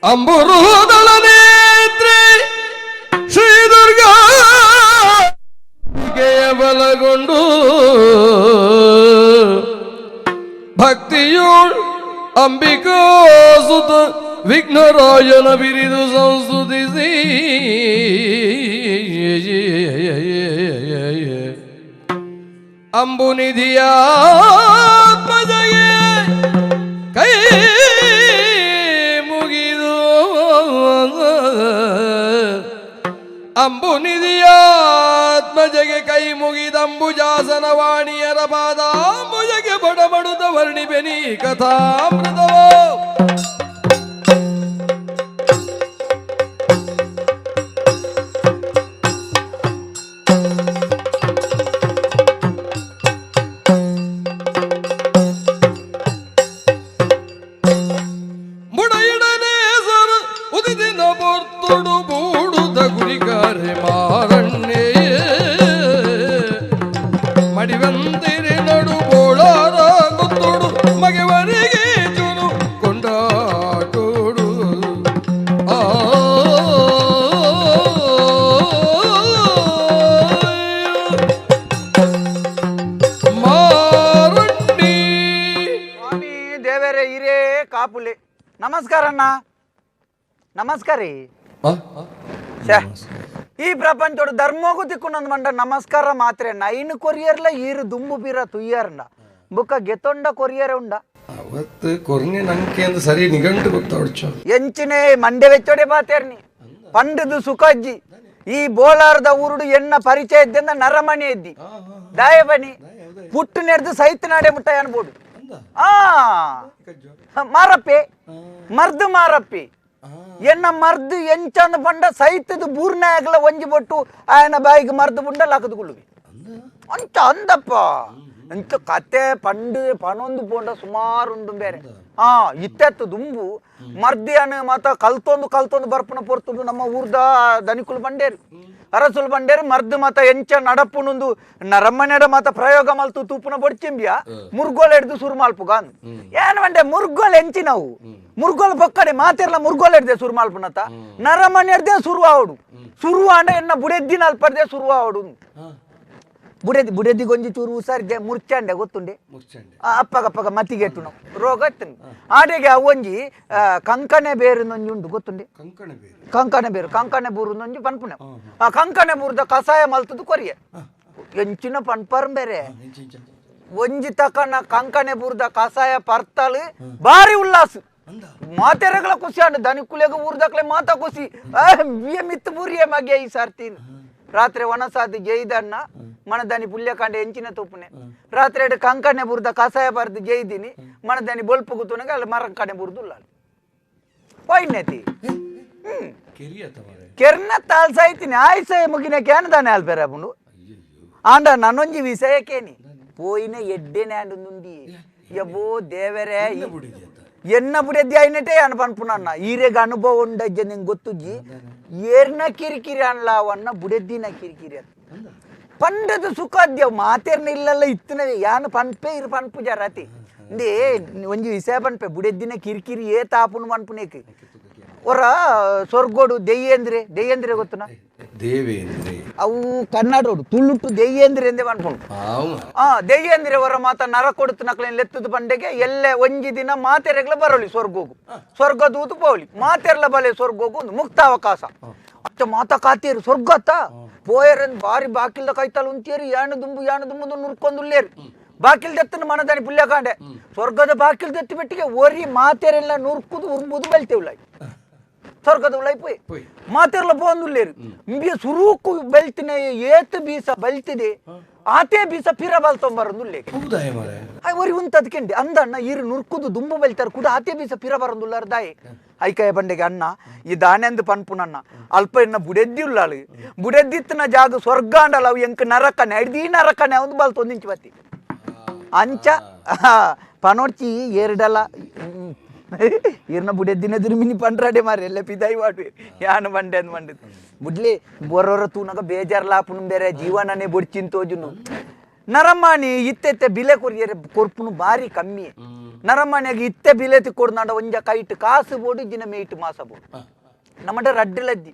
ಅಂಬುರುದಳ ನೇತ್ರೆ ಶ್ರೀ ದುರ್ಗಾ ಬಲಗೊಂಡು ಭಕ್ತಿಯೋಳ್ ಅಂಬಿಕಾ ಸುತ ವಿಘ್ನರಾಯನ ಬಿರಿದು ಸಂಸ್ತುತಿಸಿ ಅಂಬುನಿಧಿಯ ಆತ್ಮಜಗೆ ಕೈ ಮುಗಿದು ಅಂಬುನಿಧಿಯ ಆತ್ಮಜಗೆ ಕೈ ಮುಗಿದಂಬುಜಾಸನ ವಾಣಿಯರ ಪಾದಾಂಬುಜಗೆ ಬಡಬಡುತ್ತ ವರ್ಣಿಬೆನಿ ಕಥಾಮೃತವೋ. ನಮಸ್ಕಾರ ಅಣ್ಣ. ನಮಸ್ಕಾರ. ಈ ಪ್ರಪಂಚೋಡು ಧರ್ಮಗೂ ದಿಕ್ಕು ಮಂಡ ನಮಸ್ಕಾರ ಮಾತ್ರ ನೈನ್ ಕೊರಿಯರ್ಲ ಈರು ದುಂಬು ಬೀರ ತುಯ್ಯಾರಂಡ ಬುಕ್ಕ ಗೆತೊಂಡ ಕೊರಿಯರ್ ಉಂಡ ಅವತ್ತು ಕೊರ್ನೆ ನಂಗೆ ಅಂತ ಸರಿ ನಿಘಂಟು ಗೊತ್ತಾಡ್ಚು ಎಂಚಿನೇ ಮಂಡೆ ವೆಚ್ಚೋಡೆ ಬಾತೇರ್ನಿ ಪಂಡದು ಸುಖಜ್ಜಿ ಈ ಬೋಲಾರದ ಊರುಡು ಎನ್ನ ಪರಿಚಯ ಇದ್ದಿಂದ ನರಮಣಿ ಇದ್ದಿ ದಾಯಬನಿ ಪುಟ್ಟು ನೆಡ್ದು ಸೈತ್ ನಾಡೆ ಮುಟ್ಟ ಅನ್ಬೋದು. ಆ ಮಾರಪ್ಪೆ ಮರ್ದು ಮಾರಪ್ಪಿ ಎನ್ನ ಮರ್ದು ಎಂಚಂದ ಪಂಡ ಸೈತದ ಬೂರ್ನಾಗಲ ಒಂಜಿ ಬೊಟ್ಟು ಆಯನ ಬಾಯಿಗೆ ಮರ್ದು ಬುಂಡ ಲಾಕದು ಗುಳ್ಳುವಿ ಅಂಚ ಅಂದಪ್ಪ ಎಂತ ಕತೆ ಪಂಡು ಪನೊಂದು ಪೋಂಡ ಸುಮಾರು ಉಂಡು ಬೇರೆ. ಆ ಇತ್ತೆತ್ತು ದುಂಬು ಮರ್ದಿಯನ ಮಾತ ಕಲ್ತೊಂದು ಕಲ್ತೊಂದು ಬರ್ಪುನ ಪೊರ್ತುಂಡು ನಮ್ಮ ಊರ್ದ ದನಿಕುಲು ಬಂಡೇರು ಅರಸುಲು ಬಂಡೇರು ಮರ್ದು ಮಾತ ಎಂಚ ನಡಪುನೊಂದು ನರಮ್ಮನೆಡ ಮಾತ ಪ್ರಯೋಗ ಮಲ್ತು ತೂಪುನ ಬೊಡ್ಚಿಂಬಿಯ ಮುರ್ಗೋಲ್ ಹಿಡ್ದು ಸುರು ಮಲ್ಪುಗ ಏನ್ ಬಂಡೆ ಮುರ್ಗೋಲ್ ಎಂಚಿ ನಾವು ಮುರ್ಗೋಲ್ ಪಕ್ಕಡೆ ಮಾತಿರ್ಲ ಮುರ್ಗೋಲ್ ಹಿಡ್ದೆ ಸುರು ಮಲ್ಪುನತ ನರಮನೆ ಹಿಡ್ದೆ ಸುರು ಆವಡು ಸುರು ಆಂಡ ಎನ್ನ ಬುಡೆದ್ದಿನ ಅಲ್ಪಡ್ದೆ ಸುರು ಆವಡು ಬುಡೆದಿ ಬುಡೆದಿ ಗೊಂಜಿ ಚೂರು ಹುಷಾರಿದ್ದೆ ಮುರ್ಚಂಡೆ ಗೊತ್ತುಂಡೆ ಅಪ್ಪಗಪ್ಪಗ ಮತ್ತಿಗೆಟ್ಟು ನಾವು ರೋಗ ಇತ್ತು ಆಡೆಗೆ ಅವೊಂಜಿ ಕಂಕಣೆ ಬೇರುನೊಂಜಿ ಉಂಟು ಗೊತ್ತುಂಡೆ ಕಂಕಣೆ ಬೇರು ಕಂಕಣೆ ಬೂರುನೊಂಜಿ ಪನ್ಪುನೆ ಆ ಕಂಕಣೆ ಬೂರ್ದ ಕಷಾಯ ಮಲ್ತದ್ದು ಕೊರಿಯ ಎಂಚಿನ ಪನ್ಪರ್ ಬೇರೆ ಒಂಜಿ ತಕನ ಕಂಕಣೆ ಬೂರ್ದ ಕಷಾಯ ಪರ್ತಾಳು ಬಾರಿ ಉಲ್ಲಾಸ ಮಾತೆರಗಳ ಖುಷಿ ಅಂಡ ದನಿಕುಲೆಗ ಊರ್ದಕ್ಲೆ ಮಾತಾ ಖುಷಿ ಮಿತ್ತು ಬೂರಿಯ ಮಗ್ಗೆ ಈ ಸರ್ತೀನಿ ರಾತ್ರಿ ಒಣಸಾದ ಜೈದಣ್ಣ ಮನದಾನಿ ಪುಲ್ಯಕಾಂಡ ಎಂಚಿನ ತೂಪುನೆ ರಾತ್ರಿ ಎಡು ಕಂಕಣೆ ಬುರ್ದ ಕಸಾಯ ಬರ್ದು ಜೈದಿನಿ ಮನದಾನಿ ಬೊಲ್ಪು ಗುತ್ತುನಗ ಅಲ್ಲಿ ಮರಂಕಣೆ ಬುರ್ದುಲ್ಲ ಪೋಯ್ನೆತಿ ಕೆರ್ನ ತಾಲ್ಸಾಯ್ತೀನಿ ಆಯ್ಸ ಮುಗಿನ can ದಾನೆ ಅಲ್ಪೇರೆ ಅಪ್ಪುಂಡು ಆಂಡ ನನ್ನೊಂಜಿ ವಿಷಯಕ್ಕೇನಿ ಪೋಯಿನ ಎಡ್ಡೆನೆ ಅಂಡು ಯಬೋ ದೇವರೇ ಎನ್ನ ಬುಡೆದ್ದಿ అయినట్టే అని పనుకున్నా ఈరేగ అనుభవం ఉండజ్జ నేను ಗೊತ್ತುಜ್ಜಿ ಏರ್ನ ಕಿರಿಕಿರಿ ಅನ್ಲಾವನ್ನ ಬುಡೆದ್ದಿನ ಕಿರಿಕಿರಿ ಅಂತ ಪಂಡದ ಸುಖಾದ್ಯ ಮಾತೇರ್ನ ಇಲ್ಲಲ್ಲ ಇತ್ತನವೇ ಯಾನು ಪನ್ಪೆ ಇರು ಪನ್ಪು ಜರಾತಿ ಇಂದೇ ಒಂಜಿ ವಿಷಯ ಪನ್ಪೆ ಬುಡೆದ್ದಿನ ಕಿರಿಕಿರಿ ಏ ತಾಪುನು ಪನ್ಪುನೇಕ್ ಒರ ಸ್ವರ್ಗೋಡು ದೆಯ್ಯೇಂದ್ರೆ ದೆಯ್ಯೇಂದ್ರೆ ಗೊತ್ತುನಾ ದೇವೇಂದ್ರೆ ಅವು ಕನ್ನಡೋಡು ತುಳುಟು ದೆಯ್ಯೇಂದ್ರೆ ಎಂದೇ ಪನ್ಪುನು ಆ ದೆಯ್ಯೇಂದ್ರೆ ಅವರ ಮಾತ ನರ ಕೊಡುತ್ತು ನಕ್ಲೇನ್ ಲೆತ್ತದ ಪಂಡೆಗೆ ಎಲ್ಲೆ ಒಂಜಿ ದಿನ ಮಾತೆರೆಗ್ಲ ಬರೋಲಿ ಸ್ವರ್ಗೋಗು ಸ್ವರ್ಗ ದೂತು ಪೋಲಿ ಮಾತೆರ್ಲ ಬಲೆ ಸ್ವರ್ಗೋಗು ಒಂದು ಮುಕ್ತ ಅವಕಾಶ ಅಚ್ಚ ಮಾತ ಕಾತೀರು ಸ್ವರ್ಗತ್ತ ಪೋಯರನ್ ಬಾರಿ ಬಾಕಿಲ್ದ ಕೈತಲ್ ಉಂತಿಯರು ಯಾಣ ದುಂಬು ಯಾಣ ದುಂಬು ನುರ್ಕೊಂದುಲ್ಲೇರು ಬಾಕಿಲ್ ದತ್ತನ ಮನದಾನಿ ಪುಲ್ಯಕಾಂಡೆ ಸ್ವರ್ಗದ ಬಾಕಿಲ್ ದತ್ತಿ ಬೆಟ್ಟಿಗೆ ಒರಿ ಮಾತೆರೆಲ್ಲ ನುರ್ಕುದು ಉರ್ಬುದು ಬೆಲ್ತೇವ್ಲ ಸ್ವರ್ಗದ ಉಳೈಪೋಯ್ ಮಾತೆರ್ಲ ಪೋಂದುಲ್ಲೇರು ಇಂಬಿಯ ಸುರುಕು ಬೆಲ್ತಿನ ಏತ್ ಬೀಸ ಬಲ್ತಿದೆ ಆತೇ ಬೀಸ ಪಿರ ಬಲ್ತೊಂಬರಂದುಲ್ಲೆ ಒರಿ ಉಂತದ್ಕೆಂಡಿ ಅಂದಣ್ಣ ಈರು ನುರ್ಕುದು ದುಂಬು ಬೆಲ್ತಾರೆ ಕೂಡ ಆತೇ ಬೀಸ ಪಿರ ಬರಂದುಲ್ಲಾರ ದಾಯಿ ಐಕಾಯ ಬಂಡೆಗೆ ಅಣ್ಣ ಈ ದಾನೆಂದು ಪನ್ಪುನಣ್ಣ ಅಲ್ಪ ಎನ್ನ ಬುಡೆದ್ದಿ ಉಳ್ಳಾಳು ಬುಡೆದ್ದಿತ್ತನ ಜಾಗ ಸ್ವರ್ಗ ಅಂಡಲ್ಲ ಅವು ಎಂಕ್ ನರಕನೆ ಹಿಡ್ದು ಈ ನರಕನೆ ಒಂದು ಬಲ್ತೊಂದಿಂಚು ಬತ್ತಿ ಅಂಚ ಪನೊಡ್ಚಿ ಏರ್ಡಲ ಇರ್ನ ಬುಡೆದ್ದಿನ ಮಿನಿ ಪಂಡ್ರಾಡೆ ಮಾರಿ ಎಲ್ಲ ಪಿದಾಯಿ ವಾಡುವೆ ಯಾನು ಬಂಡೆ ಅಂದ್ ಮಂಡಿದ್ ಬುಡ್ಲಿ ಬೊರೊರ ತೂನಗ ಬೇಜಾರ್ಲಾಪುನು ಬೇರೆ ಜೀವನನೇ ಬೊಡ್ಚಿನ್ ತೋಜುನು. ನರಮಾನಿ ಇತ್ತೆತ್ತೆ ಬಿಲೆ ಕೊರಿಯರೆ ಕೊರ್ಪುನು ಬಾರಿ ಕಮ್ಮಿ. ನರಮಾನಿಯಾಗಿ ಇತ್ತೆ ಬಿಲೆ ತಿಕ್ಕೊಡ್ನಾಡ ಒಂಜ ಕೈಟ್ ಕಾಸು ಬೋಡು ಜಿನ ಮೇಯ್ಟ್ ಮಾಸ ಬೋಡು ನಮ್ಮಡ ರಡ್ಡಿಲದ್ದಿ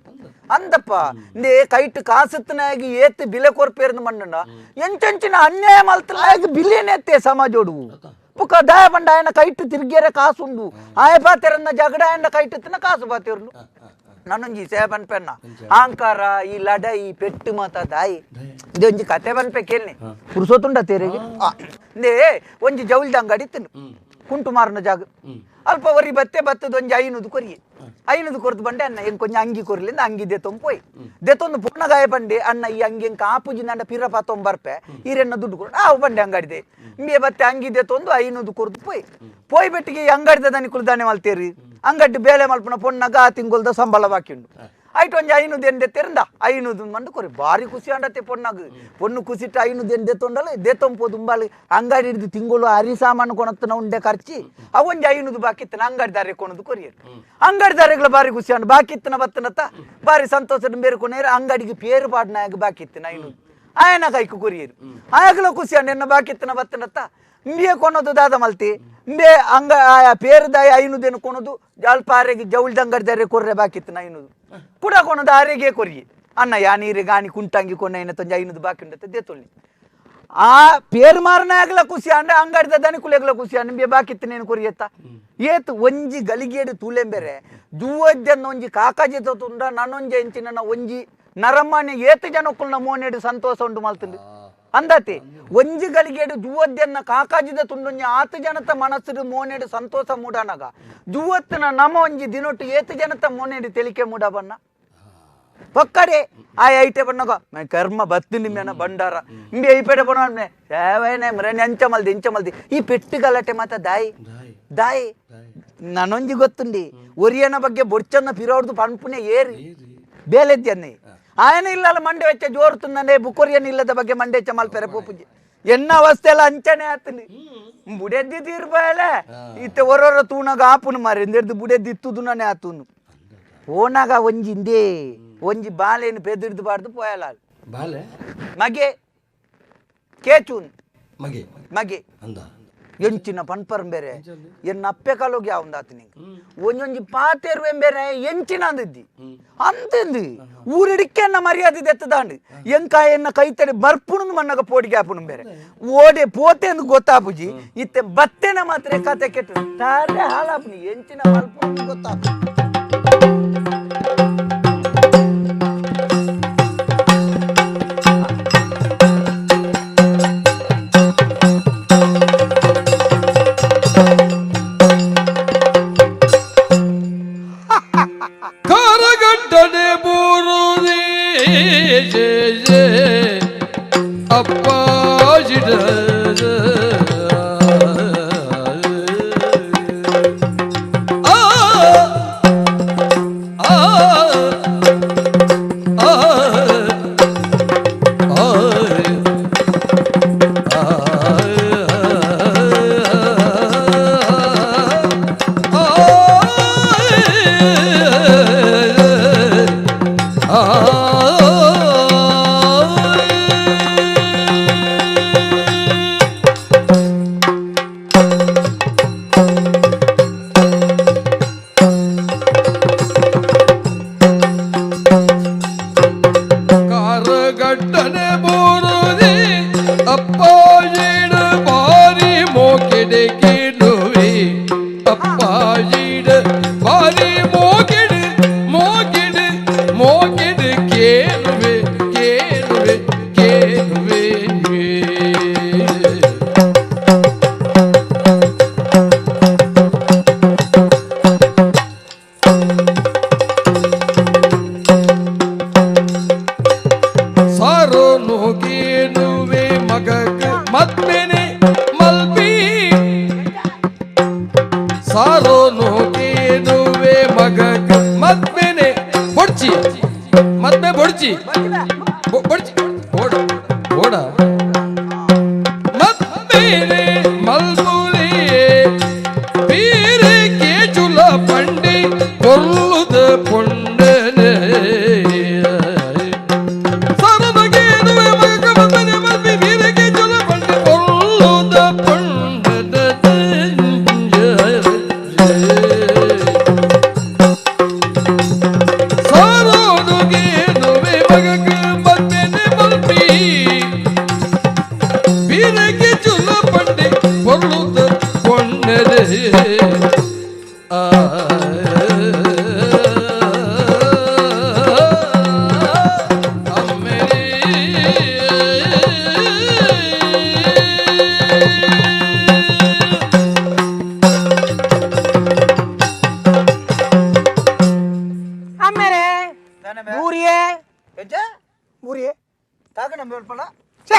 ಅಂದಪ್ಪ ಇಂದೇ ಕೈಟ್ ಕಾಸುತ್ತನಾಗಿ ಏತ್ ಬಿಲೆ ಕೊರ್ಪೇರ್ದು ಮಂಡನ ಎಂಚೆಂಚಿನ ಅನ್ಯಾಯ ಮಲ್ತಲಾಗಿ ಬಿಲೆನೆತ್ತೆ ಸಮಾಜೋಡು ಪುಕ್ಕ ದಾಯ ಬಂಡ ಆಯನ ಕೈಟ್ ತಿರ್ಗಿಯರೆ ಕಾಸುಂಡು ಆಯ ಪಾತೆರನ್ನ ಜಗಡ ಆಯನ ಕೈಟ್ ಕಾಸು ಪಾತೆರ್ನು. ನಾನೊಂಜಿ ಸೇ ಪನ್ಪೆನ್ನ ಅಹಂಕಾರ ಈ ಲಡೈ ಪೆಟ್ಟು ಮಾತ ದಾಯಿ ಇದೊಂಜಿ ಕತೆ ಪನ್ಪೆ ಕೇಳ್ನಿ ಪುರುಸೋತುಂಡ ತೇರಿಗೆ ಇಂದೇ ಒಂಜಿ ಜೌಲ್ದ ಅಂಗಡಿ ತಿನ್ನು ಕುಂಟು ಮಾರನ ಜಾಗ ಅಲ್ಪ ಒರಿ ಬತ್ತೆ ಬತ್ತದ ಒಂಜಿ 500 ಕೊರಿಯೆ 500 ಕೊರ್ದು ಬಂಡೆ ಅಣ್ಣ ಹೆಂಗೆ ಕೊಂಚ ಅಂಗಿ ಕೊರ್ಲಿಂದ ಅಂಗಿ ದೆತ್ತೊಂದು ಪೋಯ್ ದೆತ್ತೊಂದು ಪೂರ್ಣಗಾಯ ಬಂಡೆ ಅಣ್ಣ ಈ ಅಂಗಿ ಹೆಂಗೆ ಆಪುಜಿ ನಂಡ ಪಿರಪ ತೊಂಬರ್ಪೆ ಈರೆನ್ನ ದುಡ್ಡು ಕೊಡು ಆವು ಬಂಡೆ ಅಂಗಡಿದೆ ಇಂಬೆ ಬತ್ತೆ ಅಂಗಿ ದೆತ್ತೊಂದು 500 ಕೊರ್ದು ಪೋಯ್ ಪೋಯ್ ಬೆಟ್ಟಿಗೆ ಅಂಗಡಿದ ದನಿ ಕುಲ್ದಾನೆ ಮಲ್ತೇರಿ ಅಂಗಡಿ ಬೇಲೆ ಮಲ್ಪನ ಪೊಣ್ಣಗ ಆ ತಿಂಗೊಲ್ದ ಸಂಬಳ ಬಾಕಿಂಡು ಐಟ್ ಒಂಜಿ 500 ಎಂದೆ ತೆರಂದ 500 ಮಂಡು ಕೊರಿ ಭಾರಿ ಖುಷಿ ಅಂಡತ್ತೆ ಪೊಣ್ಣಗ ಪೊಣ್ಣು ಖುಷಿಟ್ಟು 500 ಎಂದೆ ತೊಂಡಲ್ಲ ದೇತೊಂಪೋ ದುಂಬಾಲಿ ಅಂಗಡಿ ಹಿಡಿದು ತಿಂಗಳು ಅರಿ ಸಾಮಾನು ಕೊಣತ್ತನ ಉಂಡೆ ಖರ್ಚಿ ಅವೊಂಜಿ 500 ಬಾಕಿತ್ತನ ಅಂಗಡಿ ದಾರೆ ಕೊಣದು ಕೊರಿಯರು ಅಂಗಡಿ ದಾರೆಗಳ ಭಾರಿ ಖುಷಿ ಅಂಡ್ ಬಾಕಿತ್ತನ ಬತ್ತನತ್ತ ಭಾರಿ ಸಂತೋಷ ಬೇರೆ ಕೊನೇರು ಅಂಗಡಿಗೆ ಪೇರು ಪಾಡ್ನಾಗ ಬಾಕಿತ್ತನ 500 ಆಯನ ಕೈಕು ಕೊರಿಯರು ಆಯಾಗಲ ಖುಷಿ ಅಂಡ್ ಎನ್ನ ಬಾಕಿತ್ತನ ಬತ್ತನತ್ತ ಇಂಬಿಯೇ ಕೊನೋದು ದಾದ ಮಲ್ತಿ ಇಂಬೆ ಅಂಗ ಆಯಾ ಪೇರುದಾಯ 500 ಕೊನೋದು ಅಲ್ಪ ಆರೆಗೆ ಜೌಲ್ದ ಅಂಗಡಿ ದಾರೆ ಕೊರ್ರೆ ಬಾಕಿತ್ತನ 500 ಕೂಡ ಕೊನೋದು ಆರೆಗೆ ಕೊರಿ ಅಣ್ಣ ಯಾ ನೀರು ಗಾಣಿ ಕುಂಟಂಗಿ ಕೊನ್ನ ಏನ ತೊಂಜ 500 ಬಾಕಿ ಉಂಡತ್ತೆ ದೇತೊಳ್ಳಿ ಆ ಪೇರು ಮಾರನಾಗಲ ಖುಷಿ ಅಂಡ ಅಂಗಡಿದ ದನಿಕುಲೆಗಲ ಖುಷಿ ಅಂಡ ಇಂಬೆ ಬಾಕಿತ್ತನೇನು ಕೊರಿಯತ್ತ ಏತು ಒಂಜಿ ಗಲಿಗೇಡು ತೂಲೆಂಬೆರೆ ಜೂವದ್ದನ್ನ ಒಂಜಿ ಕಾಕಾಜಿ ತುಂಡ ನನ್ನೊಂಜಿ ಎಂಚಿನ ಒಂಜಿ ನರಮಾನ್ಯ ಏತು ಜನಕ್ಕುಲ್ನ ಮೋನೆಡು ಸಂತೋಷ ಉಂಟು ಮಲ್ತುಂಡು ಅಂದಾತಿ ಒಂಜಿ ಗಲಿಗೇಡು ಜುವದ್ದನ್ನ ಕಾಕಾಜಿದ ತುಂಡೊಂಜಿ ಆತು ಜನತ ಮನಸ್ಸು ಮೋನೆಡು ಸಂತೋಷ ಮೂಡನಗ ಜುವತ್ತಿನ ನಮ ಒಂಜಿ ದಿನೊಟ್ಟು ಏತು ಜನತ ಮೋನೆಡು ತೆಲಿಕೆ ಮೂಡ ಬಣ್ಣ ಪಕ್ಕಡೆ ಆ ಐಟೆ ಬಣ್ಣಗ ಕರ್ಮ ಬತ್ತಿ ಮೇನ ಬಂಡಾರ ಇಂಬೆ ಐಪೇಟೆ ಬಣ್ಣ ಸೇವೇನೆ ಮರನೆ ಅಂಚ ಮಲ್ದಿ ಇಂಚ ಮಲ್ದಿ ಈ ಪೆಟ್ಟು ಗಲಾಟೆ ಮಾತ ದಾಯಿ ದಾಯಿ ನಾನೊಂಜಿ ಗೊತ್ತುಂಡಿ ಒರಿಯನ ಬಗ್ಗೆ ಬೊಡ್ಚನ್ನ ಪಿರೋಡ್ದು ಪನ್ಪುನೆ ಏರಿ ಬೇಲೆದ್ಯನ್ನೇ ఆయన ಇಲ್ಲಲ್ಲ ಮಂಡೆ ವೆಚ್ಚ ಜೋರುతుందనే ಬುಕೊರಿಯನ್ ಇಲ್ಲದ ಬಗ್ಗೆ ಮಂಡೆ ಹೆಚ್ಚ ಮಲ್ಪೆರೆ ಪೂಪುಜಿ ಎನ್ನ ಅವಸ್ಥೆ ಎಲ್ಲ ಅಂಚನೆ ಆತನಿ ಬುಡೆದ್ದಿ ತೀರ್ಪಾಯಲೆ ಇತ್ತೆ ಒರೊರ ತೂನಗ ಆಪುನು ಮಾರಿ ಎಂದೆಡ್ದು ಬುಡೆದ್ದಿ ಇತ್ತುದುನೇ ಆತುನು ಪೋನಾಗ ಒಂಜಿ ಇಂದೇ ಒಂಜಿ ಬಾಲೆನು ಪೆದಿಡ್ದು ಬಾರ್ದು ಪೋಯಲ ಬಾಲೆ ಮಗೆ ಕೇಚೂನ್ ಮಗೆ ಮಗೆ ಅಂದ ಎಂಚಿನ ಪನ್ಪರ್ ಬೇರೆ ಎನ್ನ ಅಪ್ಪೆ ಕಾಲೋಗಿ ಯಾವಂದಾತು ನಿಂಗೆ ಒಂಜೊಂಜಿ ಪಾತೇರು ಎಂಬೇರೆ ಎಂಚಿನ ಅಂದಿದ್ದಿ ಅಂತಿಂದು ಊರಿಡಿಕ್ಕೆ ಎನ್ನ ಮರ್ಯಾದೆ ದೆತ್ತದಾಂಡು ಎಂಕಾಯ ಎನ್ನ ಕೈತಡೆ ಬರ್ಪುಣು ಮಣ್ಣಗ ಪೋಡಿಗೆ ಆಪುಣು ಬೇರೆ ಓಡೆ ಪೋತೆ ಅಂದು ಗೊತ್ತಾಪುಜಿ ಇತ್ತೆ ಬತ್ತೆನ ಮಾತ್ರ ಕತೆ ಕೆಟ್ಟು ತಾರೆ ಹಾಳಾಪುನಿ ಎಂಚಿನ ಮಲ್ಪುಣು ಗೊತ್ತಾಪು. ಕರಗಡ್ಡನೆ ಬೂರುದೇ ಅಪ್ಪಾಜಿಡ ಆ ಆ ಆ ಕಾರಗಡ್ಡನೆ ಬೋರುದೆ ಅಪ್ಪಾಜಿಡ ಬಾರಿ ಮೋಕೆಡೆ ಕೇಳುವೆ ಅಪ್ಪಾಜಿಡ ಬಾರಿ ಮೋಕೆಡು ಮೋಕೆಡು ಮೋಕೆಡು ಕೇಳುವೆ ಕೇಳುವೆ ಕೇಳುವೆ. ಸಾರೋನು ಕೇಳುವೆ ಮಗಕ ಮದ್ಮೆನೆ ಮಲ್ಪಿ ಸಾರೋನು ಕೇಳುವೆ ಮಗಕ ಮದ್ಮೆನೆ ಬೊಡ್ಚಿ ಮದ್ಮೆ ಬೊಡ್ಚಿ ಬೊಡ್ಚಿ ಓಡ ಓಡ ಮದ್ಮೆನೆ ಮಲ್ಪುಲಿಯೇ ಬೀರೆ ಕೇಚುಲ ಪಂಡಿ ಕೊಲ್ಲುದ ಪೊಂಡನೆ ಎಂಚ ಬೂರಿಯೇ ತಾಗ ನಮ್ಮ ಹೇಳ್ಪಲ್ಲ ಛೇ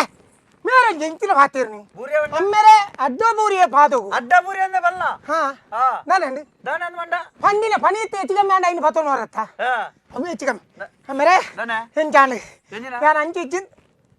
ಮೇರೆ ಎಂಚಿನ ಪಾತಿರ್ನಿ ಬೂರಿಯ ಅಮ್ಮೇರೆ ಅಡ್ಡ ಬೂರಿಯೇ ಪಾದವು ಅಡ್ಡ ಬೂರಿ ಅಂದ ಬಲ್ಲ ಹಾ ಹಾ ನಾನಂడి ದಾನ ಮಂಡ ಪಂಡಿನ ಪನೀತ್ ಹೆಚ್ಚಿಗೆ ಮೇಂಡ ಐನು ಪತ್ತೊಂದು ವರತ್ತ ಹಾ ಅವು ಹೆಚ್ಚಿಗೆ ಆಮೇಲೆ ದಾನೆ ಎಂಚಾಂಡ್ ಎಂಜಿನ ಯಾನ್ ಅಂಚಿ ಇಚ್ಚಿನ್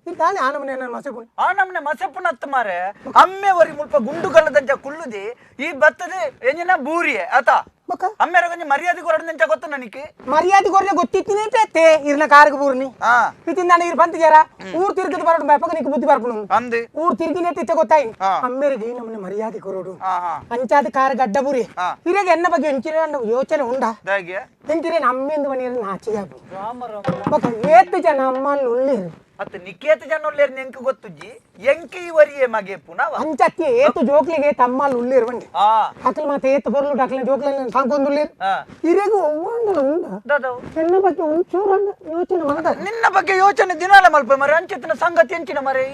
ತಾನೆ ಆನಮನೆ ಮಸೆಪುಣಿ ಆ ನಮ್ನೆ ಮಸೆಪ್ಪುನತ್ತು ಮಾರೆ ಅಮ್ಮೆ ಒರಿ ಮುಲ್ಪ ಗುಂಡು ಕಲ್ಲದಂಚ ಕುಳ್ಳುದಿ ಈ ಬತ್ತದ ಎಂಜಿನ ಬೂರಿಯೆ ಆತ ಬೊಕ್ಕ ಅಮ್ಮೆರ ಕೊಂಚ ಮರ್ಯಾದೆ ಕೊರಡಂಚ ಗೊತ್ತ ನನಗೆ ಮರ್ಯಾದೆ ಕೊರನೆ ಗೊತ್ತಿತ್ತಿನೇ ತೇ ಇರ್ನ ಕಾರ್ಗ್ ಬೂರ್ನಿ ಹಾ ಇತ್ತಿನ ನಾನು ಇರ್ ಬಂತ ಜರ ಊರ್ ತಿರ್ಗದ ಬರಡು ಬೆಪ್ಪಗ ನಿಕ್ ಬುದ್ಧಿ ಬರ್ಪುನು ಅಂದು ಊರ್ ತಿರ್ಗಿನೇ ತಿತ್ತ ಗೊತ್ತಾಯಿ ಹಾ. ಅಮ್ಮೆರಿಗೆ ನಮ್ಮನೆ ಮರ್ಯಾದೆ ಕೊರಡು ಹಾ ಹಾ ಅಂಚಾದ ಕಾರ್ ಗಡ್ಡ ಬೂರಿ ಹಾ. ಇರಾಗ ಎನ್ನ ಬಗ್ಗೆ ಎಂಚಿನ ಯೋಚನೆ ಉಂಡ ದಾಗೆ ಎಂಚಿರ ಅಮ್ಮೆಂದು ಮನೆಯಲ್ಲಿ ನಾಚಿಗೆ ರಾಮ ರಾಮ ಬೊಕ್ಕ ಏತ್ ಜನ ಅಮ್ಮನ್ ಉಳ್ಳೇರು ಅತ್ತ ನಿಕೇತ ಜನ ಉಳ್ಳೇರು ನೆಂಕ್ ಗೊತ್ತುಜ್ಜಿ ಎಂಕಿ ವರಿಯೆ ಮಗೆ ಪುನವ ಅಂಚತ್ತಿ ಏತು ಜೋಕ್ಲಿಗೆ ತಮ್ಮಲ್ ಉಳ್ಳೇರು ಬಂಡಿ ಹಾ ಅಕಲ್ ಮಾತ ಏತು ಬರಲು ಅಕಲ ಜೋಕ್ಲನ್ನ ಸಾಕೊಂದುಳ್ಳೇರು ಹಾ ಇರೆಗ ಒವ್ವಾಂಡಲ ಉಂಡ ದಾದವು ಎನ್ನ ಬಗ್ಗೆ ಒಂಚೂರಂಡ ಯೋಚನೆ ಮಾಡ್ದ ನಿನ್ನ ಬಗ್ಗೆ ಯೋಚನೆ ದಿನಾಲ ಮಲ್ಪ ಮರೆ ಅಂಚಿತ್ತಿನ ಸಂಗತಿ ಎಂಚಿನ ಮರೆ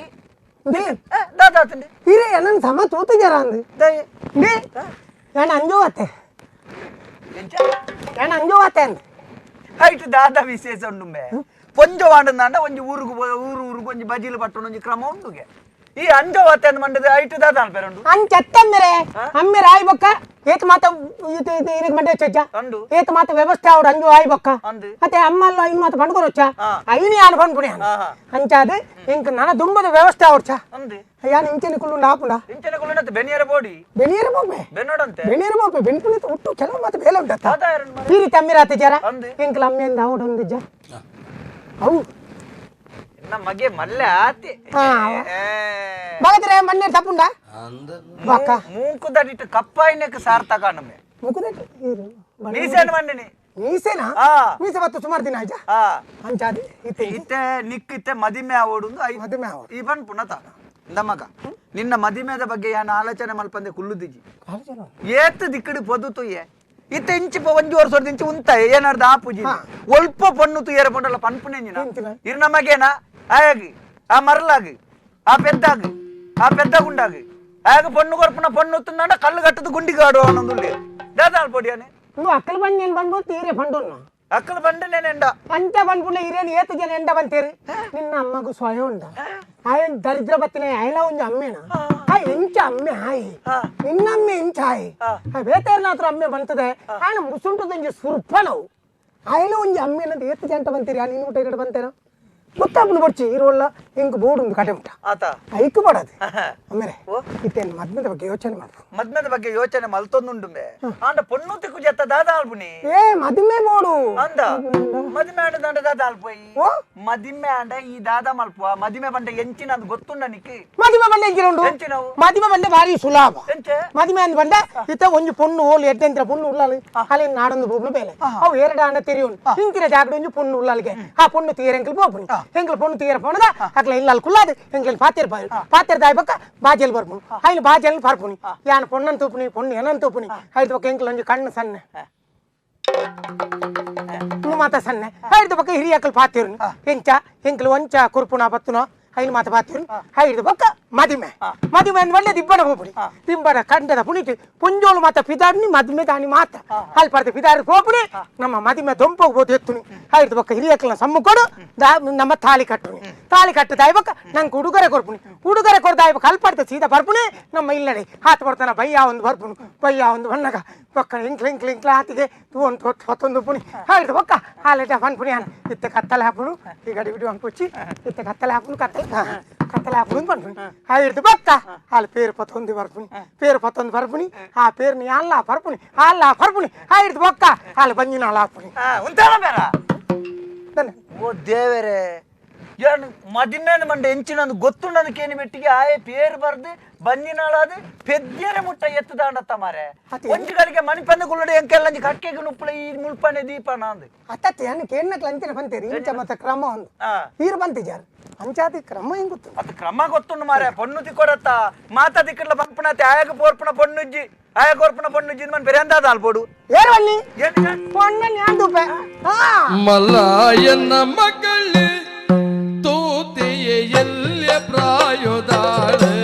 they ದಾದಾತಂಡಿ ಇರೆ ನನ್ನ ಸಮ ತೂತು ಜರ ಅಂದು ದಯೆ they ನಾನು ಅಂಜೋ ಅತ್ತೆ ಎಂಚ ನಾನು ಅಂಜೋ ಅತ್ತೆ ಅಂದ್ ಹೈಟ್ ದಾದ ವಿಶೇಷ ಉಂಡುಂಬೆ ಪೊಂಜ ವಾಂಡಂದಾಂಡ ಒಂಜಿ ಊರುಗು ಊರು ಊರುಗು ಒಂಜಿ ಬಜಿಲು ಪಟ್ಟಣ ಒಂಜಿ ಕ್ರಮ ಉಂಡುಗೆ ಈ ಅಂಜೋ ವಾತೆ ಅಂದ್ ಮಂಡದ ಹೈಟ್ ದಾದ ಅನ್ಪೆರುಂಡು ಅಂಚತ್ತಂದರೆ ಅಮ್ಮೆ ರಾಯ್ ಬೊಕ್ಕ ಏತ್ ಮಾತ ಇದು ಇದು ಇರಗ್ ಮಂಡೆ ಚಜ್ಜ ಅಂಡು ಏತ್ ಮಾತ ವ್ಯವಸ್ಥೆ ಅವ್ರು ಅಂಜು ಆಯ್ ಬೊಕ್ಕ ಅಂದು ಮತ್ತೆ ಅಮ್ಮ ಅಲ್ಲ ಇನ್ ಮಾತ ಪಂಡ್ಕೊರೊಚ್ಚ ಹಾ. ಐನಿ ಯಾನ್ ಪಂಡ್ಪುಣಿ ಹಾ, ಹಾ. ಅಂಚಾದ ಇಂಕ್ ನನ ದುಂಬದ ವ್ಯವಸ್ಥೆ ಅವ್ರಚ ಅಂದು ಯಾನ್ ಇಂಚೆನ ಕುಳ್ಳು ಆಪುಂಡ ಇಂಚನ ಕುಲ್ಲನತ್ತೆ ಬೆನಿಯರ ಬೋಡಿ ಬೆನಿಯರ ಬೋಪೆ ಬೆನ್ನೋಡಂತೆ ಬೆನಿಯರ ಬೋಪೆ ಬೆನ್ಪುಣಿ ಒಟ್ಟು ಕೆಲವು ಮಾತ ಬೇಲೆ ಉಂಟತ್ತ ದಾದ ಯಾರನ್ ಮರೆ ಈರಿ ತಮ್ಮಿರಾತ ಜರ ಅಂದು ಎಂಕ್ಲ ಅಮ್ಮೆಂದ ಅವಡೊಂದು ಜ ಅವು ಎನ್ನ ಮಗೆ ಮಲ್ಲೆ ಆತಿ ಹಾ. ಬಗದ್ರೆ ಮಣ್ಣೆ ತಪ್ಪುಂಡ ಅಂದ ಬಕ್ಕ ಮೂಂಕು ದಡಿಟ್ಟು ಕಪ್ಪಾಯಿನಕ್ಕೆ ಸಾರ್ಥಕ ನಮ್ಮೆ ಮುಕುದ ಇರು ಮೀಸೇನು ಮಂಡಿನಿ ಮೀಸೆನಾ ಹಾ ಮೀಸೆ ಮತ್ತು ಸುಮಾರು ದಿನ ಆಯ್ತಾ ಹಾ ಅಂಚಾದಿ ಇತ್ತೆ ಇತ್ತೆ ನಿಕ್ ಇತ್ತೆ ಮದಿಮೆ ಆವೋಡುಂದು I ಮದುವೆ ಆವೋಡು. ಈ ಬನ್ ಪುನತ ಇಂದ ಮಗ ನಿನ್ನ ಮದಿಮೆದ ಬಗ್ಗೆ ಯಾನ ಆಲೋಚನೆ ಮಲ್ಪಂದೆ ಕುಲ್ಲುದಿಜಿ ಏತ್ ದಿಕ್ಕಡು ಪೊದು ತುಯ್ಯೆ ಇತ್ತೆ ಇಂಚಿ ಒಂಜಿ ವರ್ಷದ ಇಂಚಿ ಉಂತ ಏನಾರ್ದ ಆಪುಜಿ ಒಲ್ಪ ಪಣ್ಣು ತುಯ್ಯರ ಪಂಡಲ ಪನ್ಪುನೆಂಜಿನ ಎಂಚಿನ? ಇರ್ನ ಮಗೇನ ಆಯಾಗಿ ಆ ಮರಲಾಗಿ ಆ ಪೆದ್ದಾಗಿ ಆ ಪೆದ್ದ ಗುಂಡಾಗಿ ಆಯಾಗ ಪಣ್ಣು ಕೊರ್ಪುನ ಪಣ್ಣು ತಿಂದಾಂಡ ಕಲ್ಲು ಕಟ್ಟದ ಗುಂಡಿಗಾಡು ಅನ್ನೊಂದುಳ್ಳಿ ದಾದಾಲ್ ಪೊಡಿಯಾನೆ నువ్వు అక్కలు బండి నేను బండు తీరే పండున్నా ಅಕ್ಕಲು ಬಂಡೆ ನೇನೆಂಡ ಅಂಚ ಬಂದ್ಬಿಡ್ಲ ಹಿರಿಯನ್ ಏತು ಜನ ಎಂಡ ಬಂತೇರಿ ನಿನ್ನ ಅಮ್ಮಗೂ ಸ್ವಯ ಉಂಡ ಆಯನ್ ದರಿದ್ರ ಬತ್ತಿನ ಆಯ್ಲ ಒಂಜಿ ಅಮ್ಮೇನ ಆ ಎಂಚ ಅಮ್ಮೆ ಆಯಿ ನಿನ್ನ ಅಮ್ಮೆ ಎಂಚ ಆಯಿ ಆ ಬೇತೇರ್ನಾತ್ರ ಅಮ್ಮೆ ಬಂತದೆ ಆಯನ ಮುಸುಂಟದೊಂಜಿ ಸುರ್ಪ ನಾವು ಆಯ್ಲ ಒಂಜಿ ಅಮ್ಮೇನಂತ ಏತು ಜಂಟ ಬಂತೀರಿ ಆ ನಿನ್ನ ಊಟ ಎರಡು ಬಂತೇನ ಗೊತ್ತಾಪುನ ಬಡ್ಚಿ ಇರೋಲ್ಲ ಇಂಕ್ ಬೋರ್ಡ್ ಒಂದು ಕಡೆ ಉಂಟ ಆತ ಐಕ್ ಬಡದು ಆಮೇಲೆ ಓ. ಇತ್ತೇನು ಮದ್ಮದ ಬಗ್ಗೆ ಯೋಚನೆ ಮಾಡು ಮದ್ಮೆದ ಬಗ್ಗೆ ಯೋಚನೆ ಮಲ್ತೊಂದುಂಡುಂಬೆ ಆಂಡ ಪೊಣ್ಣು ತಿಕ್ಕು ಜತ್ತ ದಾದ ಆಲ್ಪುನಿ ಏ ಮದುವೆ ಬೋಡು ಅಂದ ಮದಿಮೆ ಆಂಡ ದಾಂಡ ದಾದ ಆಲ್ಪೋಯಿ ಓ ಮದಿಮೆ ಆಂಡ ಈ ದಾದ ಮಲ್ಪುವ ಮದಿಮೆ ಬಂಡ ಎಂಚಿನ ಅಂದ್ ಗೊತ್ತುಂಡ ನಿಕ್ಕಿ ಮದುವೆ ಬಂಡೆ ಎಂಚಿನ ಉಂಡು ಎಂಚಿನವು ಮದುವೆ ಬಂಡೆ ಭಾರಿ ಸುಲಭ ಎಂಚೆ ಮದುವೆ ಅಂದ್ ಬಂಡ ಇತ್ತ ಒಂಜಿ ಪೊಣ್ಣು ಓಲು ಎಡ್ಡೆಂತ್ರ ಪೊಣ್ಣು ಉಳ್ಳಾಲು ಅಲ್ಲಿ ನಾಡೊಂದು ಪೋಪುನ ಬೇಲೆ ಅವು ಎರಡು ಆಂಡ ತೆರಿಯುನ್ ಇಂತಿನ ಜಾಗಡ ಒಂಜಿ ಪೊಣ್ಣು ಉಳ್ಳಾಲಿಗೆ ಆ ಪೊಣ್ಣು ತೀರ ಎಂಕಲ್ ಪೋಪುನಿ ಎಂಕಲ್ ಪೊಣ್ಣು ತೀರ ಪೋಣದ ಅಕ್ಲ ಇಲ್ಲಾಲ್ ಕುಲ್ಲಾದು ಎಂಕಲ್ ಪಾತಿರ್ ಬಾಯ್ ಪಾತಿರ್ ದಾಯ್ ಬಕ್ಕ ಬಾಜಲ್ ಬರ್ಪುನು ಐನ್ ಬಾಜಲ್ ಪರ್ಪುನಿ ಯಾನ್ ಪೊಣ್ಣನ್ ತೂಪುನಿ ಪೊಣ್ಣು ಏನನ್ ತೂಪುನಿ ಐದು ಬಕ್ಕ ಎಂಕಲ್ ಒಂಜಿ ಕಣ್ಣು ಸಣ್ಣ ಮಾತ ಸಣ್ಣ ಐದು ಬಕ್ಕ ಹಿರಿಯಕಲ್ ಪಾತಿರ್ನು ಎಂಚ ಎಂಕಲ್ ಒಂಚ ಕುರ್ಪುನ ಬತ್ತುನ ಐನು ಮಾತ ಪಾತಿರ್ನು ಐದು ಬಕ್ಕ ಮದಿಮೆ ಮದಿಮೆ ಅಂದ್ ಒಳ್ಳೆ ದಿಬ್ಬಣ ಹೋಪುನಿ ದಿಬ್ಬಣ ಕಂಡದ ಪುಣಿಟ್ ಪುಂಜೋಲು ಮಾತ ಪಿದಾರ್ನಿ ಮದಿಮೆ ದಾನಿ ಮಾತ ಅಲ್ಪರ್ದ ಪಿದಾರ್ ಹೋಪುನಿ ನಮ್ಮ ಮದಿಮೆ ದೊಂಪೋಗ್ ಬೋದು ಎತ್ತುನಿ ಐದು ಬಕ್ಕ ಹಿರಿಯಕಲ್ನ ಸಮ್ಮುಕೊಡು ನಮ್ಮ ತಾಳಿ ಕಟ್ಟುನಿ ತಾಳಿ ಕಟ್ಟು ದಾಯ್ಬಕ್ಕ ನಂಗೆ ಉಡುಗೊರೆ ಕೊರ್ಪುನಿ ಉಡುಗೊರೆ ಕೊಡ್ದಾಯ್ಬಕ್ಕ ಅಲ್ಪಡ್ತ ಸೀದಾ ಬರ್ಪುನಿ ನಮ್ಮ ಇಲ್ಲಡೆ ಹಾತ್ ಬರ್ತಾನ ಬಯ್ಯ ಒಂದು ಬರ್ಪುನು ಬಯ್ಯ ಒಂದು ಬಣ್ಣಗ ಬಕ್ಕ ಇಂಕ್ಲ ಇಂಕ್ಲ ಇಂಕ್ಲ ಆತಿಗೆ ತೂ ಒಂದು ಹೊತ್ತೊಂದು ಪುಣಿ ಐದು ಬಕ್ಕ ಹಾಲೆಟ ಪನ್ಪುನಿ ಅನ್ನ ಇತ್ತ ಕತ್ತಲೆ ಹಾಪುನು ಈ ಗಡಿ ಬಿಡಿ ಅನ್ಪುಚ್ಚಿ ಇತ್ತ ಕತ್ತಲೆ ಹಾಪುನು ಕತ್ತಲೆ ಕತ್ತಲೆ ಹಾಪುನು ಪನ್ಪುನಿ ಐದು ಬಕ್ಕ ಅಲ್ಲಿ ಪೇರು ಪತ್ತೊಂದು ಬರ್ಪುನಿ ಪೇರು ಪತ್ತೊಂದು ಬರ್ಪುನಿ ಆ ಪೇರ್ನಿ ಅಲ್ಲ ಪರ್ಪುನಿ ಅಲ್ಲ ಪರ್ಪುನಿ ಐದು ಬಕ್ಕ ಅಲ್ಲಿ ಬಂಜಿನಾಳ ಹಾಪುನಿ ಉಂತಾಳ ಬೇರ ದನ್ನ ಓ ದೇವರೇ ಏನು ಮದಿಮೇನ ಮಂಡ ಎಂಚಿನಂದು ಗೊತ್ತುಂಡಂದು ಕೇನಿ ಬೆಟ್ಟಿಗೆ ಆಯೆ ಪೇರು ಬರ್ದು ಬಂಜಿನಾಳಾದು ಪೆದ್ಯರೆ ಮುಟ್ಟ ಎತ್ತುದಾಂಡತ್ತ ಮಾರೆ ಅತ್ತೆ. ಒಂಜಿ ಗಳಿಗೆ ಮಣಿಪಂದ ಕುಲ್ಲಡೆ ಎಂಕೆಲ್ಲಂಜಿ ಕಕ್ಕೆಗೆ ನುಪ್ಪಳ ಈ ಮುಳ್ಪನೆ ದೀಪನ ಅಂದು ಅತ್ತತ್ತೆ ಅನ್ನ ಕೇನ್ನಕ್ಲ ಅಂತಿನ ಬಂತೇರಿ ಇಂಚ ಮತ್ತೆ ಕ್ರಮ ಒಂದು ಆ. ಈರು ಬಂತಿಜಾರು ಅಂಚಾದಿ ಕ್ರಮ ಹೆಂಗ್ ಗೊತ್ತು ಅದು ಕ್ರಮ ಗೊತ್ತುಂಡು ಮಾರೆ ಪೊಣ್ಣು ತಿಕ್ಕೊಡತ್ತ ಮಾತಾ ದಿಕ್ಕಡ್ಲ ಪಂಪನತೆ ಆಯಾಗ ಪೋರ್ಪುನ ಪೊಣ್ಣುಜ್ಜಿ ಆಯಾಗ ಕೋರ್ಪುನ ಪೊಣ್ಣುಜ್ಜಿ ಮನ್ ಬೇರೆ ಅಂದಾದ ಅಲ್ಪೋಡು ಏರು ಬನ್ನಿ ಏನು ಪೊಣ್ಣ ನ್ಯಾಂದುಪೆ ಹಾ ಮಲ್ಲಾಯನ ಮಗಳೇ ತೂತೆಯೇ ಎಲ್ಲಿಯ ಪ್ರಾಯೋದಾಳೆ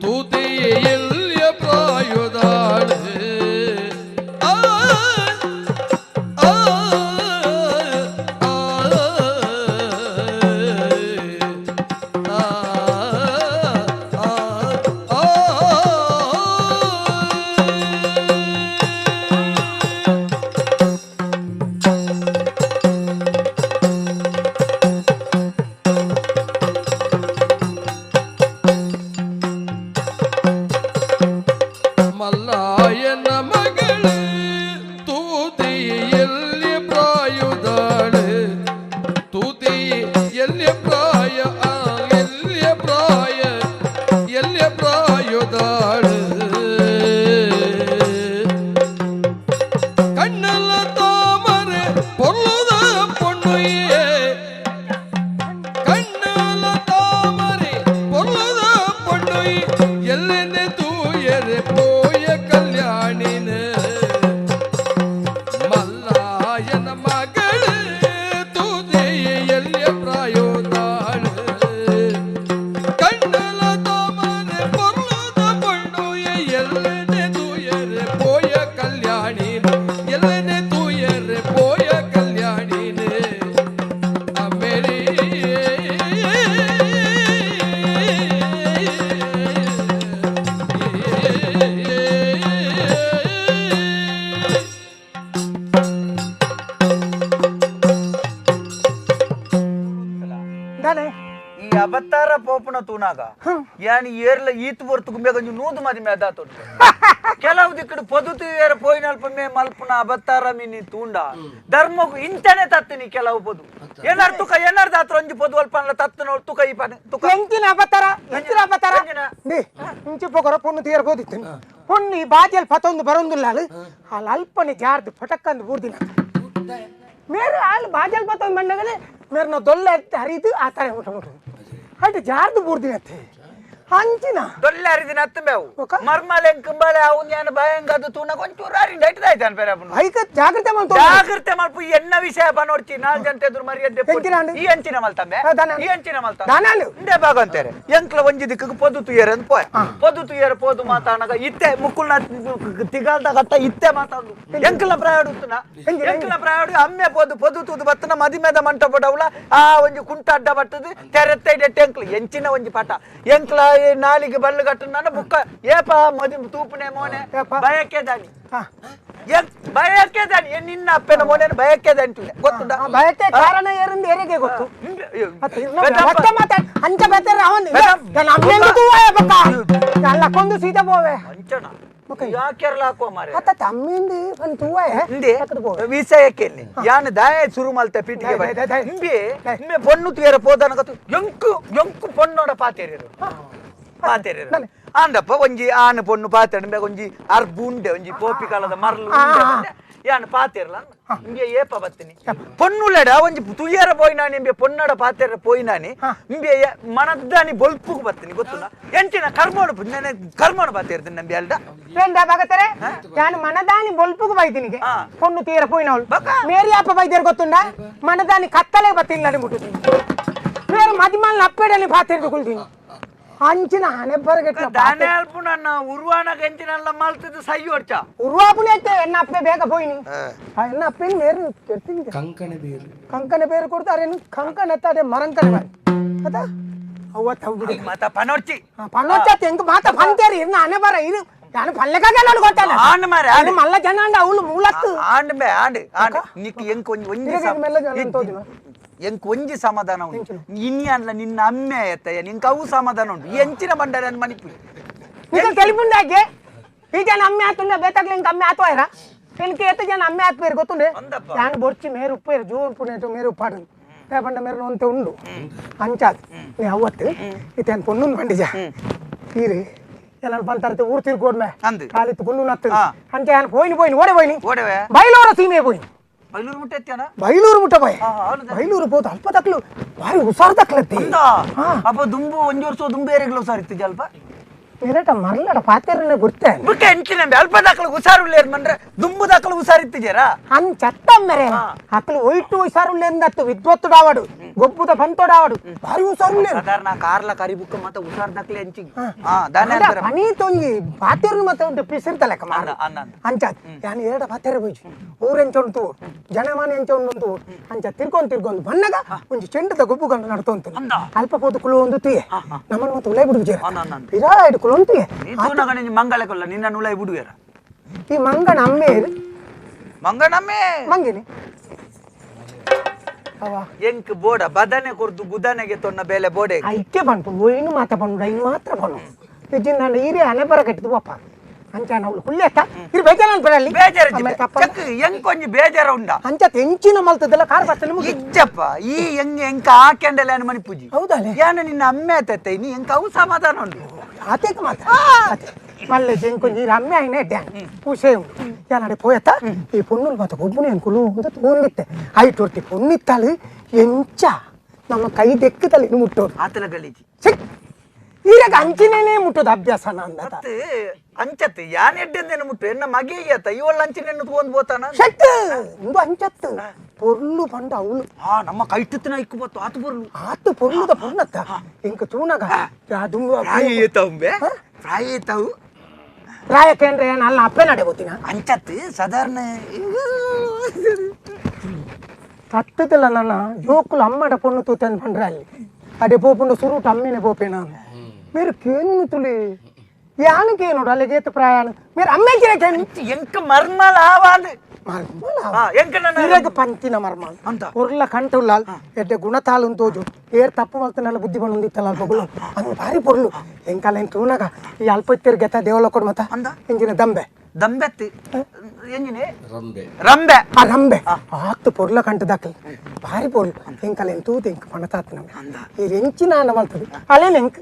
ತೂತೆಯೇ ಎಲ್ಲಿಯ ಪ್ರಾಯೋದಾಳೆ ಆ, ಆ, ಆ, ಆ. ಪೋಪುನ ತೂನಾಗ ಯಾನಿ ಏರ್ಲ ಈತ್ ಬೊರ್ತು ಗುಂಬೆ ಕೊಂಚ ನೂದು ಮದಿ ಮೇದ ತೊಟ್ಟು ಕೆಲವು ದಿಕ್ಕಡು ಪೊದುತು ಏರ ಪೋಯಿನಲ್ಪ ಮೇ ಮಲ್ಪುನ ಅಬತ್ತಾರ ಮಿನಿ ತೂಂಡ ಧರ್ಮಗು ಇಂತನೆ ತತ್ತಿನಿ ಕೆಲವು ಪೊದು ಏನಾರು ತುಕ ಏನಾರು ದಾತ್ರ ಒಂಜಿ ಪೊದು ಅಲ್ಪ ತತ್ತನ ತುಕ ಈ ಪನ ತುಕ ಎಂಚಿನ ಅಬತ್ತಾರ ಎಂಚಿನ ಅಬತ್ತಾರ ಇಂಚಿ ಪೊಗರ ಪೊಣ್ಣು ತೀರ ಬೋದಿತ್ತು ಪೊಣ್ಣು ಈ ಬಾಜಿಯಲ್ಲಿ ಪತೊಂದು ಬರೊಂದುಲ್ಲ ಅಲ್ಲಿ ಅಲ್ಪನೆ ಜಾರ್ದು ಪಟಕ್ಕಂದು ಬೂರ್ದಿನ ಮೇರೆ ಅಲ್ಲಿ ಬಾಜಲ್ ಪತೊಂದು ಬಂದಾಗಲೇ ಮೇರೆ ನಾವು ದೊಲ್ಲೆ ಹರಿದು ಆ ತರ ಮುಟ್ಟ ಮುಟ್ಟು ಅటు ಜಾರ್ದು ಬೂರ್ದಿನತ್ತೆ ಅಂಚಿನ ದೊಲ್ಲೆ ಹರಿದಿನ ಅತ್ತಂಬೆವು ಮರ್ಮಲೆ ಕುಂಬಳೆ ಅವು ಜ್ಞಾನ ಭಯಂಗ ಅದು ತೂನ ಕೊಂಚೂರು ಹರಿಂಡ ಇಟ್ಟದಾಯ್ತಾನೆ ಬೇರೆ ಐಕ ಜಾಗ್ರತೆ ಮಾಡ್ತು ಜಾಗ್ರತೆ ಮಲ್ಪ ಎನ್ನ ವಿಷಯ ನೋಡ್ತಿ ನಾಲ್ ಜನ ಎದುರು ಮರ್ಯಾದೆ ಈ ಅಂಚಿನ ಮಲ್ತಂಬೆ ಈ ಅಂಚಿನ ಮಲ್ತ ಇಂದೇ ಭಾಗ ಅಂತಾರೆ ಎಂಕ್ಲ ಒಂಜಿ ದಿಕ್ಕಕ್ಕೆ ಪೊದು ತುಯರ್ ಅಂತ ಪೋಯ ಪೊದು ತುಯರ್ ಪೋದು ಮಾತಾನಗ ಇತ್ತೆ ಮುಕ್ಕುಲ್ನ ತಿಗಾಲ್ದ ಗಟ್ಟ ಇತ್ತೆ ಮಾತಾಡು ಎಂಕ್ಲ ಪ್ರಾಯಡು ಉತ್ತುನ ಎಂಕ್ಲ ಪ್ರಾಯಡು ಅಮ್ಮೆ ಪೋದು ಪೊದು ತೂದು ಬತ್ತನ ಮದಿಮೆದ ಮಂಟಪಡವುಲ ಆ ಒಂಜಿ ಕುಂಟ ಅಡ್ಡ ಬಟ್ಟದು ತೆರೆತ್ತೆ ಎಂಕ್ಲ ಎಂಚಿನ ಒಂಜಿ ಪಾಠ ಎಂಕ್ಲ ನಾಲಿಗೆ ಬಲ್ಲು ಗಟ್ಟ ಬುಕ್ಕ ಏಪ ಮದಿ ತೂಪುನೆ ಮೋನೆ ಬಯಕೆ ದಾನಿ ಬಯಕೆ ದಾನಿ ನಿನ್ನ ಅಪ್ಪನ ಮೋನೆ ಬಯಕೆ ದಾನಿ ಗೊತ್ತುಂಡ ಬಯಕೆ ಕಾರಣ ಏರಿಂದ ಏರಿಗೆ ಗೊತ್ತು ಅಂಚ ಬೇತಾರೆ ಅವನು ಅಲ್ಲ ಕೊಂದು ಸೀದಾ ಪೋವೆ ಅಂಚನ ಯಾಕೆರ್ಲ ಹಾಕುವ ಮಾರೆ ಅತ್ತ ತಮ್ಮಿಂದು ಒಂದು ತೂವಾಯ ಇಂದೆ ವಿಷಯಕ್ಕೆ ಯಾನ್ ದಾಯ ಶುರು ಮಲ್ತೆ ಪೀಟಿಗೆ ಇಂಬೆ ಇಂಬೆ ಪೊಣ್ಣು ತುಯರ ಪೋದನ ಗೊತ್ತು ಎಂಕು ಎಂಕು ಪೊಣ್ಣೋಡ ಪಾತೇರಿರು ಪಾತೇರಿರು ಆಂದಪ್ಪ ಒಂಜಿ ಆನ ಪೊಣ್ಣು ಪಾತೇರು ಒಂಜಿ ಅರ್ಬು ಉಂಡೆ ಒಂಜಿ ಪೋಪಿ ಕಾಲದ ಮರ್ಲು ಯಾನ್ ಪಾತೇರ್ಲ ಇಂಬೆ ಏಪ ಬತ್ತಿನಿ ಪೊಣ್ಣುಲೆಡ ಒಂಜಿ ತುಯರ ಪೋಯಿನಾನಿ ಇಂಬೆ ಪೊನ್ನಡ ಪಾತೇರ ಪೋಯಿನಾನಿ ಇಂಬೆ ಮನದ್ದಾನಿ ಬೊಲ್ಪುಗು ಬತ್ತಿನಿ ಗೊತ್ತುನ ಎಂಚಿನ ಕರ್ಮೋಡು ಕರ್ಮೋಡು ಪಾತೇರ್ತೀನಿ ನಂಬಿ ಅಲ್ಡ ಭಗತರೆ ನಾನು ಮನದಾನಿ ಬೊಲ್ಪುಗು ಬೈದಿನಿಗೆ ಪೊಣ್ಣು ತೀರ ಪೋಯಿನವಳು ಮೇರಿ ಅಪ್ಪ ಬೈದೇರು ಗೊತ್ತುಂಡ ಮನದಾನಿ ಕತ್ತಲೆ ಬತ್ತಿನ ನಡಿ ಮುಟ್ಟುತ್ತೀನಿ ಮೇರು ಮದಿಮಲ್ನ ಅಪ್ಪೆಡಲ್ಲಿ ಪಾತೇರ್ದು ಕುಳ್ತೀನಿ ಅಂಚಿನ ಹಣೆ ಬರಗಟ್ಟ ದಾನೆ ಅಲ್ಪ ನನ್ನ ಉರುವಾನ ಗಂಚಿನೆಲ್ಲ ಮಲ್ತಿದ್ದು ಸೈ ಹೊಡ್ಚ ಉರುವಾಪುನೆ ಐತೆ ಎನ್ನ ಅಪ್ಪೆ ಬೇಗ ಪೋಯಿನಿ ಎನ್ನ ಅಪ್ಪೆ ಮೇರು ಕೆಡ್ತೀನಿ ಕಂಕಣೆ ಬೇರು ಕಂಕಣೆ ಬೇರು ಕೊಡ್ತಾರೆ ಕಂಕಣ ಎತ್ತಾರೆ ಮರಂಕಣೆ ಬಾರಿ ಅದ ಅವ್ವ ಬಿಡಿ ಮಾತಾ ಪನೊಡ್ಚಿ ಪನೊಡ್ಚ ಎಂಕ್ ಮಾತ ಪಂತೇರಿ ಇನ್ನ ಹಣೆ ಬರ ಇದು ನಾನು ಪಲ್ಲೆಕಾಗೆ ನಾನು ಗೊತ್ತಲ್ಲ ಆಂಡ್ ಮಾರೆ ಆಂಡ್ ಮಲ್ಲ ಜನ ಅಂಡ ಅವಳು ಮೂಲತ್ತು and May and and Nick ಎಂಕ್ ಒಂಜಿ ಒಂಜಿ ಎಂಕ್ ಒಂಜಿ ಸಮಾಧಾನ ಉಂಟು ಇನ್ಯಾನ್ಲ ನಿನ್ನ ಅಮ್ಮೆ ಎತ್ತಯ್ಯ ನಿಂಗೆ ಅವು ಸಮಾಧಾನ ಉಂಟು ಎಂಚಿನ ಬಂಡಾರ ಮಣಿಪುರಿ ನಿಕ್ಕ తెలిపుండాಗೆ ಈ ಜನ ಅಮ್ಮೆ ಆತುಂಡ ಬೇತಾಗ್ಲಿ ಇಂಕ ಅಮ್ಮೆ ಆತೋಯರ എനിക്ക് ಏತ ಜನ ಅಮ್ಮೆ ಆತ್ಪೇರು ಗೊತ್ತುಂಡೆ ನಾನು ಬೊರ್ಚಿ ಮೇರು ಉಪ್ಪೇರು ಜೋನ್ ಪುಣೇಟು ಮೇರು ಉಪ್ಪಾಡು ಪಂಡ ಮೇರು ಅಂತ ಉಂಡು ಅಂಚಾದ್ ನೀ ಅವತ್ತು ಇತ್ತೇನು ಪೊಣ್ಣುಂದು ಬಂಡಿಜ ಈರು ಎಲ್ಲರೂ ಬಂತಾರತೆ ಊರು ತಿರ್ಗೋಡ್ಮೆ ಕಾಲಿತ್ತು ಗುಲ್ಲು ನತ್ತು ಅಂಚೆ ನಾನು ಪೋಯಿನಿ ಪೋಯಿನಿ ಓಡೆ ಪೋಯಿನಿ ಬೈಲೂರ ಸೀಮೆ ಪೋಯಿನಿ ಬೈಲೂರು ಮುಟ್ಟ ಎತ್ತೇನ ಬೈಲೂರು ಮುಟ್ಟ ಬಾಯ್ ಬೈಲೂರು ಪೋತು ಅಲ್ಪ ತಕ್ಲು ಬಾಯಿ ಹುಷಾರು ತಕ್ಲತ್ತಿ ಅಪ್ಪ ದುಂಬು ಒಂಜಿ ವರ್ಷ ದುಂಬು ಏರಿಗ್ಲು ಹುಷಾರು ಇತ್ತು ಅಲ್ಪ ಮೇರಟ ಮರ್ಲಡ ಪಾತೇರನೆ ಗುರ್ತೆ ಬುಕ್ಕ ಎಂಚಿನ ಅಲ್ಪ ದಾಖಲು ಹುಷಾರು ಮಂಡ್ರೆ ದುಂಬು ದಾಖಲು ಹುಷಾರು ಇತ್ತಿಜೇರಾ ಅನ್ ಚತ್ತ ಮೇರೆ ಅಕ್ಲು ಒಯ್ಟು ಹುಷಾರುಲ್ಲೇಂದತ್ತು ವಿದ್ವತ್ತುಡಾವಡು ಗೊಬ್ಬುದ ಬಂತೋಡಾವಡು ಭಾರಿ ಹುಷಾರುಲ್ಲೇನು ಸಾಧಾರಣ ಕಾರ್ಲ ಕರಿ ಬುಕ್ಕ ಮತ್ತೆ ಹುಷಾರ್ ದಾಖಲೆ ಎಂಚಿ ಪನಿ ತೊಂಜಿ ಪಾತೇರು ಮತ್ತೆ ಉಂಟು ಪಿಸಿರ್ತಲೆಕ್ಕ ಮಾರ ಅಂಚಾತ್ ಯಾನ್ ಎರಡ ಪಾತೇರ ಹೋಯ್ಚು ಊರೆಂಚ ಉಂಟು ಜನಮಾನ ಎಂಚ ಉಂಟು ಅಂಚ ತಿರ್ಕೊಂಡು ತಿರ್ಕೊಂಡು ಬನ್ನಗ ಒಂಜಿ ಚೆಂಡದ ಗೊಬ್ಬು ಗಂಡು ನಡ್ತೊಂತು ಅಲ್ಪ ಪೋದು ಕುಲು ಒಂದು ತುಯೆ ನಮ್ಮನ್ನು ಮತ್ತೆ ಉಲೈ ಬಿಡು ಪಿರಾಯ್ಡು ಕುಲು ಉಂಟು ಮಂಗಳ ಕೊಲ್ಲ ನಿನ್ನ ಉಲೈ ಬಿಡುವೇರ ಈ ಮಂಗನ ಅಮ್ಮೆ ಮಂಗನಮ್ಮೆ ಮಂಗಿನಿ ಎಂಕ್ ಬೋಡ ಬದನೆ ಕೊರ್ದು ಗುದನೆಗೆ ತೊನ್ನ ಬೇಲೆ ಬೋಡೆ ಐಕೆ ಪನ್ಪು ಒಯ್ನು ಮಾತ ಪನ್ನುಡ ಇನ್ನು ಮಾತ್ರ ಪನ್ನು ಇಜ್ಜಿನ ಈರೆ ಹಣೆ ಬರ ಕಟ್ಟಿದ್ದು ಪಾಪ ಅಂಚ ನಾವು ಹುಲ್ಲೆತ್ತ ಇರು ಬೇಜಾರ ಅನ್ಪಡಲ್ಲಿ ಬೇಜಾರ ಚಕ್ ಎಂಕ್ ಒಂಜಿ ಬೇಜಾರ ಉಂಡ ಅಂಚ ತೆಂಚಿನ ಮಲ್ತದಲ್ಲ ಕಾರ್ ಬಸ್ತಲ್ಲಿ ಇಜ್ಜಪ್ಪ ಈ ಎಂಗ್ ಎಂಕ ಆಕೆಂಡಲೆ ಅನ್ ಮಣಿಪುಜಿ ಹೌದಲ್ಲ ಯಾನ ನಿನ್ನ ಅಮ್ಮೆ ಆತತ್ತೆ ನೀ ಎಂಕ ಅವು ಸಮಾಧಾನ ಉಂಡು ಆತೇಕ ಮಾತ್ರ ಮಲ್ಲೆ ಜೆಂಕೊಂಜಿ ರಮ್ಯ అయిన ಡ್ಯಾನ್ ಪೂಸೆ ಉಂಡು ಯಾನಡೆ ಪೋಯತ್ತ ಈ ಪೊಣ್ಣುಲು ಮಾತ ಗೊಬ್ಬುನೆ ಅನ್ಕುಲು ಅಂತ ತೋಂದಿತ್ತೆ ಐಟೊರ್ತಿ ಪೊನ್ನಿತ್ತಾಳು ಎಂಚ ನಮ್ಮ ಕೈ ದೆಕ್ಕದಲ್ಲಿ ಮುಟ್ಟೋದು ಆತಲ ಗಲೀಜಿ ಸಿಕ್ ಈರಾಗ ಅಂಚಿನೇನೆ ಮುಟ್ಟೋದು ಅಭ್ಯಾಸ ನಂದ ಅಂಚತ್ತು ಯಾನ್ ಎಡ್ಡೆಂದೇನು ಮುಟ್ಟು ಎನ್ನ ಮಗೆ ಅತ್ತ ಇವಳ ಅಂಚಿನೆನ್ನು ತಗೊಂಡು ಬೋತಾನ ಶೆಟ್ ಇಂದು ಅಂಚತ್ತು ಪೊರ್ಲು ಪಂಡ ಅವಳು ಹಾ ನಮ್ಮ ಕೈಟುತ್ತಿನ ಇಕ್ಕು ಬತ್ತು ಆತು ಪೊರ್ಲು ಆತು ಪೊರ್ಲುದ ಪೊರ್ಲತ್ತ ಇಂಕ ತೂನಗ ಪ್ರಾಯ ಏತಾವುಂಬೆ ಪ್ರಾಯ ಏತಾವು ಪ್ರಾಯಕ್ಕೇನ್ರೆ ಅಲ್ಲ ಅಪ್ಪೆ ನಡೆ ಗೊತ್ತಿನ ಅಂಚತ್ತು ಸಾಧಾರಣ ತತ್ತದಲ್ಲ ನನ್ನ ಜೋಕುಲು ಅಮ್ಮಡ ಪೊಣ್ಣು ತೂತೇನು ಪಂಡ್ರೆ ಅಲ್ಲಿ ಅಡೆ ಪೋಪುಂಡು ಸುರುಟು ಅಮ್ಮೇನೆ ಪೋಪೆ ನಾನು మీరు కేను తులి యాను కేనుడు అలాగే ప్రాయాను మీరు అమ్మేంచిన కేను ಎಂಕ ಮರ್ಮಲ ಆವಾಂದು ಮರ್ಮಲ ಪಂತಿನ ಮರ್ಮ ಅಂತ. ಉರ್ಲ ಕಂಠ ಉಳ್ಳಾಲ್ ಎಡ್ಡೆ ಗುಣತಾಳು ತೋಜು ಏರ್ ತಪ್ಪು ಮಲ್ತನಲ್ಲ ಬುದ್ಧಿ ಬಂದಿತ್ತಲ್ಲ ಅಲ್ಪ ಅಂದ್ ಭಾರಿ ಪೊರ್ಲು ಎಂಕಾಲ ಎಂಕ್ ತೂನಗ ಈ ಅಲ್ಪ ಇತ್ತಿರ್ ಗೆತ ದೇವಲ ಕೊಡು ಮತ್ತ ಅಂದ? ಎಂಜಿನ ದಂಬೆ ದಂಬೆತ್ತಿ ಎಂಜಿನಿ ರಂಬೆ ರಂಬೆ ಆ ರಂಬೆ ಆತ್ತು ಪೊರ್ಲ ಕಂಠ ದಾಖಲೆ ಭಾರಿ ಪೊರ್ಲು ಎಂಕಾಲ ಎಂತ ತೂತು ಎಂಕ್ ಪಣತಾತ್ ನಮ್ಗೆ ಈ ಎಂಚಿನ ಮಲ್ತದೆ ಅಲೇನ್ ಎಂಕ್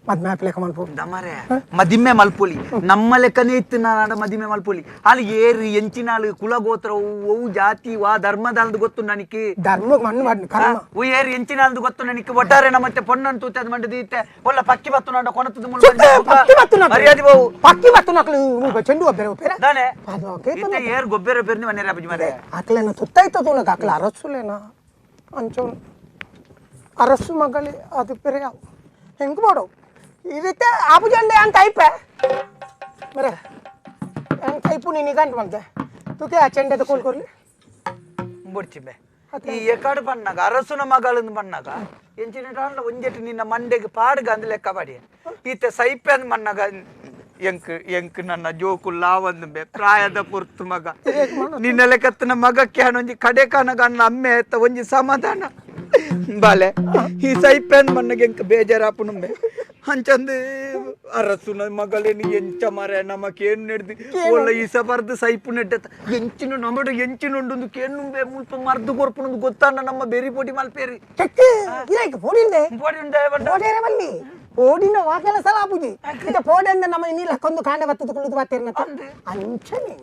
ಮದ್ಮೆ ಆಪ್ಲೇಕ ಮಲ್ಪು ದಮರೆ ಮದಿಮೆ ಮಲ್ಪೊಲಿ ನಮ್ಮ ಲೆಕ್ಕನೇ ಇತ್ತು ನಾಡ ಮದಿಮೆ ಮಲ್ಪೊಲಿ ಅಲ್ಲಿ ಏರು ಎಂಚಿನಾಳು ಕುಲಗೋತ್ರ ಒವು ಜಾತಿ ವಾ ಧರ್ಮದಾಲ್ದು ಗೊತ್ತು ನನಗೆ ಧರ್ಮಕ್ಕೆ ಮಣ್ಣು ಮಾಡಿ ಕರ್ಮ ಉ ಏರು ಎಂಚಿನಾಲ್ದು ಗೊತ್ತು ನನಗೆ ಒಟ್ಟಾರೆ ನಮ್ಮತ್ತೆ ಪೊಣ್ಣನ್ ತೂತೆ ಅದು ಮಂಡದಿ ಇತ್ತೆ ಒಲ್ಲ ಪಕ್ಕಿ ಬತ್ತು ನಾಡ ಕೊಣತದ ಮುಳ್ಳು ಸುತ್ತೆ ಪಕ್ಕಿ ಬತ್ತು ನಕಲು. ಮರ್ಯಾದೆ ಬಾವು ಪಕ್ಕಿ ಬತ್ತು ನಕಲು ಚೆಂಡು ಒಬ್ಬರೆ ಒಬ್ಬರೆ ದಾನೆ ಅದು ಕೇತನ ಇತ್ತೆ ಏರು ಗೊಬ್ಬರ ಪೆರ್ನಿ ಮನೆ ರಾಬಜಿ ಮರೆ ಆಕಲೇನ ತುತ್ತಾಯ್ತು ತೂನಗ ಆಕಲ ಅರಸುಲೇನ ಅಂಚೋನು ಅರಸು ಮಗಳಿ ಅದು ಪೆರೆ ಹೆಂಗೆ ಮಾಡು ಈ ರೀತಿ ಆಪುಜಂಡೆ ಅಂತ ಐಪೆ ಮರೆ ಹೆಂಗೆ ಟೈಪು ನೀನು ಗಂಟು ಮಂತೆ ತುಕೆ ಆ ಚೆಂಡೆದ ಕೋಲ್ ಕೊರ್ಲಿ ಬೊಡ್ಚಿಬೆ ಈ ಎಕಾಡು ಬಣ್ಣಾಗ ಅರಸುನ ಮಗಳಂದು ಬಣ್ಣಾಗ ಎಂಚಿನ ಟಾಂಡ್ಲ ಒಂಜೆಟ್ ನಿನ್ನ ಮಂಡೆಗೆ ಪಾಡ್ಗ ಅಂದ್ ಲೆಕ್ಕ ಬಾಡಿ ಈತ ಸೈಪೆ ಅಂದ್ ಮಣ್ಣಾಗ ಎಂಕ್ ಎಂಕ್ ನನ್ನ ಜೋಕು ಲಾವಂದು ಬೆ ಪ್ರಾಯದ ಪೊರ್ತು ಮಗ ನಿನ್ನ ಲೆಕ್ಕತ್ತಿನ ಮಗಕ್ಕೆ ಒಂಜಿ ಕಡೆ ಕಾನಗ ಅನ್ನ ಅಮ್ಮೆ ಎತ್ತ ಒಂಜಿ ಸಮಾಧಾನ ಬಾಲೆ ಈ ಸೈಪೆ ಅಂದ್ ಮಣ್ಣಗೆ ಎಂಕ್ ಬೇಜಾರಾಪುನುಂಬೆ ಅಂಚಂದು ಅರಸುನ ಮಗಳೇನು ಎಂಚ ಮರೆ ನಮಕೇನು ನೆಡ್ದು ಒಳ್ಳೆ ಈಸ ಬರ್ದು ಸೈಪು ನೆಡ್ಡತ್ತ ಎಂಚಿನ ನಮಡು ಎಂಚಿನುಂಡು ಕೇನುಂಬೆ ಮುಲ್ಪ ಮರ್ದು ಕೊರ್ಪುನೊಂದು ಗೊತ್ತಾನ ನಮ್ಮ ಬೆರಿ ಪೊಡಿ ಮಲ್ಪೇರಿ ಚೆಕ್ಕೆ ಇರಾಯ್ಕೆ ಪೋಡಿಂದೆ ಪೊಡಿ ಉಂಡೆ ಬಂಡ ಪೋಡೇರೆ ಬಲ್ಲಿ ಪೋಡಿನ ವಾ ಕೆಲಸ ಆಪುಜಿ ಇತ್ತೆ ಪೋಡೆ ಅಂದ ನಮ್ಮ ನೀಲ ಕೊಂದು ಕಾಂಡ ಬತ್ತದ ಕುಳ್ಳುದು ಬಾತೇರಿನ ಅಂಚನೆ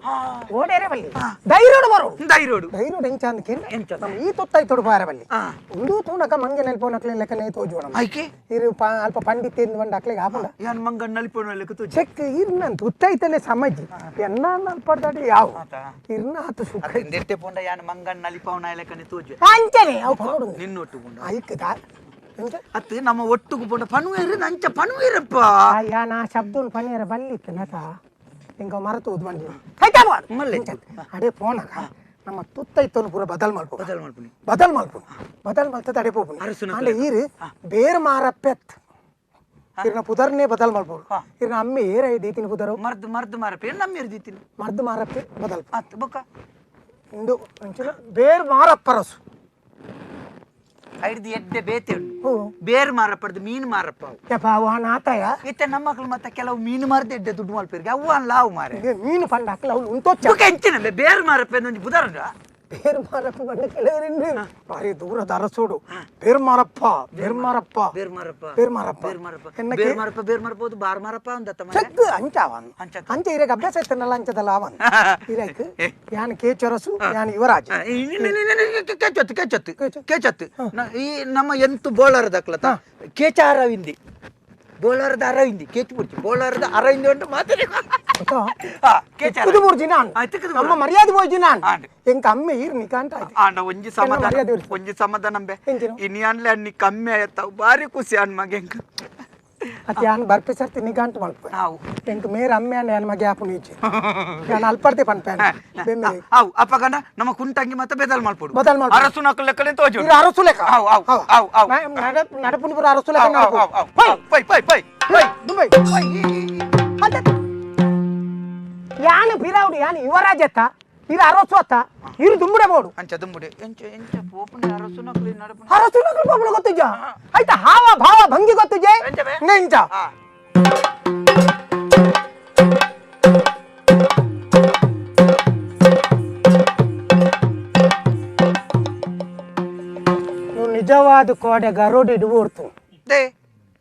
ಓಡೇರೆ ಬಲ್ಲಿ ಧೈರ್ಯೋಡು ಬರು ಧೈರ್ಯೋಡು ಧೈರ್ಯೋಡು ಎಂಚ ಅಂದ್ ಕೇಂದ್ರ ಎಂಚ? ನಮ್ಮ ಈ ತೊತ್ತಾಯ್ತೋಡು ಬಾರ ಬಲ್ಲಿ ಆ. ಉಂದು ತೂನಕ ಮಂಗೆ ನೆಲ್ಪೋನಕ್ಲೆ ಲೆಕ್ಕನೆ ತೋಜುವ ನಮ್ಮ ಆಯ್ಕೆ ಇರು ಅಲ್ಪ ಪಂಡಿತ ಬಂಡ ಅಕ್ಲೆಗೆ ಆಪುಂಡ ಯಾನ್ ಮಂಗಣ್ಣ ನಲಿಪೋಣ ಲೆಕ್ಕ ತೋಜು ಚೆಕ್ ಇರ್ನ ತುತ್ತೈತನೆ ಸಮಜಿ ಎನ್ನ ಅಲ್ಪಡ್ದಾಡಿ ಯಾವ ಇರ್ನ ಆತು ಸುಖ ನೆಟ್ಟೆ ಪೋಂಡ ಯಾನ್ ಮಂಗಣ್ಣ ನಲಿಪವನ ಲೆಕ್ಕನೆ ತೋಜು ಅಂಚನೆ ಅವು ಪನೋಡು ನಿನ್ನೊಟ್ಟು ಪೋಂಡ ಐಕ್ ದಾ ಎಂಚ ಅತ್ತು ನಮ್ಮ ಒಟ್ಟುಗು ಪೋಂಡ ಪನುವೇರು ನಂಚ ಪನುವೇರಪ್ಪ ಅಯ್ಯ ನಾ ಶಬ್ದನ್ ಪನಿಯರ ಬಲ್ಲಿತ್ತು ನತ ಹಿಂಗ ಮರೆತು ಹೋದ್ ಬಂದಿ ಕೈತಾ ಮಾಡು ಮಲ್ಲೆ. ಅಡೆ ಪೋನಕ ನಮ್ಮ ತುತ್ತೈತೋನು ಪೂರ ಬದಲ್ ಮಲ್ಪು ಬದಲ್ ಮಲ್ಪುನಿ ಬದಲ್ ಮಲ್ಪು ಬದಲ್ ಮಲ್ತದ ಅಡೆ ಪೋಪುನಿ ಅರಸುನ ಅಂಡ ಈರು ಬೇರ್ ಮಾರಪ್ಪೆತ್ ಇರ್ನ ಪುದರ್ನೇ ಬದಲ್ ಮಲ್ಪೋಡು ಇರ್ನ ಅಮ್ಮೆ ಏರ ದೀತಿನ ಪುದರು ಮರ್ದು ಮರ್ದು ಮಾರಪ್ಪ ಏನು ನಮ್ಮ ಎರ್ದಿತ್ತೀನಿ ಮರ್ದು ಮಾರಪ್ಪೆ ಬದಲ್ ಅತ್ತು ಬೊಕ್ಕ ಇಂದು ಅಂಚಿನ ಬೇರ್ ಮಾರಪ್ಪರಸು ಐಡ್ದು ಎಡ್ಡೆ ಬೇತೆ ಉಂಡು ಹೋ ಬೇರ್ ಮಾರಪ್ಪಡ್ದು ಮೀನು ಮಾರಪ್ಪ ಅವು. ಯಪ್ಪ ಅವ ನಾತಾಯ ಇತ್ತೆ ನಮ್ಮ ಮಕ್ಳು ಮತ್ತೆ ಕೆಲವು ಮೀನು ಮಾರ್ದು ಎಡ್ಡೆ ದುಡ್ಡು ಮಲ್ಪೇರಿಗೆ ಅವು ಅನ್ ಲಾವು ಮಾರೆ ಇದೇ ಮೀನು ಪಂಡ ಹಾಕಲ ಅವಳು ಉಂತೋಚ್ಚ ಬೊಕ್ಕ ಎಂಚಿನ ಬೇ- ಬೇರ್ ಮಾರಪ್ಪ ಒಂಜಿ ಬುದಾರಂಡ ಬೇರ್ ಮಾರಪ್ಪ ಬಂದ ಕೆಲವರಿಂದ ಭಾರಿ ದೂರದ ಅರಸೋಡು ಬೇರ್ ಮಾರಪ್ಪ ಬೇರ್ ಮಾರಪ್ಪ ಬೇರ್ ಮಾರಪ್ಪ ಬೇರ್ ಮಾರಪ್ಪ ಬೇರ್ ಮಾರಪ್ಪ ಎನ್ನಕ್ಕೆ ಬೇರ್ ಮಾರಪ್ಪ ಬೇರ್ ಮಾರಪ್ಪ ಹೋದು ಬಾರ್ ಮಾರಪ್ಪ ಅಂದತ್ತ ಮನೆ ಚೆಕ್ ಅಂಚ ಅವನ್ ಅಂಚ. ಅಂಚ ಇರಕ್ಕೆ ಅಭ್ಯಾಸ ಇತ್ತನಲ್ಲ ಅಂಚದಲ್ಲ ಅವನ್ ಇರಕ್ಕೆ ಯಾನ್ ಕೇಚರಸು ಯಾನ್ ಯುವರಾಜ್ ಕೇಚತ್ತು ಕೇಚತ್ತು ಕೇಚತ್ತು ಈ ನಮ್ಮ ಎಂತು ಬೋಳಾರದ ಅಕ್ಲತ ಕೇಚ ಅರವಿಂದಿ ಬೋಳಾರದ ಅರವಿಂದಿ ಕೇಚು ಪುಡ್ಚಿ ಬೋಳಾರದ ಅರವಿಂದಿ ಉಂಟು ಮಾತಾಡಿ ಗೊತ್ತಾ? ಕೇಚ ತಿಕ್ಕುದು ಮೂರು ದಿನ ಆ, ತಿಕ್ಕುದು ನಮ್ಮ ಮರ್ಯಾದೆ ಪೋಯಿ ದಿನ ಆಂಡ್. ಎಂಕ ಅಮ್ಮೆ ಈರ್ ನಿಕಾಂತ ಆಯ್ತು ಆಂಡ ಒಂಜಿ ಸಮಾಧಾನ ಮರ್ಯಾದೆ ಉಂಟು. ಒಂಜಿ ಸಮಾಧಾನ ಬೆ ಎಂಚಿನ? ಇನಿ ಅನ್ಲೆ ಅನ್ನಿ ಕಮ್ಮಿ ಆಯತ್ತ ಭಾರಿ ಖುಷಿ ಅನ್ ಮಗ ಎಂಕ್ ಅತಿ ಯಾನ್ ಬರ್ಪೆ ಸರ್ತಿ ನಿಗಾಂಟು ಮಲ್ಪೆ ಆವು ಎಂಕ್ ಮೇರ್ ಅಮ್ಮೆ ಅನ್ನ ಯಾನ್ ಮಗೆ ಆಪುನು ಈಚೆ ಯಾನ್ ಅಲ್ಪಡ್ತೆ ಪನ್ಪೆ ಬೆಮ್ಮೆ ಆವು ಅಪ್ಪಗಂಡ ನಮ್ಮ ಕುಂಟಂಗಿ ಮತ್ತೆ ಬೆದಲ್ ಮಲ್ಪೊಡು ಬದಲ್ ಮಲ್ಪೊಡು. ಅರಸು ನಕಲ್ ಲೆಕ್ಕಲೆ ತೋಜು ಇರು ಅರಸು ಲೆಕ್ಕ ಆವು ಆವು ಆವು ಆವು ನಡಪುನಿ ಪೂರ ಅರಸು ಲೆಕ್ಕ ಆವು ಆವು ನಡಪು. ಆವು ಆವು pi pi pi pi Dubai pi ಅದೇ. ಯಾನು ಬಿರಾವುಡು ಯಾನು ಯುವರಾಜತ್ತ ಇರು ಅರಸು ಅತ್ತ ಇರು ದುಂಬುಡೆ ಬೋಡು ಅಂಚ ದುಂಬುಡೆ ಎಂಚ ಎಂಚ ಪೋಪುನ ಅರಸು ನಕಲಿ ನಡಪುನ ಅರಸು ನಕಲು ಪೋಪುನ ಗೊತ್ತಿಜ್ಜ ಆಯ್ತಾ ಹಾವ ಭಾವ ಭಂಗಿ ಗೊತ್ತಿಜ್ಜೆ ಎಂಚ ಬೇ? ಇಂಚ ಆ ನೀವು ನಿಜವಾದ ಕೋಡೆ ಗರೋಡಿ ಇಡುವೋಡ್ತು they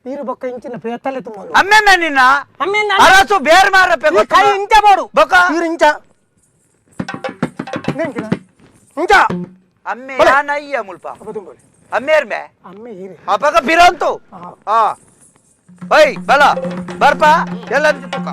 ನೀರು ಬೊಕ್ಕ ಇಂಚಿನ ಪೇತಲೆ ತುಂಬ ಅಮ್ಮೆಮ್ಮೆ ನಿನ್ನ ಅಮ್ಮೆ ಅರಸು ಬೇರ್ ಮಾರಪ್ಪೆ ಈ ಕೈ ಇಂಚ ಬೋಡು ಬೊಕ್ಕ ಇರು ಇಂಚ ಇಂಚಿನ ಇಂಚ ಅಮ್ಮೆ ಬಲೆ. ಯಾನಯ್ಯ ಮುಲ್ಪ ಅಪ್ಪ ತುಂಬೋಡಿ ಅಮ್ಮೇರ್ಮೆ ಅಮ್ಮೆ ಹೀರಿ ಅಪಗ ಬಿರಂತು ಆ. ಆ ಓಯ್ ಬಲ ಬರ್ಪ ಎಲ್ಲ ತುಕ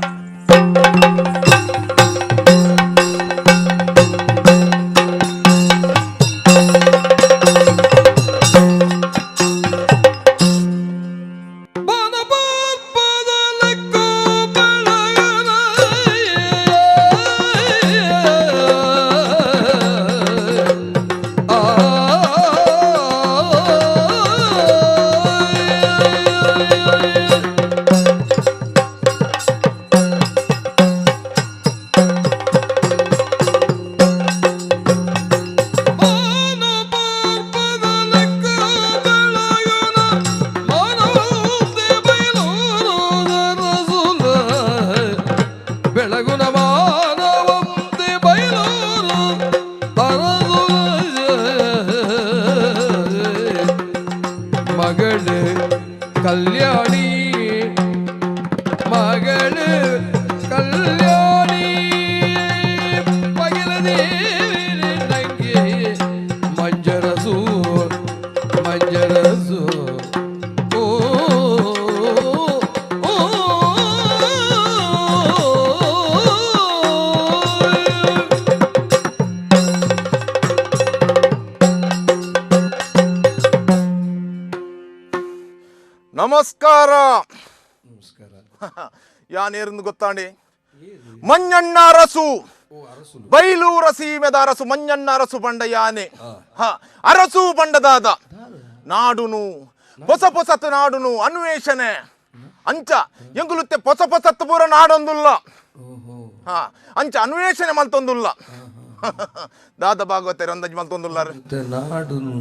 ಆ ನಮಸ್ಕಾರ. ನಮಸ್ಕಾರ. ಯಾನೇರಂದು ಗೊತ್ತಾಂಡಿ? ಮಂಜಣ್ಣ ಅರಸು, ಬೈಲೂರ ಸೀಮೆದ ಅರಸು ಮಂಜಣ್ಣ ಅರಸು ಪಂಡ ಯಾನೆ. ಹ, ಅರಸು ಪಂಡದಾದ ನಾಡುನು ಹೊಸ ಪೊಸತ್ ನಾಡುನು ಅನ್ವೇಷಣೆ ಅಂಚ ಎಂಗುಲುತ್ತೆ ಹೊಸ ಪೊಸತ್ ಪೂರ ನಾಡೊಂದುಲ್ಲ. ಹಾ, ಅಂಚ ಅನ್ವೇಷಣೆ ಮಲ್ತೊಂದುಲ್ಲ. ದಾದ ಭಾಗವತರು ಅಂದಾಜು ಮಲ್ತೊಂದುಲ್ಲಾರ. ನಾಡುನು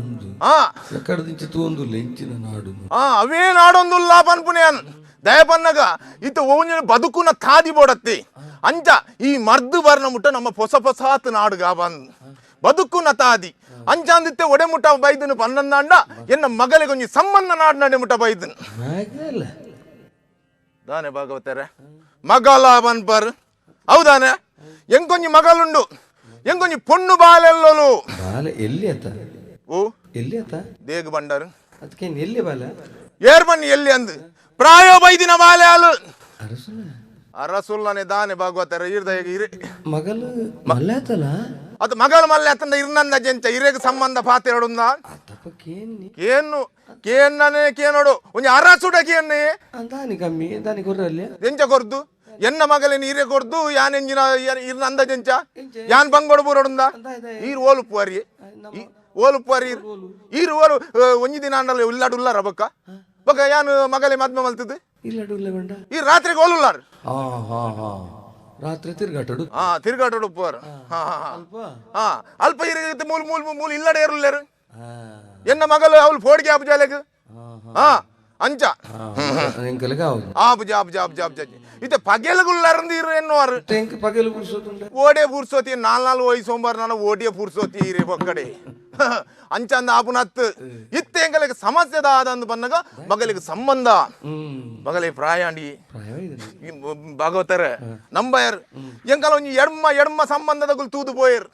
ಹಾ, ಎಕ್ಕಡದಿಂಚ ತೂಂದುಲ್ಲ ಇಂಚಿನ ನಾಡುನು. ಹಾ, ಅವೇ ನಾಡೊಂದುಲ್ಲ ಪನ್ಪುನೇನ್ ದಯಪನ್ನಗ ಇತ್ತ ಓಂಜಿನ ಬದುಕುನ ತಾದಿ ಬೋಡತ್ತಿ. ಅಂಚ ಈ ಮರ್ದು ಬರ್ನ ಮುಟ್ಟ ನಮ್ಮ ಹೊಸ ಹೊಸಾತ್ ನಾಡುಗ ಬಂದ್ ಬದುಕುನ ತಾದಿ ಅಂಚ ಅಂದಿತ್ತೆ ಒಡೆ ಮುಟ್ಟ ಬೈದನು ಪನ್ನಂದಾಂಡ ಎನ್ನ ಮಗಲಿಗೆ ಒಂಜಿ ಸಂಬಂಧ ನಾಡು ನಡೆ ಮುಟ್ಟ ಬೈದನು. ದಾನೆ ಭಾಗವತರೆ ಮಗಲ ಬನ್ಪರ್ ಹೌದಾನೆ? ಎಂಕೊಂಜಿ ಮಗಲುಂಡು, ಎಂಕೊಂಜಿ ಪೊಣ್ಣು ಬಾಲೆಲ್ಲಲು. ಬಾಲೆ ಎಲ್ಲಿ ಆತ? ಓ ಎಲ್ಲಿ ಆತ? ದೇಗ ಬಂಡಾರು. ಅದಕ್ಕೆ ಎಲ್ಲಿ ಬಾಲೆ? ಏರ್ ಬನ್ನಿ ಎಲ್ಲಿ ಅಂದು ಪ್ರಾಯ ಬೈದಿನ ಬಾಲೆ ಅಲು. ಅರಸುನ ಅರಸುಲ್ಲನೆ ದಾನೆ ಭಾಗವತರ ಇರ್ದ ಇರಿ ಮಗಲು ಮಲ್ಲಾತಲ್ಲ. ಅದು ಮಗಳ ಮಲ್ಲೆ ಆತಂದ ಇರ್ನಂದ ಜಂಚ ಇರೇಗ ಸಂಬಂಧ ಪಾತೆರಡುಂದ. ತಪ್ಪ ಕೇನ್ನಿ ಕೇನ್ನು ಕೇನ್ನನೆ ಕೇನೋಡು ಒಂಜಿ ಅರಸುಡ ಕೇನ್ನೆ. ದಾನಿ ಕಮ್ಮಿ ದಾನಿ ಕೊರ್ರಲ್ಲಿ. ಎಂಚ ಕೊರ್ದು ಎನ್ನ ಮಗಲೇನು ಇರೆ ಕೊರ್ದು ಯಾನ್ ಎಂಜಿನ ಇರ್ನಂದ ಜಂಚ ಯಾನ್ ಬಂಗೋಡು ಬೂರಡುಂದ. ಈರ್ ಓಲುಪ್ಪು ಅರಿ ಓಲುಪ್ಪು ಅರಿ ಈರು ಓಲು ಒಂಜಿ ದಿನ ಅಂಡಲ್ಲ ಉಲ್ಲಾಡು ಉಲ್ಲಾರ ಬೊಕ್ಕ ಬೊಕ್ಕ ಯಾನ್ ಮಗಲೆ ಮದ್ಮೆ ಮಲ್ತದ್ದು. ಇಲ್ಲಾಡು ಉಲ್ಲ ಬಂಡ. ಈ ರಾತ್ರಿಗೆ ಓಲುಲ್ಲಾರ. ಹಾ ಹಾ ಹಾ, ರಾತ್ರಿ ತಿರ್ಗಾಟಡು. ಹಾ, ತಿರ್ಗಾಟಡು ಉಪ್ಪುವಾರು. ಹಾ ಹಾ ಅಲ್ಪ ಹಾ, ಅಲ್ಪ ಇರಿಗೆ ಮೂಲು ಮೂಲು ಮೂಲು ಇಲ್ಲಡೆ ಏರುಲ್ಲೇರು. ಎನ್ನ ಮಗಲು ಅವಳು ಫೋಡ್ಗೆ ಆಪು ಜಾಲೆಗ್. ಹಾ, ಅಂಚ ಎಂಕಲಿಗೆ ಹೌದು. ಆಪು ಜಾಪ್ ಜಾಪ್ ಜಾಪ್ ಜಾಪ್ ಇತ್ತೆ ಪಗೆಲಗುಲ್ಲಾರಂದು ಇರು ಎನ್ನುವಾರು. ಎಂಕ್ ಪಗೆಲು ಪುರ್ಸೋತುಂಡ. ಓಡೆ ಪುರ್ಸೋತಿ ನಾಲ್ ನಾಲ್ ಓಯ್ ಸೋಮವಾರ ನಾನು ಓಡಿಯ ಪುರ್ಸೋತಿ ಇರೆ ಬೊಕ್ಕಡೆ ಅಂಚಂದ ಆಪುನತ್ತು ಇತ್ತೆ ಎಂಕಲಿಗೆ ಸಮಸ್ಯೆ ದಾದಂದು ಬನ್ನಗ ಮಗಲಿಗೆ ಸಂಬಂಧ ಮಗಲಿ ಪ್ರಾಯಾಂಡಿ ಭಾಗವತರ ನಂಬಯರ್ ಎಂಕಲ ಒಂಜಿ ಎಡ್ಮ ಎಡ್ಮ ಸಂಬಂಧದಗುಲ್ ತೂದು ಪೋಯರ್.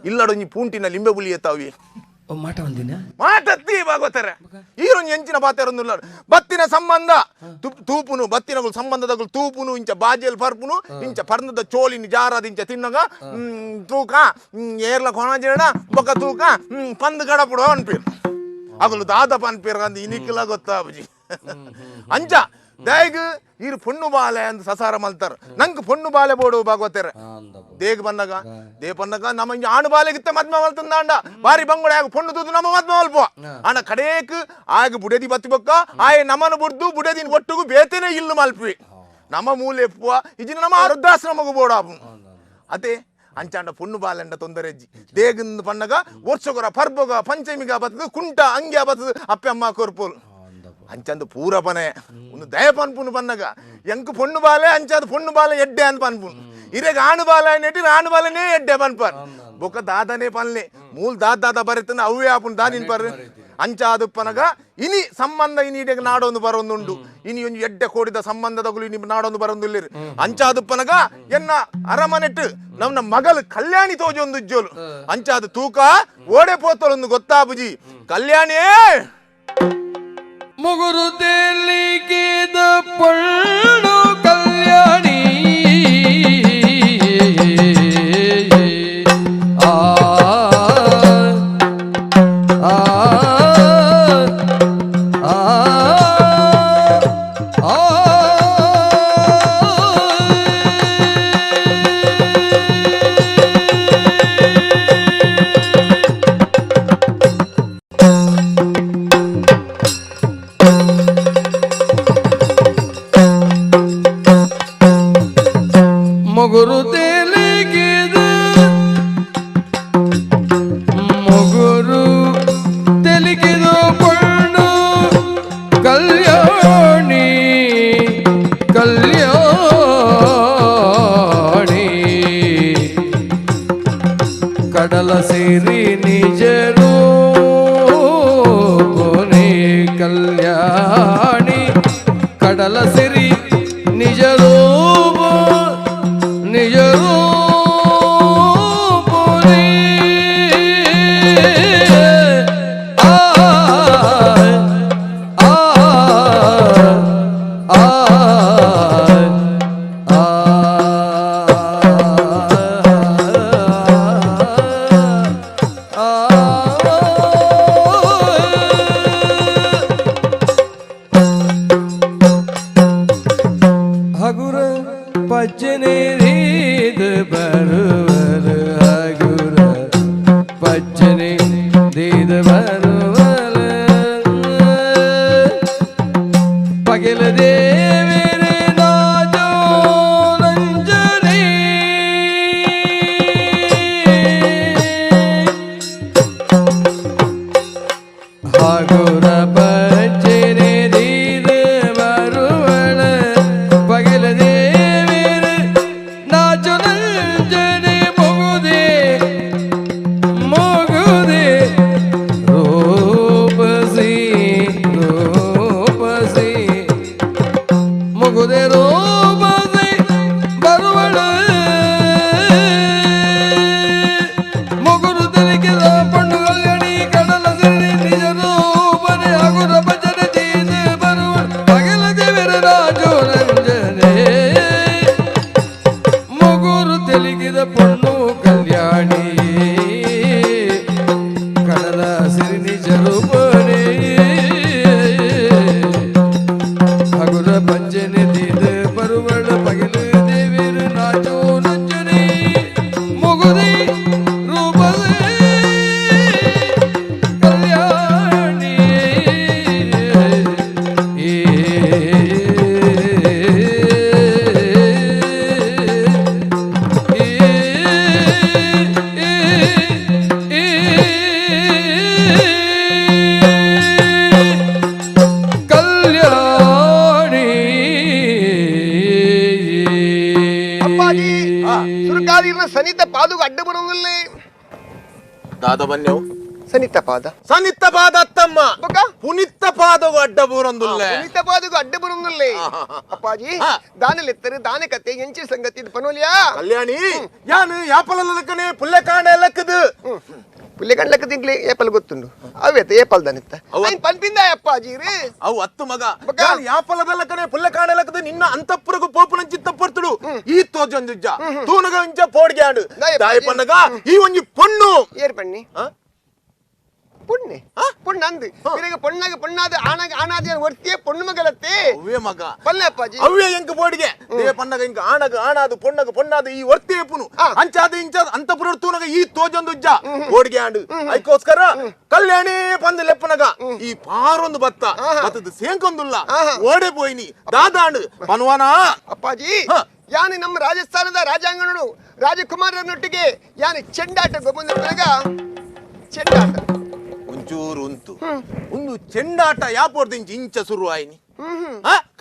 ಇಲ್ಲಡೊಂಜಿ ಪೂಂಟಿನ ಲಿಂಬೆ ಬುಲಿಯತ್ತಾವಿ. ಮಾಟ ಒಂದಿನ ಮಾಟತ್ತಿ ಭಾಗವತರ ಈರೊಂಜಿ ಎಂಚಿನ ಬಾತೆರೊಂದುಲ್ಲ ಬತ್ತಿನ ಸಂಬಂಧ ತೂಪುನು ಬತ್ತಿನಗುಲ್ ಸಂಬಂಧದಗುಲ್ ತೂಪುನು ಇಂಚ ಬಾಜಿಯಲ್ಲಿ ಪರ್ಪುನು ಇಂಚ ಪರ್ನದ ಚೋಲಿನ ಜಾರಾದ ಇಂಚ ತಿನ್ನಗ ತೂಕ ಏರ್ಲ ಕೊಣಜೇಡ ಬೊಕ್ಕ ತೂಕ ಪಂದ್ ಗಡಪುಡು ಅನ್ಪೀರ್ ಅಗಲು ದಾದ ಪನ್ಪೀರ್ ಅಂದ್ ಇನಿಕ್ಲ ಗೊತ್ತಾಬುಜಿ. ಅಂಚ ದಾಯಗ್ ಈರು ಪೊಣ್ಣು ಬಾಲೆ ಅಂದ್ ಸಸಾರ ಮಲ್ತಾರ. ನಂಗೆ ಪೊಣ್ಣು ಬಾಲೆ ಬೋಡು ಭಾಗವತರ ದೇಗ್ ಬನ್ನಗ they ಬನ್ನಗ ನಮ್ಮ ಇಂಜ ಆಣು ಬಾಲೆಗಿತ್ತ ಮದ್ಮೆ ಮಲ್ತಂದಾಂಡ ಬಾರಿ ಬಂಗುಡೆ ಆಗ ಪೊಣ್ಣು ತೂದು ನಮ್ಮ ಮದ್ಮೆ ಮಲ್ಪ ಆಣ ಕಡೇಕ್ ಆಗ ಬುಡದಿ ಬತ್ತಿ ಬೊಕ್ಕ ಆಯೆ ನಮ್ಮನ್ನು ಬುಡ್ದು ಬುಡದಿನ ಒಟ್ಟುಗು ಬೇತೇನೆ ಇಲ್ಲು ಮಲ್ಪಿ ನಮ್ಮ ಮೂಲೆ ಎಪ್ಪುವ ಇಜಿನ ನಮ್ಮ ವೃದ್ಧಾಶ್ರಮಗು ಬೋಡಾಪು ಅದೇ ಅಂಚಾಂಡ ಪೊಣ್ಣು ಬಾಲೆಂಡ ತೊಂದರೆ ಅಜ್ಜಿ ದೇಗಂದು ಪನ್ನಗ ವರ್ಷಗೊರ ಪರ್ಬೊಗ ಪಂಚಮಿಗ ಬತ್ತದು ಕುಂಟ ಅಂಗ್ಯ ಬತ್ತದು ಅಪ್ಪೆ ಅಮ್ಮ ಕೊರ್ಪೋಲು ಅಂಚಂದು ಪೂರ ಪನೆ ಒಂದು ದಯ ಪನ್ಪುನು ಪನ್ನಗ ಎಂಕ್ ಪೊಣ್ಣು ಬಾಲೆ ಅಂಚಾದ ಪೊಣ್ಣು ಬಾಲೆ ಎಡ್ಡೆ ಅಂತ ಪನ್ಪುನು ಇರೆಗ್ ಆಣು ಬಾಲೆ ನೆಟ್ಟಿ ಆಣು ಬಾಲೆನೇ ಎಡ್ಡೆ ಪನ್ಪರ್ ಬೊಕ್ಕ ದಾದನೇ ಪನ್ಲೆ ಮೂಲ್ ದಾದ ದಾದ ಬರೆತನ ಅವೇ ಆಪುನ್ ದಾನಿನ್ ಪರ್ ಅಂಚಾದುಪ್ಪನಗ ಇನಿ ಸಂಬಂಧ ಇನಿ ಇಡೆಗ್ ನಾಡೊಂದು ಬರೊಂದುಂಡು ಇನಿ ಒಂಜಿ ಎಡ್ಡೆ ಕೋಡಿದ ಸಂಬಂಧದಗುಲು ಇನಿ ನಾಡೊಂದು ಬರೊಂದುಲ್ಲೇರು ಅಂಚಾದುಪ್ಪನಗ ಎನ್ನ ಅರಮನೆಟ್ ನಮ್ಮ ಮಗಲು ಕಲ್ಯಾಣಿ ತೋಜೊಂದು ಉಜ್ಜೋಲು ಅಂಚಾದ ತೂಕ ಓಡೆ ಪೋತಲೊಂದು ಗೊತ್ತಾಬುಜಿ ಕಲ್ಯಾಣಿಯೇ ಮುಗುರು ತೇಲಿಗೆದ ಪೊಣ್ಣು ಕಲ್ಯಾಣಿ ಆ ಆ ಆ ಆ ಮುಗುರು ತೇಲಿಗೆದ ಮುಗುರು ತೆಲಿಗೆದ ಪೊಣ್ಣು ಕಲ್ಯಾಣಿ ಕಲ್ಯಾಣಿ ಕಡಲ ಸೇರಿ ನಿಜರು ಕಲ್ಯಾಣಿ ಕಡಲ ಸಿರಿ ನಿಜರೂಪ ನಿಜರೂಪುನಿ ಆ ಆ ಆ ಆ ಆ. ಪಚ್ಚನೆ ದೀದ ಬರುವಲ ಪಗಿಲ ದೇವಿರೆ ನಾಜೋ ನಂಜನೆ ಹಾಗುರ ಪಚ್ಚನೆ ದೀದ ಬರುವಳ ಪಗಿಲ ದೇವಿರೆ ನಾಚೋ ನಂಜನೆ ಮುಗುದೆ ಮುಗುದೆ ರೂಪಸಿ ರೂಪಸಿ ಮುಗುದೆ ರೂಪಸಿ ಬರುವಳ ಮುಗುರು ತೆರಿಗೆದ ಪಣ್ಣು ಕಲ್ಯಾಣಿ ಕಡಲ ಸಿರಿ ನಿಜ ರೂಪನೆ ಅಗುರ ಭಜನೆ ದೀದ ಬರುವಳ ಪಗಲ ದೇವರ ರಾಜೋ ರಂಜನೆ ಮುಗುರು ತೆಲಿಗಿದ ಪೊಣ್ಣು ಕಲ್ಯಾಣಿ ಕಡಲ ಸಿರಿ ನಿಜ ರೂಪನೆ ಹಗುರ ಪಂಚನೆ ದೀದ ಬರುವಳ ಪಗಲು ದೇವಿರು ನಾಚೋ ನಂಜನೆ ಮುಗುದಿ ರೂಪದೆ ಕಲ್ಯಾಣಿ ಏ ಕಲ್ಯಾಣಿ ಅಪ್ಪಾಜಿ ಸುರಕಾದಿರ್ನ ಸನಿತ ಪಾದುಗ ಅಡ್ಡ ಬರುವುದಿಲ್ಲ. ದಾದ ಬನ್ಯವು ಸನಿತ ಪಾದ ಸನಿತ್ತ ಪಾದ ಅತ್ತಮ್ಮ ಬೊಕ್ಕ? ಪುನಿತ್ತ ಪಾದವು ಅಡ್ಡ ಬೂರಂದುಲ್ಲೆ ಪುನಿತ ಪಾದಗ ಅಡ್ಡ ಬರುವುದಿಲ್ಲ ಅಪ್ಪಾಜಿ. ದಾನಲೆತ್ತರು ದಾನ ಕತೆ ಎಂಚಿ ಸಂಗತಿ ಇದು ಪನೋಲಿಯಾ. ಕಲ್ಯಾಣಿ ಯಾನು ಯಾಪಲಕ್ಕನೆ ಪುಲ್ಲೆ ಕಾಣ ಲಕ್ಕದು. ಪುಲ್ಲೆ ಕಂಡ್ಲಕ್ಕ ತಿಂಗ್ಲಿ ಏಪಲ್ ಗೊತ್ತುಂಡು ಅವೇತ ಏಪಲ್ ದಾನಿತ್ತ ಐನ್ ಪನ್ಪಿಂದ ಅಪ್ಪಾಜಿ ರೀ. ಅವು ಅತ್ತು ಮಗ. ಬೊಕ್ಕ? ಯಾನು ಯಾಪಲದಲ್ಲಕನೆ ಪುಲ್ಲೆ ಕಾಣ ಲಕ್ಕದು ನಿನ್ನ ಅಂತಃಪುರಗು ಪೋಪುನ ಚಿತ್ತ ಪೊರ್ತುಡು ಈ ತೋಜೊಂದುಜ್ಜ ತೂನಗ ಇಂಚ ಪೋಡ್ಗ್ಯಾಂಡು ದಾಯ ದಾಯ ಪನ್ನಗ ಈ ಒಂಜಿ ಪೊಣ್ಣು. ಏರ್ ಪಣ್ಣಿ? ಆ? ಪುಣ್ಣೆ ಪೊಣ್ಣು ಅಂದು ಇರಗ ಪೊಣ್ಣಾಗ ಪೊಣ್ಣಾದ ಆಣಾಗ ಆಣಾದ ಒರ್ತಿಯೇ ಪೊಣ್ಣು ಮಗಳತ್ತೆ. ಅವ್ವೇ ಮಗ. ಪಲ್ಲೆ ಅಪ್ಪಾಜಿ. ಅವ್ವೇ ಎಂಕ್ ಪೋಡಿಗೆ ದೇವ ಪನ್ನಗ ಇಂಕ ಆಣಗ ಆಣಾದು ಪೊಣ್ಣಗ ಪೊಣ್ಣಾದು ಈ ಒರ್ತಿಯೇ ಪುನು ಅಂಚಾದ ಇಂಚಾದ ಅಂತಪುರ ತೂನಗ ಈ ತೋಜೊಂದುಜ್ಜ ಪೋಡಿಗೆ ಆಂಡು ಐಕೋಸ್ಕರ ಕಲ್ಯಾಣಿ ಪಂದು ಲೆಪ್ಪನಗ ಈ ಪಾರೊಂದು ಬತ್ತ ಬತ್ತದ ಸೇಂಕೊಂದುಲ್ಲ ಓಡೆ ಪೋಯಿನಿ ದಾದಾಂಡು ಪನುವನ. ಅಪ್ಪಾಜಿ ಯಾನು ನಮ್ಮ ರಾಜಸ್ಥಾನದ ರಾಜಾಂಗಣನು ರಾಜಕುಮಾರನೊಟ್ಟಿಗೆ ಯಾನು ಚೆಂಡಾಟ ಗೊಬ್ಬಂದ ಚೆಂಡಾಟ ಒಂಚೂರು ಉಂತು ಒಂದು ಚೆಂಡಾಟ ಯಾಪೋರ್ದು ಇಂಚ ಇಂಚ ಶುರು ಆಯ್ನಿ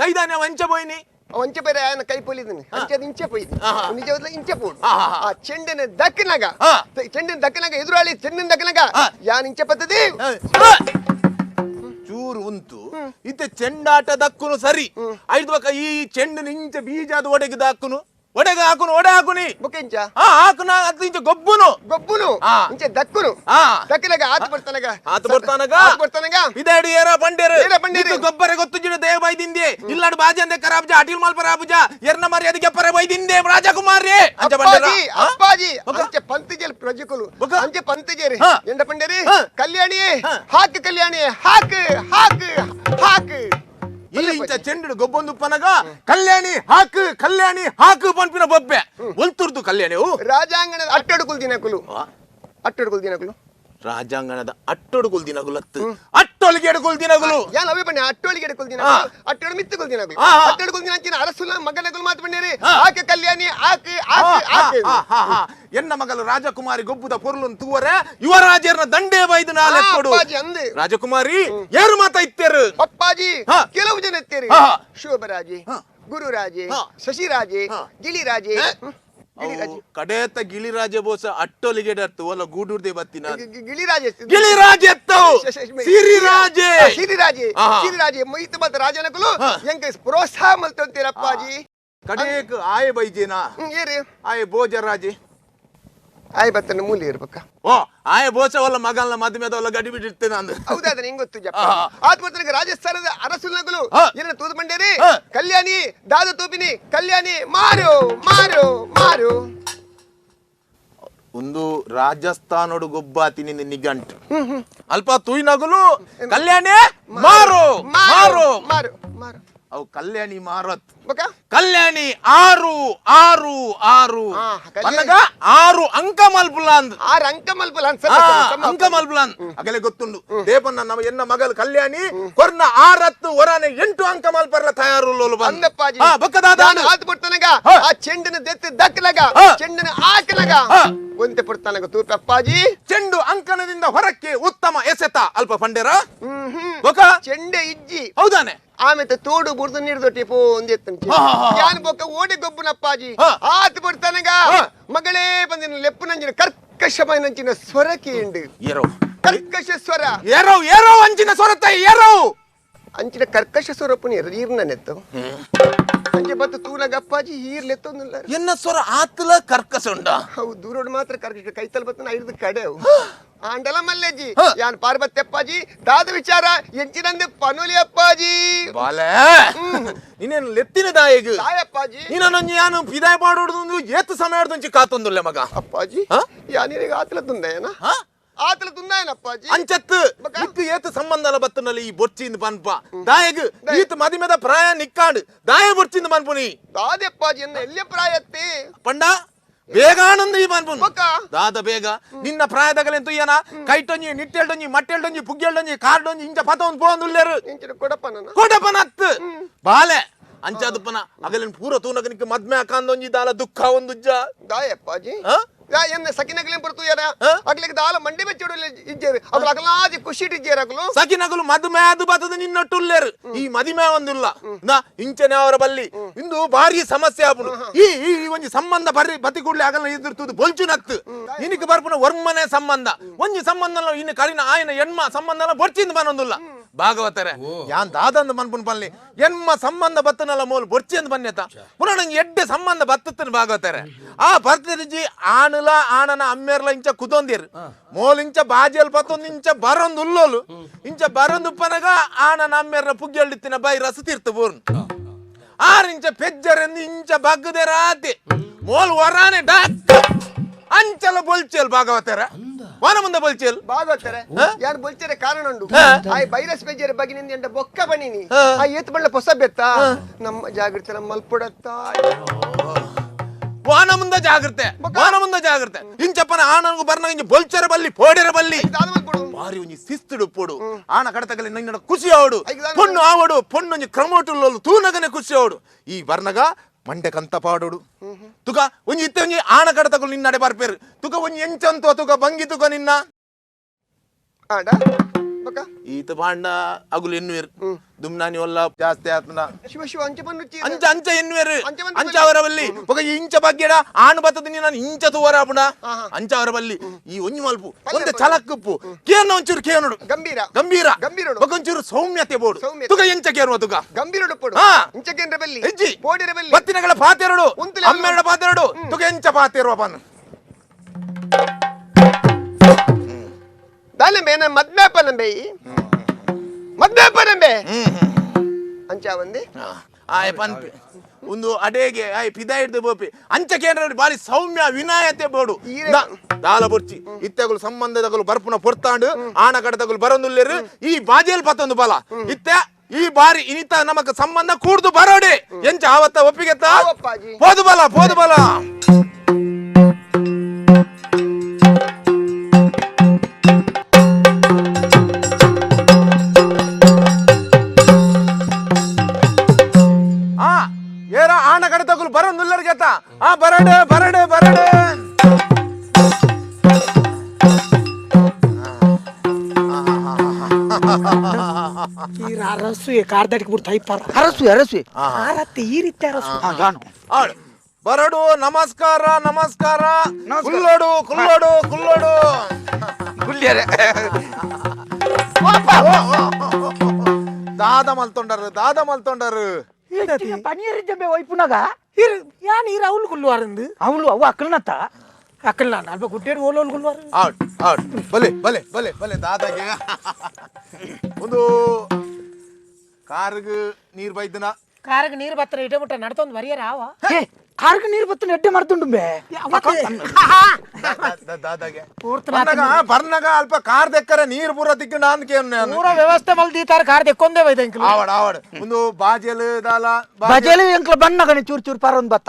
ಕೈದಾನೆ ವಂಚ ಪೋಯಿನಿ. ಒಂಚೆ ಬೇರೆ ಆಯನ ಕೈ ಪೊಲಿದನಿ ಅಂಚೆ ಇಂಚೆ ಪೊಯ್ದು ನಿಜವಾದ ಇಂಚೆ ಪೋಡು ಆ ಚೆಂಡನ ದಕ್ಕನಾಗ ಚೆಂಡಿನ ದಕ್ಕನಾಗ ಎದುರಾಳಿ ಚೆಂಡಿನ ದಕ್ಕನಾಗ ಯಾನ್ ಇಂಚೆ ಪತ್ತದಿ ಚೂರು ಉಂತು ಇತ್ತೆ ಚೆಂಡಾಟ ದಕ್ಕುನು ಸರಿ ಐದು ಬಕ್ಕ ಈ ಚೆಂಡಿನ ಇಂಚ ಬೀಜಾದ ಒಡೆಗೆ ದಕ್ಕುನು ಒಡೆಗೆ ಹಾಕುನು ಒಡೆ ಹಾಕುನಿ ಬೊಕ್ಕ ಇಂಚ ಹಾಕುನ ಅದು ಇಂಚ ಗೊಬ್ಬುನು ಗೊಬ್ಬುನು ಇಂಚ ದಕ್ಕುನು ದಕ್ಕನಾಗ ಆತ ಬರ್ತಾನಗ ಆತ ಬರ್ತಾನಗ ಆತ ಬರ್ತಾನಗ ಇದೇಡು ಏರ ಬಂಡೇರು ಏರ ಬಂಡೇರು ಗೊಬ್ಬರ ಗೊತ್ತು ದೇವ ಬೈದಿಂದೆ ಇಲ್ಲಾಡು ಬಾಜಿ ಅಂದೆ ಕರಾಬ್ಜ ಅಟಿಲ್ ಮಾಲ್ಪರ ಆಬುಜ ಎರ್ನ ಮರ್ಯಾದೆಗೆ ಪರ ಬೈದಿಂದೆ ರಾಜಕುಮಾರಿ ಅಂಚ ಬಂಡೇರ ಅಪ್ಪಾಜಿ ಅಪ್ಪಾಜಿ ಅಂಚೆ ಪಂತಜಲ್ ಪ್ರಜೆಕುಲು ಅಂಚೆ ಪಂತಜೇರಿ ಎಂಡ ಪಂಡೇರಿ ಕಲ್ಯಾಣಿ ಹಾಕು ಕಲ್ಯಾಣಿ ಹಾಕು ಹಾಕು ಹಾಕು ಈ ಇಂಚ ಚೆಂಡು ಗೊಬ್ಬೊಂದು ಪನಗ ಕಲ್ಯಾಣಿ ಹಾಕು ಕಲ್ಯಾಣಿ ಹಾಕು ಪಂಪಿನ ಬೊಬ್ಬೆ ಒಲ್ತುರ್ದು ಕಲ್ಯಾಣಿ ರಾಜಾಂಗಣದ ಅಟ್ಟಡುಕುಲ್ ದಿನಕುಲು ಅಟ್ಟಡುಕುಲ್ ದಿನಕುಲು ರಾಜಾಂಗಣದ ಅಟ್ಟೊಡುಕುಲ್ ದಿನಗುಲತ್ತು ಅಟ್ಟೊಲಿಗೆ ಎಡುಕುಲ್ ದಿನಗುಲು ಯಾನ್ ಅವೇ ಬನ್ನಿ ಅಟ್ಟೊಳಿಗೆ ಎಡುಕುಲ್ ದಿನಗುಲು ಅಟ್ಟೊಡು ಮಿತ್ತುಕುಲ್ ದಿನಗುಲು ಅಟ್ಟೊಡುಕುಲ್ ದಿನ ಅಂಚಿನ ಅರಸುಲ ಮಗನಗುಲು ಮಾತು ಬನ್ನಿರಿ ಆಕೆ ಕಲ್ಯಾಣಿ ಆಕೆ ಆಕೆ ಆಕೆ ಎನ್ನ ಮಗಲು ರಾಜಕುಮಾರಿ ಗೊಬ್ಬುದ ಪೊರುಲನ್ನು ತೂವರೆ ಯುವರಾಜರ್ನ ದಂಡೇ ಬೈದು ನಾಲೆಕ್ಕೊಡು ರಾಜಕುಮಾರಿ ಏರು ಮಾತ ಇತ್ತೇರು ಅಪ್ಪಾಜಿ ಕೆಲವು ಜನ ಇತ್ತೇರಿ ಶೋಭರಾಜೆ ಗುರುರಾಜೆ ಶಶಿರಾಜೆ ಗಿಳಿರಾಜೆ ಕಡೇತ ಗಿಳಿರಾಜ ಬೋಸ ಅಟ್ಟೊಲಿಗೆ ಒಲ್ಲ ಗೂಡುರ್ದೆ ಬತ್ತಿನ ಗಿಳಿರಾಜೆ ಗಿಳಿರಾಜೆ ಎತ್ತವು ಸಿರಿರಾಜೆ ಸಿರಿರಾಜೆ ಸಿರಿರಾಜೆ ಮೈತ ಮತ ರಾಜನಕುಲು ಎಂಕ ಪ್ರೋತ್ಸಾಹ ಮಲ್ತಂತೀರಪ್ಪಾಜಿ ಕಡೇಕ್ ಆಯೆ ಬೈಜೇನಾ ಏರಿ ಆಯೆ ಭೋಜರಾಜೆ ಆಯ್ ಬತ್ತನ ಮೂಲೆ ಇರ್ಬೇಕ ಓ ಆಯೆ ಬೋಸ ಒಲ್ಲ ಮಗಲ್ನ ಮದುಮೆದ ಗಡಿ ಬಿಟ್ಟಿರ್ತೇನೆ ಅಂದ ಹೌದಾದ್ರೆ ಹೆಂಗ್ ಗೊತ್ತು ಜಪ್ಪ ಆತ್ಮಹತ್ಯೆ ರಾಜಸ್ಥಾನದ ಅರಸುಲಗಳು ಏನ ತೂದು ಬಂಡೇರಿ ಕಲ್ಯಾಣಿ ದಾದ ತೂಪಿನಿ ಕಲ್ಯಾಣಿ ಮಾರು ಮಾರು ಮಾರು ಒಂದು ರಾಜಸ್ಥಾನೋಡು ಗೊಬ್ಬಾತಿ ನಿನ್ನ ನಿಗಂಟು ಅಲ್ಪ ತೂಯಿನಗುಲು ಕಲ್ಯಾಣಿ ಮಾರು ಮಾರು ಮಾರು ಮಾರು ಅವು ಕಲ್ಯಾಣಿ ಮಾರತ್ ಬೊಕ ಕಲ್ಯಾಣಿ 6 6 6 ಪನ್ನಗ 6 ಅಂಕ ಮಲ್ಪುಲ ಅಂದ್ 6 ಅಂಕ ಮಲ್ಪುಲ ಅಂದ್ ಅಂಕ ಮಲ್ಪುಲ ಅಂದ್ ಅಗಲೆ ಗೊತ್ತುಂಡು ದೇಪನ್ನ ನಮ್ಮ ಎನ್ನ ಮಗಲ್ ಕಲ್ಯಾಣಿ ಕೊರ್ನ 6 ಒರಾನೆ 8 ಅಂಕ ಮಲ್ಪರ್ಲ ತಯಾರುಲ್ಲೋಲು ಅಂದಪ್ಪಾಜಿ ಬೊಕ್ಕ ದಾದ ಆತ್ ಪೊರ್ತನಗ ಆ ಚೆಂಡನ ದೆತ್ತಿ ದಕ್ಕಲಗ ಚೆಂಡನ ಆಕಲಗ ಒಂತೆ ಪೊರ್ತನಗ ತೂಪಪ್ಪಾಜಿ ಚೆಂಡು ಅಂಕಣದಿಂದ ಹೊರಕ್ಕೆ ಉತ್ತಮ ಎಸೆತ ಅಲ್ಪ ಪಂಡೇರ ಬೊಕ ಚೆಂಡೆ ಇಜ್ಜಿ ಹೌದಾನೆ ಆಮೇಲೆ ತೋಡು ಬುರ್ದು ನೀರು ಪೋ ಒಂದೆತ್ತಂಚಿ ಯಾನ್ ಬೊಕ್ಕ ಓಡಿ ಗೊಬ್ಬುನಪ್ಪಾಜಿ ಆತ್ ಪೊರ್ತನಗ ಮಗಳೇ ಬಂದಿನ ಲೆಪ್ಪುನಂಜಿನ ಕರ್ಕಶಮೈನಂಚಿನ ಸ್ವರ ಕೇಂಡು ಏರೋ ಕರ್ಕಶ ಸ್ವರ ಏರೋ ಏರೋ ಅಂಚಿನ ಸ್ವರತ ಏರೋ ಅಂಚಿನ ಕರ್ಕಶ ಸ್ವರಪುನ ಈರ್ನನೆತ್ತು ಅಂಚೆ ಬತ್ತು ತೂನಗ ಅಪ್ಪಾಜಿ ಈರ್ಲೆತ್ತೊಂದಿಲ್ಲ ಎನ್ನ ಸ್ವರ ಆತಲ ಕರ್ಕಶ ಉಂಡ ಹೌದು ದೂರೋಡು ಮಾತ್ರ ಕರ್ಕಶ ಕೈತಲ್ ಬತ್ತನ ಐದು ಕಡೆ ಆಂಡಲ ಮಲ್ಲೇಜಿ ಯಾನ್ ಪಾರ್ವತಿ ಅಪ್ಪಾಜಿ ದಾದ ವಿಚಾರ ಎಂಚಿನಂದೆ ಪನೋಲಿ ಅಪ್ಪಾಜಿ ಬಾಲೆ ನೀನೇನು ಲೆತ್ತಿನ ದಾಯಗ್ ತಾಯಪ್ಪಾಜಿ ನೀನೊಂದು ಯಾನು ಪಿದಾಯ ಪಾಡೋದು ಏತು ಸಮಯ ಆಡ್ದೊಂಚಿ ಕಾತೊಂದುಲ್ಲ ಮಗ ಅಪ್ಪಾಜಿ ಯಾನಿರಿಗೆ ಆತಲ ತುಂದಯನ ಆತಲ ತುಂದಾಯನ ಅಪ್ಪಾಜಿ ಅಂಚತ್ತು ಇತ್ತು ಏತು ಸಂಬಂಧಲ ಬತ್ತನಲ್ಲಿ ಈ ಬೊರ್ಚಿಂದ ಪನ್ಪ ದಾಯಗ್ ಈತ ಮದಿಮೆದ ಪ್ರಾಯ ನಿಕ್ಕಾಂಡ್ ದಾಯ ಬೊರ್ಚಿಂದ ಪನ್ಪುನಿ ದಾದೆ ಅಪ್ಪಾಜಿ ಎನ್ನ ಎಲ್ಲಿ ಪ್ರಾಯತ್ತಿ ಪಂಡ ಬೇಗಾನಂದ ಈ ಪನ್ಪುನ್ ದಾದ ಬೇಗ ನಿನ್ನ ಪ್ರಾಯದಗಲೆಂತು ಏನ ಕೈಟೊಂಜಿ ನಿಟ್ಟೆಲ್ಡೊಂಜಿ ಮಟ್ಟೆಲ್ಡೊಂಜಿ ಪುಗ್ಗೆಲ್ಡೊಂಜಿ ಕಾರ್ಡೊಂಜಿ ಇಂಚ ಪತೊಂದು ಪೋಂದುಲ್ಲೇರು ಕೊಡಪ್ಪನ ಕೊಡಪ್ಪನತ್ ಬಾಲೆ ಅಂಚಾದಪ್ಪನ ಅಗಲಿನ ಪೂರ ತೂನಗನಿಕ್ ಮದ್ಮೆ ಹಾಕಂದೊಂಜಿ ದಾಲ ದುಃಖ ಒಂದುಜ್ಜ ದಾಯಪ್ಪಾಜಿ ಎನ್ನ ಸಕಿನಗಲೇಂ ಪೊರ್ತು ಯಾರ ಅಗ್ಲಿಗೆ ದಾಲ ಮಂಡಿ ಬೆಚ್ಚಿಡು ಇಜ್ಜೇರು ಅಗಲು ಅಗಲಾದಿ ಖುಷಿ ಇಜ್ಜೇರು ಅಗಲು ಸಕಿನಗಲು ಮದುಮೆ ಅದು ಬತ್ತದ ನಿನ್ನೊಟ್ಟುಲ್ಲೇರು ಈ ಮದಿಮೆ ಒಂದುಲ್ಲ ನಾ ಇಂಚನೆ ಅವರ ಬಲ್ಲಿ ಇಂದು ಭಾರಿ ಸಮಸ್ಯೆ ಆಪುಂಡು ಈ ಈ ಒಂಜಿ ಸಂಬಂಧ ಬರ್ರಿ ಬತಿ ಕೂಡ್ಲೆ ಆಗಲ್ಲ ಎದುರ್ತುದು ಬೊಲ್ಚುನತ್ತು ನಿನಗೆ ಬರ್ಪುನ ವರ್ಮನೆ ಸಂಬಂಧ ಒಂಜಿ ಸಂಬಂಧ ಇನ್ನು ಕರಿನ ಆಯನ ಎಣ್ಮ ಸಂಬಂಧ ಬೊರ್ಚಿಂದ ಬನ್ನೊಂದುಲ್ಲ ಭಾಗವತರೆ ಯಾನ್ ದಾದಂದ ಮನ್ಪುನ್ ಪನ್ಲಿ ಎನ್ಮ ಸಂಬಂಧ ಬತ್ತನಲ್ಲ ಮೋಲ್ ಬೊರ್ಚಿ ಅಂತ ಬನ್ನೆತ ಪುನಃ ನಂಗೆ ಎಡ್ಡೆ ಸಂಬಂಧ ಬತ್ತನ ಭಾಗವತರೆ ಆ ಬರ್ತದಿಜ್ಜಿ ಆಣುಲ ಆಣನ ಅಮ್ಮೇರ್ಲ ಇಂಚ ಕುದೊಂದಿರು ಮೋಲ್ ಇಂಚ ಬಾಜಿಯಲ್ಲಿ ಪತ್ತೊಂದು ಇಂಚ ಬರೊಂದು ಉಲ್ಲೋಲು ಇಂಚ ಬರೊಂದು ಉಪ್ಪನಗ ಆಣನ ಅಮ್ಮೇರ್ನ ಪುಗ್ಗೆಳ್ಳಿತ್ತಿನ ಬಾಯಿ ರಸ ತೀರ್ಥ ಬೋರ್ನು ಆರಿಂಚ ಪೆಜ್ಜರೆಂದು ಇಂಚ ಬಗ್ಗದೆ ರಾತಿ ಮೋಲ್ ವರಾನೆ ಡಾಕ್ ಅಂಚಲ ಬೊಲ್ಚೇಲ್ ಭಾಗವತರ ವಾನ ಮುಂದೆ ಬೊಲ್ಚೇಲ್ ಭಾಗವತರ ಯಾರು ಬೊಲ್ಚೇರೆ ಕಾರಣ ಉಂಡು ಆ ಬೈರಸ್ ಬೇಜಾರ ಬಗ್ಗೆ ನಿಂದ ಬೊಕ್ಕ ಬನ್ನಿನಿ ಆ ಏತ್ ಬಳ್ಳ ಹೊಸ ಬೆತ್ತ ನಮ್ಮ ಜಾಗೃತಿ ನಮ್ಮ ಮಲ್ಪುಡತ್ತ ವಾನ ಮುಂದೆ ಜಾಗೃತೆ ವಾನ ಮುಂದೆ ಜಾಗೃತೆ ಇಂಚಪ್ಪನ ಆನಂಗು ಬರ್ನ ಇಂಚ ಬೊಲ್ಚರ ಬಲ್ಲಿ ಪೋಡೆರ ಬಲ್ಲಿ ಭಾರಿ ಒಂಜಿ ಶಿಸ್ತುಡು ಪೋಡು ಆಣ ಕಡತಗಲಿ ನಿನ್ನ ಖುಷಿ ಆವಡು ಪೊಣ್ಣು ಆವಡು ಪೊಣ್ಣೊಂಜಿ ಕ್ರಮೋಟುಲ್ಲೋಲು ತೂನಗನೆ ಖುಷಿ ಆವಡು ಈ ಬರ್ನಗ ಮಂಡೆ ಕಂತ ಪಾಡೋಡು ತುಕ ಒಂಜಿ ಇತ್ತೆ ಒಂಜಿ ಆಣ ಕಡತಗಳು ನಿನ್ನಡೆ ಬರ್ಪೇರು ತುಕ ಒಂಜಿ ಎಂಚಂತು ತುಕ ಬಂಗಿ ತುಕ ನಿನ್ನ ಆಡ ಈತ ಬಾಂಡ ಅಗುಲು ಎನ್ನುವೇರು ದುಮ್ನಾನಿ ಒಲ್ಲ ಜಾಸ್ತಿ ಆತ್ಮನ ಶಿವ ಶಿವ ಅಂಚ ಬಂದು ಅಂಚ ಅಂಚ ಎನ್ನುವೇರು ಅಂಚ ಅವರ ಬಲ್ಲಿ ಒಗ ಇಂಚ ಬಗ್ಗೆಡ ಆಣು ಬತ್ತದ ನೀನು ಇಂಚ ತೂವರ ಆಪುಣ ಅಂಚ ಅವರ ಬಲ್ಲಿ ಈ ಒಂಜಿ ಮಲ್ಪು ಒಂದೆ ಚಲಕ್ಕುಪ್ಪು ಕೇನ ಒಂಚೂರು ಕೇನುಡು ಗಂಭೀರ ಗಂಭೀರ ಗಂಭೀರ ಒಗ ಒಂಚೂರು ಸೌಮ್ಯತೆ ಬೋಡು ತುಗ ಎಂಚ ಕೇನುವ ತುಗ ಗಂಭೀರ ಪೋಡು ಇಂಚ ಕೇಂದ್ರ ಬಲ್ಲಿ ಹೆಜ್ಜಿ ಪೋಡಿರ ಬಲ್ಲಿ ಬತ್ತಿನಗಳ ಪಾತೆರಡು ಅಮ್ಮೆರಡ ಪಾತೆರಡು ತುಗ ಎಂಚ ಪಾತೆರುವ ಪನ್ ದಾಲಂಬೆ ನನ್ನ ಮದ್ಮೇಪನಂಬೆ ಮದ್ಮೇಪನಂಬೆ ಅಂಚ ಬಂದಿ ಆಯ್ ಪನ್ಪೆ ಒಂದು ಅಡೇಗೆ ಆಯ್ ಪಿದ ಹಿಡ್ದು ಬೋಪಿ ಅಂಚ ಕೇಂದ್ರ ಬಾರಿ ಸೌಮ್ಯ ವಿನಾಯತೆ ಬೋಡು ದಾಲ ಬೊರ್ಚಿ ಇತ್ತೆಗಳು ಸಂಬಂಧದಗಳು ಬರ್ಪುನ ಪೊರ್ತಾಂಡು ಆಣ ಕಡತಗಳು ಬರೊಂದುಲ್ಲೇರು ಈ ಬಾಜೇಲ್ ಪತ್ತೊಂದು ಬಲ ಇತ್ತೆ ಈ ಬಾರಿ ಇನಿತ ನಮಕ್ ಸಂಬಂಧ ಕೂಡ್ದು ಬರೋಡೆ ಎಂಚ ಆವತ್ತ ಒಪ್ಪಿಗೆತ್ತ ಪೋದು ಬಲ ಪೋದು ಬಲ ಏರ ಆಣ ಕಡತಗುಲು ಬರೋದುಲ್ಲರ್ಗೆತ್ತ ಆ ಬರಡೆ ಬರಡೆ ಬರಡೆ ಅರಸು ಕಾರ್ದಡಿಗೆ ಬಿಡ್ತಾ ಇಪ್ಪಾರ ಅರಸು ಅರಸು ಆರತ್ತೆ ಈ ರೀತಿ ಅರಸು ಬರಡು ನಮಸ್ಕಾರ ನಮಸ್ಕಾರ ಕುಲ್ಲೋಡು ಕುಲ್ಲೋಡು ಕುಲ್ಲೋಡು ಕುಲ್ಯರೆ ದಾದ ಮಲ್ತೊಂಡರು ದಾದ ಮಲ್ತೊಂಡರು ಪನೀರ್ ಜಂಬೆ ಒಯ್ಪುನಾಗ ಯಾನ್ ಈರ ಅವಳು ಕುಲ್ಲುವಾರಂದು ಅವಳು ಅವು ಅಕ್ಕಲ್ನತ್ತ ಅಕ್ಕಲ್ನ ಅಲ್ಪ ಗುಡ್ಡೇಡು ಓಲೋಲ್ ಕುಲ್ಲುವಾರು ಔಟ್ ಔಟ್ ಬಲೆ ಬಲೆ ಬಲೆ ಬಲೆ ದಾದಾಗೆ ಒಂದು ಕಾರಿಗೆ ನೀರು ಬೈದನ ಕಾರಿಗೆ ನೀರು ಬತ್ತರ ಇಟ ಮುಟ್ಟ ನಡ್ತೊಂದು ಬರಿಯರ ಆವ ಕಾರ್ಗ್ ನೀರು ಬತ್ತನ ಎಡ್ಡೆ ಮರ್ದುಂಡುಂಬೆ ದಾದಾಗೆ ಬರ್ನಗ ಅಲ್ಪ ಕಾರ್ ದೆಕ್ಕರೆ ನೀರು ಪೂರ ತಿಕ್ಕಂಡ ಅಂದ್ಕೆ ಪೂರ ವ್ಯವಸ್ಥೆ ಮಲ್ದೀತಾರ ಕಾರ್ ದೆಕ್ಕೊಂದೇ ವೈದ ಎಂಕ್ಲು ಆವಡ್ ಆವಡ್ ಒಂದು ಬಾಜೆಲ್ ದಾಲ ಬಜೆಲ್ ಎಂಕ್ಲ ಬಣ್ಣಗನೆ ಚೂರು ಚೂರು ಪಾರೊಂದು ಬತ್ತ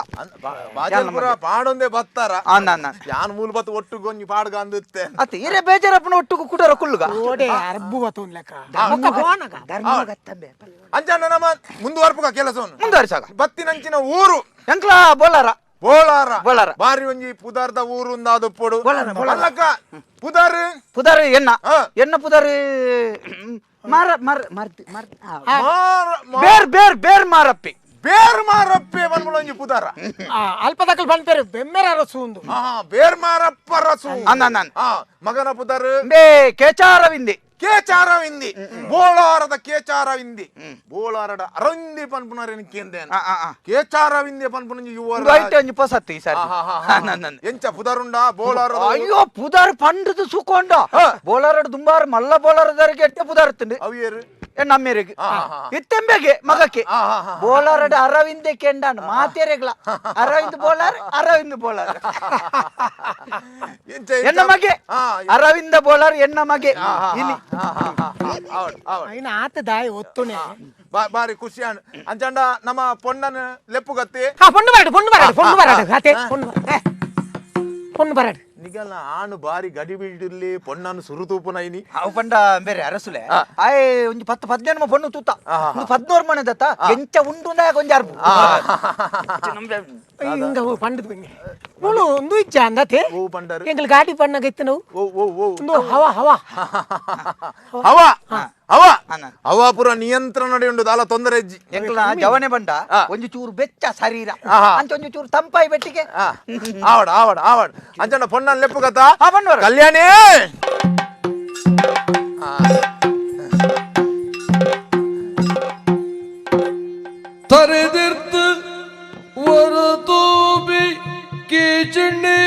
ಬಾಜೆಲ್ ಪೂರ ಪಾಡೊಂದೇ ಬತ್ತಾರ ಅನ್ನ ಯಾನ್ ಮೂಲ ಬತ್ತ ಒಟ್ಟು ಗೊಂಜಿ ಪಾಡ್ಗ ಅಂದುತ್ತೆ ಅತ್ತ ಇರೆ ಬೇಜಾರಪ್ಪನ ಒಟ್ಟುಗು ಕುಡರ ಕುಳ್ಳುಗ ಓಡೆ ಅರ್ಬು ಬತ್ತೊಂದ್ ಲೆಕ್ಕ ಧರ್ಮಗತ್ತಂಬೆ ಅಂಚಣ್ಣ ನಮ್ಮ ಮುಂದುವರ್ಪುಗ ಕೆಲಸವನ್ನು ಮುಂದುವರಿಸಾಗ ಬತ್ತಿನಂಚಿನ ಊರು ಎಂಕ್ಲ ಬೋಲಾರ ಬೋಳಾರ ಬೋಳಾರ. ಬಾರಿ ಒಂಜಿ ಪುದಾರ್ದ ಊರು ಉಂದಾದು ಪೊಡು ಬೋಳಾರ, ಬೋಳಾರ. ಅಲ್ಲಕ್ಕ ಪುದಾರ್ ಪುದಾರ್ ಎಣ್ಣ ಹಾ. ಎಣ್ಣ ಪುದಾರ್ ಮಾರ ಮಾರ ಮರ್ದ್ ಮರ್ದ್ ಆ. ಮಾರ ಬೇರ್ ಬೇರ್ ಬೇರ್ ಮಾರಪ್ಪಿ ಬೇರ್ ಮಾರಪ್ಪೆ ಬನ್ಮುಳ ಒಂಜಿ ಪುದಾರ ಅಲ್ಪ ದಕಲ್ ಬಂದ್ಪೇರು ಬೆಮ್ಮೆರ ಅರಸು ಒಂದು ಹಾ ಬೇರ್ ಮಾರಪ್ಪ ರಸು ಅನ್ನ ಅನ್ನ ಅನ್ನ. ಹಾ ಮಗನ ಪುದಾರ್ ಬೇ ಕೇಚಾರವಿಂದಿ ಕೇಚಾರವಿಂದಿ ಬೋಳಾರದ ಕೇಚಾರವಿಂದಿ ಬೋಳಾರದ ಅರವಿಂದಿ ಪನ್ಪುನರೇನು ಕೇಂದೇನ ಆ, ಆ, ಆ. ಕೇಚಾರವಿಂದಿ ಪನ್ಪುನ ಯುವರ ಒಂದು ಐಟೆ ಒಂಜಿ ಪೊಸತ್ತು ಈ ಸಾರಿ ಅನ್ನ, ಅನ್ನ, ಅನ್ನ. ಎಂಚ ಪುದಾರುಂಡ ಬೋಳಾರದ ಅಯ್ಯೋ ಪುದಾರ್ ಪಂಡದು ಸುಕೊಂಡ ಬೋಲಾರಡ್ ದುಂಬಾರ್ ಮಲ್ಲ ಬೋಲಾರದರಿಗೆ ಎಟ್ಟೆ ಪುದಾರ್ ತಿಂಡು ಅವಿಯರು ನಮ್ಮೆರೆಗೆ ಆ, ಆ, ಆ. ಇತ್ತೆಂಬೆಗೆ ಮಗಕ್ಕೆ ಆ, ಆ, ಆ. ಬೋಲಾರಡ್ ಅರವಿಂದೆ ಕೆಂಡಾನ್ ಮಾತೇರೆಗ್ಲ ಅರವಿಂದ್ ಬೋಲಾರ್ ಅರವಿಂದ್ ಬೋಲಾರ್ ಎಂಚ ಎನ್ನ ಮಗೆ ಆ, ಅರವಿಂದ ಬೋಲಾರ್ ಎನ್ನ ಮಗೆ ಇಲ್ಲಿ ಆವಡ್ ಆವಡ್ ಐನ ಆತ ದಾಯಿ ಒತ್ತುನೆ ಬಾರಿ ಖುಷಿ ಅಂಚಂಡ ನಮ್ಮ ಪೊಣ್ಣನ ಲೆಪ್ಪುಗತ್ತಿ ಹಾ ಪೊಣ್ಣು ಬರಡು ಪೊಣ್ಣು ಬರಡು ಪೊಣ್ಣು ಬರಡು ಅತೆ ಪೊಣ್ಣು ಬರ ಪೊಣ್ಣು ಬರಡು ನಿಗಲ್ಲ ಆನು ಬಾರಿ ಗಡಿ ಬಿಡಿರ್ಲಿ ಪೊಣ್ಣನು ಸುರುತೂಪುನ ಇನಿ ಅವು ಪಂಡ ಬೇರೆ ಅರಸುಲೆ ಆಯ್ ಒಂಜಿ 10 15 ಪೊಣ್ಣು ತೂತ ಒಂದು 14 ಮನೆ ದತ್ತ ಎಂಚ ಉಂಡು ಒಂಜಿ ಅರ್ಬು ಹಿಂಗ ಪಂಡದ ಬಂಗಿ ಮುಳು ಒಂದು ಇಜ್ಜ ಅಂದತೆ ಓ ಪಂಡರು ಎಂಗ್ಲ ಗಾಡಿ ಬಣ್ಣಗ ಇತ್ತು ನಾವು ಓ ಓ ಓ ಒಂದು ಹವಾ ಹವಾ ಹವಾ ಹವಾ ಅನ್ನ. ಹವಾ ಪೂರ ನಿಯಂತ್ರಣ ಉಂಡು ದಾಲ ತೊಂದರೆ ಇಜ್ಜಿ ಎಂಕ್ಲ ಜವನೆ ಬಂಡ ಒಂಜಿ ಚೂರು ಬೆಚ್ಚ ಶರೀರ ಆಹಾ. ಅಂಚ ಒಂಜಿ ಚೂರು ತಂಪಾಯಿ ಬೆಟ್ಟಿಗೆ ಆವಡ್ ಆವಡ್ ಆವಡ್ ಅಂಚಂಡ ಪೊಣ್ಣನ ಲೆಪ್ಪುಗತ್ತ ಆ, ಪೊಣ್ಣು ಬರಡು. ಕಲ್ಯಾಣಿ ತರೆದಿರ್ತು ஒரு தூபி கீச்சணி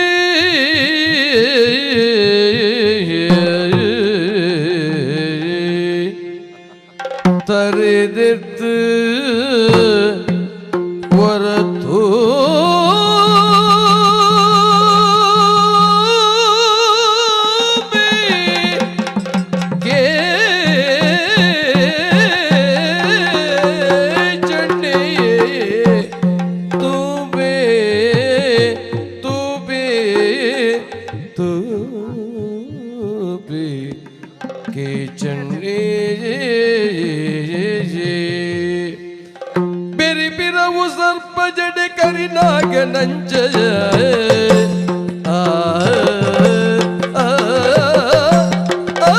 தரிதிர்த்து ஒரு தூபி கேச்சணி தூபே தூபே தூபே கேச்சணி ಬೆರಿಬಿರವು ಸರ್ಪ ಜಡೆ ಕರಿನಾಗ ನಂಚ ಆ ಆ, ಆ,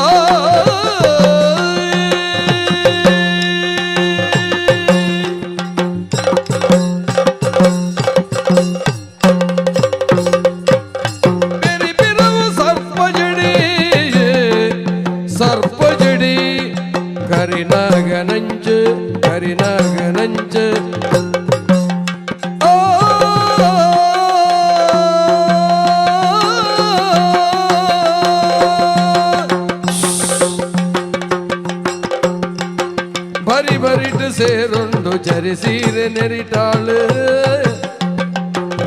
ಆ, ಬೆರಿಬಿರವು ಸರ್ಪ ಜಡಿ ಸರ್ಪ ಜಡಿ ಕರಿನಾಗನಂಚು ಕರಿನಾಗನಂಚು ಆ ಬರಿ ಬರಿಟು ಸೇರೊಂಡು ಜರಿ ಸೀರೆ ನೆರಿಟಾಳು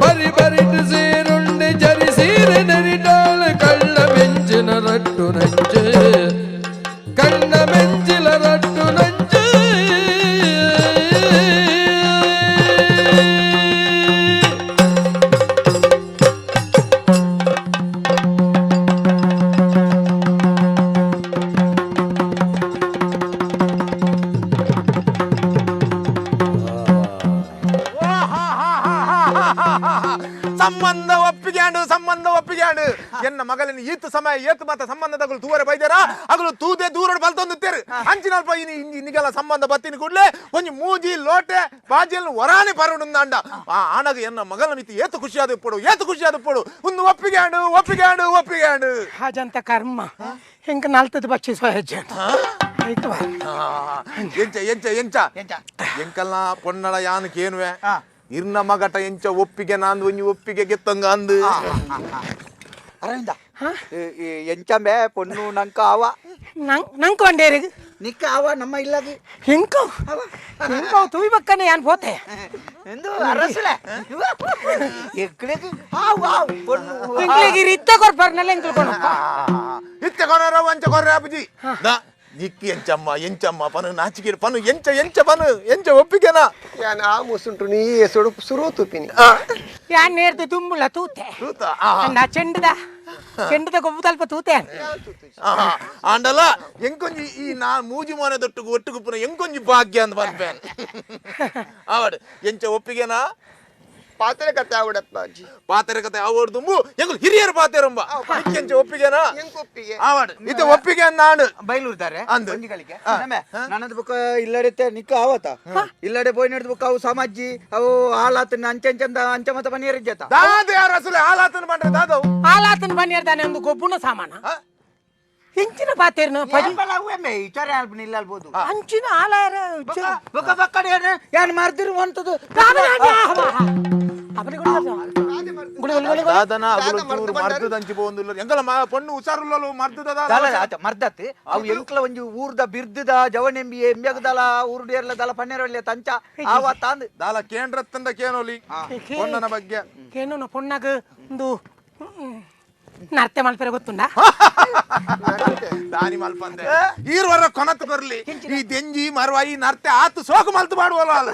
ಬರಿ ಬರಿಟು ಸೇರುಂಡೆ ಜರಿ ಸೀರೆ ನೆರಿಟಾಳು ಕಳ್ಳ ಮೆಂಚಿನ ರಟ್ಟು ನಂಚು ಕಣ್ಣ ಮೆಂಚಿನ ರಟ್ಟು ನಂಚು ಸಂಬಂಧ ಒಪ್ಪಿಗೆಂಡು ಸಂಬಂಧ ಒಪ್ಪಿಗೆಂಡು ಎನ್ನ ಮಗಲಿನ ಈತ ಸಮಯ ಏತು ಮಾತ ಸಂಬಂಧದಗಳು ತೂವರೆ ಬೈದಾರ ಅಗಲು ತೂದೆ ದೂರಡು ಬಲ್ತೊಂದುತ್ತೇರು ಅಂಚಿನಲ್ಪ ಇನಿ ನಿಗಲ ಸಂಬಂಧ ಬತ್ತಿನ ಕೂಡ್ಲೆ ಒಂಜಿ ಮೂಜಿ ಲೋಟೆ ಬಾಜಿಯನ್ನು ವರಾನೆ ಪರಡುಂದಾಂಡ ಆ ಆಣಗ ಎನ್ನ ಮಗಲ ಮಿತಿ ಏತು ಖುಷಿಯಾದ ಪೊಡು ಏತು ಖುಷಿಯಾದ ಪೊಡು ಒಂದು ಒಪ್ಪಿಗೆಂಡು ಒಪ್ಪಿಗೆಂಡು ಒಪ್ಪಿಗೆಂಡು ಹಾಜಂತ ಕರ್ಮ ಹಿಂಗ ನಲ್ತದ ಬಚ್ಚಿ ಸಹಜ ಆಯ್ತು ಬಾ. ಎಂಚ ಎಂಚ ಎಂಚ ಎಂಚ? ಎಂಕಲ್ನ ಪೊನ್ನಡ ಯಾನು ಕೇನುವೆ ಇರ್ನ ಮಗಟ ಎಂಚ ಒಪ್ಪಿಗೆ ನಾಂದು ಒಂಜಿ ಒಪ್ಪಿಗೆ ಗೆತ್ತಂಗ ಅಂದು ಅರವಿಂದ ಎಂಚಂಬೆ ಪೊಣ್ಣು ನಂಕ ಅವ ನಂಕ್ ವಂಡೇರಿಗೆ ನಿಕ್ಕ ಅವ ನಮ್ಮ ಇಲ್ಲಗೆ ಹಿಂಕೋ ಹಿಂಕೋ ತುವಿ ಬಕ್ಕನೆ ಯಾನ್ ಪೋತೆ ಎಂದು ಅರಸಲೆ ಎಕ್ಕಡೆಗೆ ಆವ್ ಆವ್ ಪೊಣ್ಣು ಎಂಕ್ಲೆಗ್ ಇತ್ತ ಕೊರ್ಪರ್ನಲ್ಲ ಎಂಕ್ಲು ಕೊನಪ್ಪ ಇತ್ತೆ ಕೊನರ ವಂಚ ಕೊರ್ರೆ ಅಪ್ಪುಜಿ ದಾ ನಿಕ್ಕಿ ಎಂಚಮ್ಮ ಎಂಚಮ್ಮ ಪನು ನಾಚಿಕೆ ಪನು ಎಂಚ ಎಂಚ ಪನು ಎಂಚ ಒಪ್ಪಿಗೆನಾ ಯಾನ್ ಆ ಮುಸುಂಟು ನೀ ಸುಡು ಸುರು ತುಪಿನಿ ಯಾನ್ ನೇರ್ದು ತುಂಬುಲ ತೂತೆ ತೂತ ಅಂಡ ಚೆಂಡದ ಚೆಂಡದ ಗೊಬ್ಬು ತಲ್ಪ ತೂತೆ ಆಂಡಲ ಎಂಕೊಂಜಿ ಈ ನಾ ಮೂಜಿ ಮೋನೆ ದೊಟ್ಟುಗು ಒಟ್ಟುಗುಪ್ಪುನ ಎಂಕೊಂಜಿ ಭಾಗ್ಯ ಅಂತ ಪನ್ಪೇನ್ ಆವಡ್ ಎಂಚ ಒಪ್ಪಿಗೆನಾ ಪಾತ್ರೆ ಕತೆ ಆವಡಪ್ಪ ಅಜ್ಜಿ ಪಾತೆರೆ ಕತೆ ಆವಡ್ ದುಂಬು ಎಂಕುಲು ಹಿರಿಯರು ಪಾತೆರಂಬ ಎಂಚ ಒಪ್ಪಿಗೆನಾ ಎಂಕ್ ಒಪ್ಪಿಗೆ ಆವಡ್ ಇದು ಒಪ್ಪಿಗೆ ನಾಡು ಬೈಲೂರ್ದಾರೆ ಅಂದು. ಒಂಜಿ ಗಳಿಗೆ ನಮ್ಮೆ ನನ್ನದು ಬುಕ್ಕ ಇಲ್ಲಡೆತ್ತೆ ನಿಕ್ಕ ಆವತ ಇಲ್ಲಡೆ ಪೋಯ್ ನಡೆದ ಬುಕ್ಕ ಅವು ಸಮಾಜಿ ಅವು ಹಾಲಾತನ ಅಂಚೆ ಅಂಚಂದ ಅಂಚ ಮತ ಪನಿಯರ್ ಜತ ದಾದ ಯಾರು ಅಸಲು ಹಾಲಾತನ ಪಂಡ್ರೆ ದಾದವು ಆಲಾತನ ಬನ್ನಿರ್ದಾನೆ ಒಂದು ಗೊಬ್ಬುನ ಸಾಮಾನ ಇಂಚಿನ ಪಾತೇರ್ನ ಪಡಿ ನಿಲ್ಲಲ್ಬೋದು ಅಂಚಿನ ಆಲಾರ ಬೊಕ್ಕ ಬಕ್ಕಡೆ ಯಾನ್ ಮಾರ್ದಿರು ಅಂತದು ದಾದನ ಅಗುಲು ಚೂರು ಮರ್ದದ ಅಂಚಿ ಪೋವೊಂದುಲ್ಲ ಎಂಕಲ ಪೊಣ್ಣು ಹುಷಾರುಲ್ಲಲು ಮರ್ದದ ಆತ ಮರ್ದತ್ ಅವು ಎಂಕ್ಲ ಒಂಜಿ ಊರ್ದ ಬಿರ್ದದ ಜವನೆಂಬಿ ಎಂಬ್ಯಗದಲ ಊರುಡೇರ್ಲ ದಲ ಪನ್ನೇರೊಳ್ಳೆ ತಂಚ ಆವ ತಾಂದ್ ದಾಲ ಕೇಂದ್ರತ್ತಂದ ಕೇನೋಲಿ ಪೊಣ್ಣನ ಬಗ್ಗೆ ಕೇನು ಪೊಣ್ಣಗ ಒಂದು ನರ್ತೆ ಮಲ್ಪೆರೆ ಗೊತ್ತುಂಡ ದಾನಿ ಮಲ್ಪಂದೆ ಈರ್ವರ ಕೊನತ್ ಬರ್ಲಿ ಈ ದೆಂಜಿ ಮರವಾಯಿ ನರ್ತೆ ಆತು ಸೋಕು ಮಲ್ತು ಮಾಡುವಲ್ಲ ಅಲ್ಲ.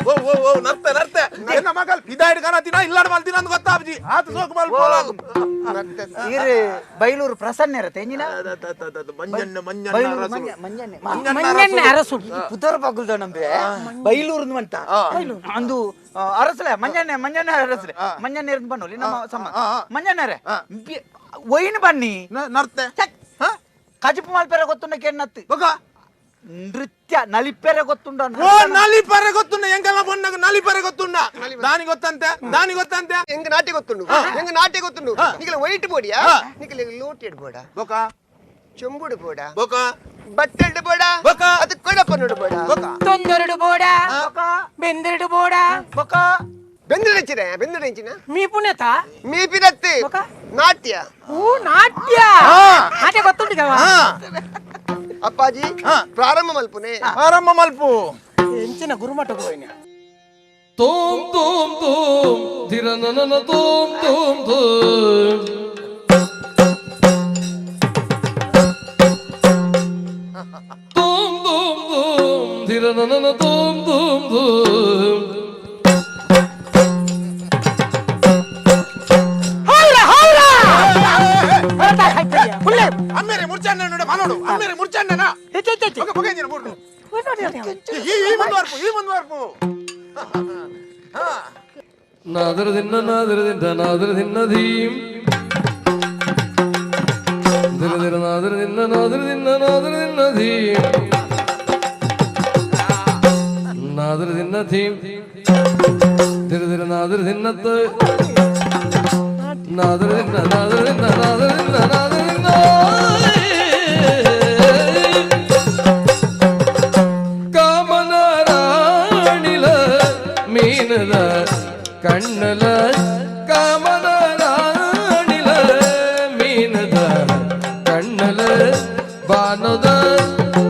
ಓ ಓ ಓ ನರ್ತೆ ನರ್ತೆ ಎನ್ನ ಮಗಲ್ ಇದಾಯ್ಡು ಕನತಿನ ಇಲ್ಲಾಡ್ ಮಲ್ತಿನ ಅಂತ ಗೊತ್ತಾಬ್ಜಿ ಆತು ಸೋಕು ಮಲ್ಪೋಲ ಈರ್ ಬೈಲೂರು ಪ್ರಸನ್ನ ಇರತ್ತೆ ಎಂಜಿನ ಮಂಜಣ್ಣ ಮಂಜಣ್ಣ ಬೈಲೂರು ಅರಸುಲು. ಮಂಜಣ್ಣೆ ಮಂಜಣ್ಣ ಅರಸು ಪುದರ್ ಪಗುಲ್ದ ನಂಬೆ ಬೈಲೂರು ಅಂತ ಅಂದು ಅರಸಲೆ ಮಂಜಣ್ಣೆ ಮಂಜಣ್ಣ ಅರಸಲೆ ಮಂಜಣ್ಣ ಇರಂದು ಬನ್ನೋಲಿ ನಮ್ಮ ಸಮ ಮಂಜಣ್ಣರೇ ಒಯ್ನ್ ಬನ್ನಿ ನರ್ತೆ ಕಜಿಪು ಮಲ್ಪೆರೆ ಗೊತ್ತುಂಡ ಕೆಣ್ಣತ್ತು ಬೊಕ ನೃತ್ಯ ನಲಿಪೆರೆ ಗೊತ್ತುಂಡ ಓ ನಲಿಪರೆ ಗೊತ್ತುಂಡ ಎಂಕಲ್ಲ ಪೊಣ್ಣಗ ನಲಿಪರೆ ಗೊತ್ತುಂಡ ದಾನಿ ಗೊತ್ತಂತೆ ದಾನಿ ಗೊತ್ತಂತೆ ಎಂಗ್ ನಾಟ್ಯ ಗೊತ್ತುಂಡು ಎಂಗ್ ನಾಟ್ಯ ಗೊತ್ತುಂಡು ನಿಕಲ ವೈಟ್ ಬೋಡಿಯಾ ನಿಕಲ ಲೋಟೆಡ್ ಬೋಡ ಬೊಕ ಚೆಂಬುಡು ಬೋಡ ಬೊಕ ಬಟ್ಟೆಡ್ ಬೋಡ ಬೊಕ ಅದು ಕೊಡಪನುಡು ಬೋಡ ಬೊಕ ತೊಂದೊರಡು ಬೋಡ ಬೆಂದೆರಡು ಬೋಡ ಬೊಕ ಬೆಂದಡೆಂಚಿನ ಬೆಂದಡೆಂಚಿನ ಮೀ ಪುಣ್ಯತ ಮೀ ಪಿರತ್ತೆ ಬೊಕ? ನಾಟ್ಯ ಊ ನಾಟ್ಯ ನಾಟ್ಯ ಗೊತ್ತುಂಡಿಗವ ಅಪ್ಪಾಜಿ ಪ್ರಾರಂಭ ಮಲ್ಪುನೆ ಆರಂಭ ಮಲ್ಪು ಎಂಚಿನ ಗುರುಮಠ ಗೋಯಿನ ತೋಂ ತೋಂ ತೋಂ ಧಿರನನನ ತೋಂ ತೋಂ ತೋಂ ತೋಂ ತೋಂ ತೋಂ ಧಿರನನನ ತೋಂ ತೋಂ ತೋಂ ಹೌರ ಹೌರ ಅಮ್ಮೇರೆ ಮುರ್ಚಣ್ಣ ನೋಡು ಮನೋಡು ಅಮ್ಮೇರೆ ಮುರ್ಚಣ್ಣನ ಹೆಚ್ಚು ಹೆಚ್ಚು ಬೊಕ ಬೊಕ ಎಂಜಿನ ಮೂರ್ನು ಈ ಈ ಮುಂದುವರ್ಪು ಈ ಮುಂದುವರ್ಪು ನಾದರ ದಿನ್ನ ನಾದರ ದಿನ್ನ ನಾದರ ದಿನ್ನ ಧೀಂ ಧಿರ ಧಿರ ನಾದರ ದಿನ್ನ ನಾದರ ದಿನ್ನ ನಾದರ ದಿನ್ನ ಧೀಂ ನಾದರ ದಿನ್ನ ಧೀಂ ಧಿರ ಧಿರ ನಾದರ ದಿನ್ನತ್ತ ನಾದರ ದಿನ್ನ ನಾದರ ದಿನ್ನ ನಾದರ ದಿನ್ನ ನಾದರ ದಿನ್ನ ಕಾಮನ ರಾಣಿಲ ಮೀನದ ಕಣ್ಣಲ ಕಾಮನ ರಾಣಿಲ ಮೀನದ ಕಣ್ಣಲ ಬಾನದ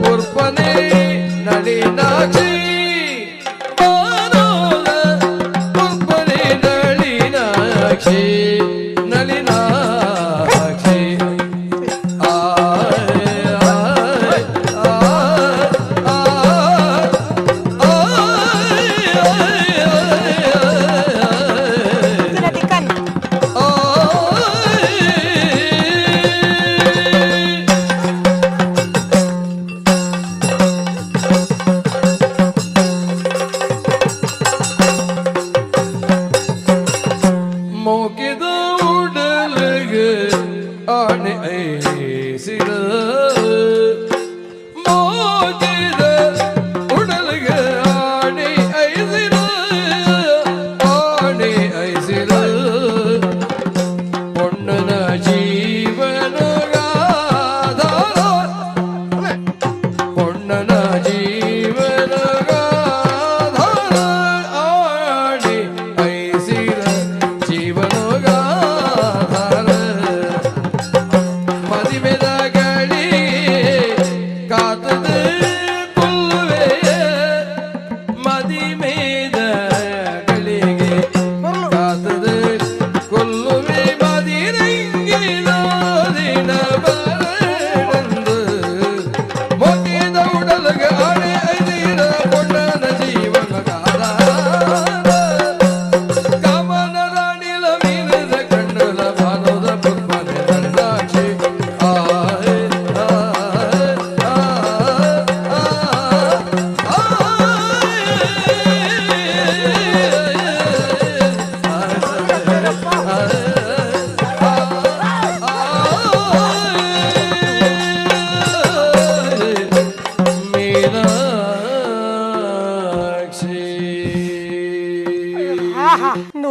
ಪುರ್ಪನೆ ನಳಿನಾಕ್ಷಿ ಬಾನದ ಪುರ್ಪನೆ ನಳಿನಾಕ್ಷಿ ನಳಿನಾಕ್ಷಿ ಆಯ್ ಆಯ್ ಆಯ್ ಆಯ್ ಆಯ್ ತಿಕ್ಕನ್ನ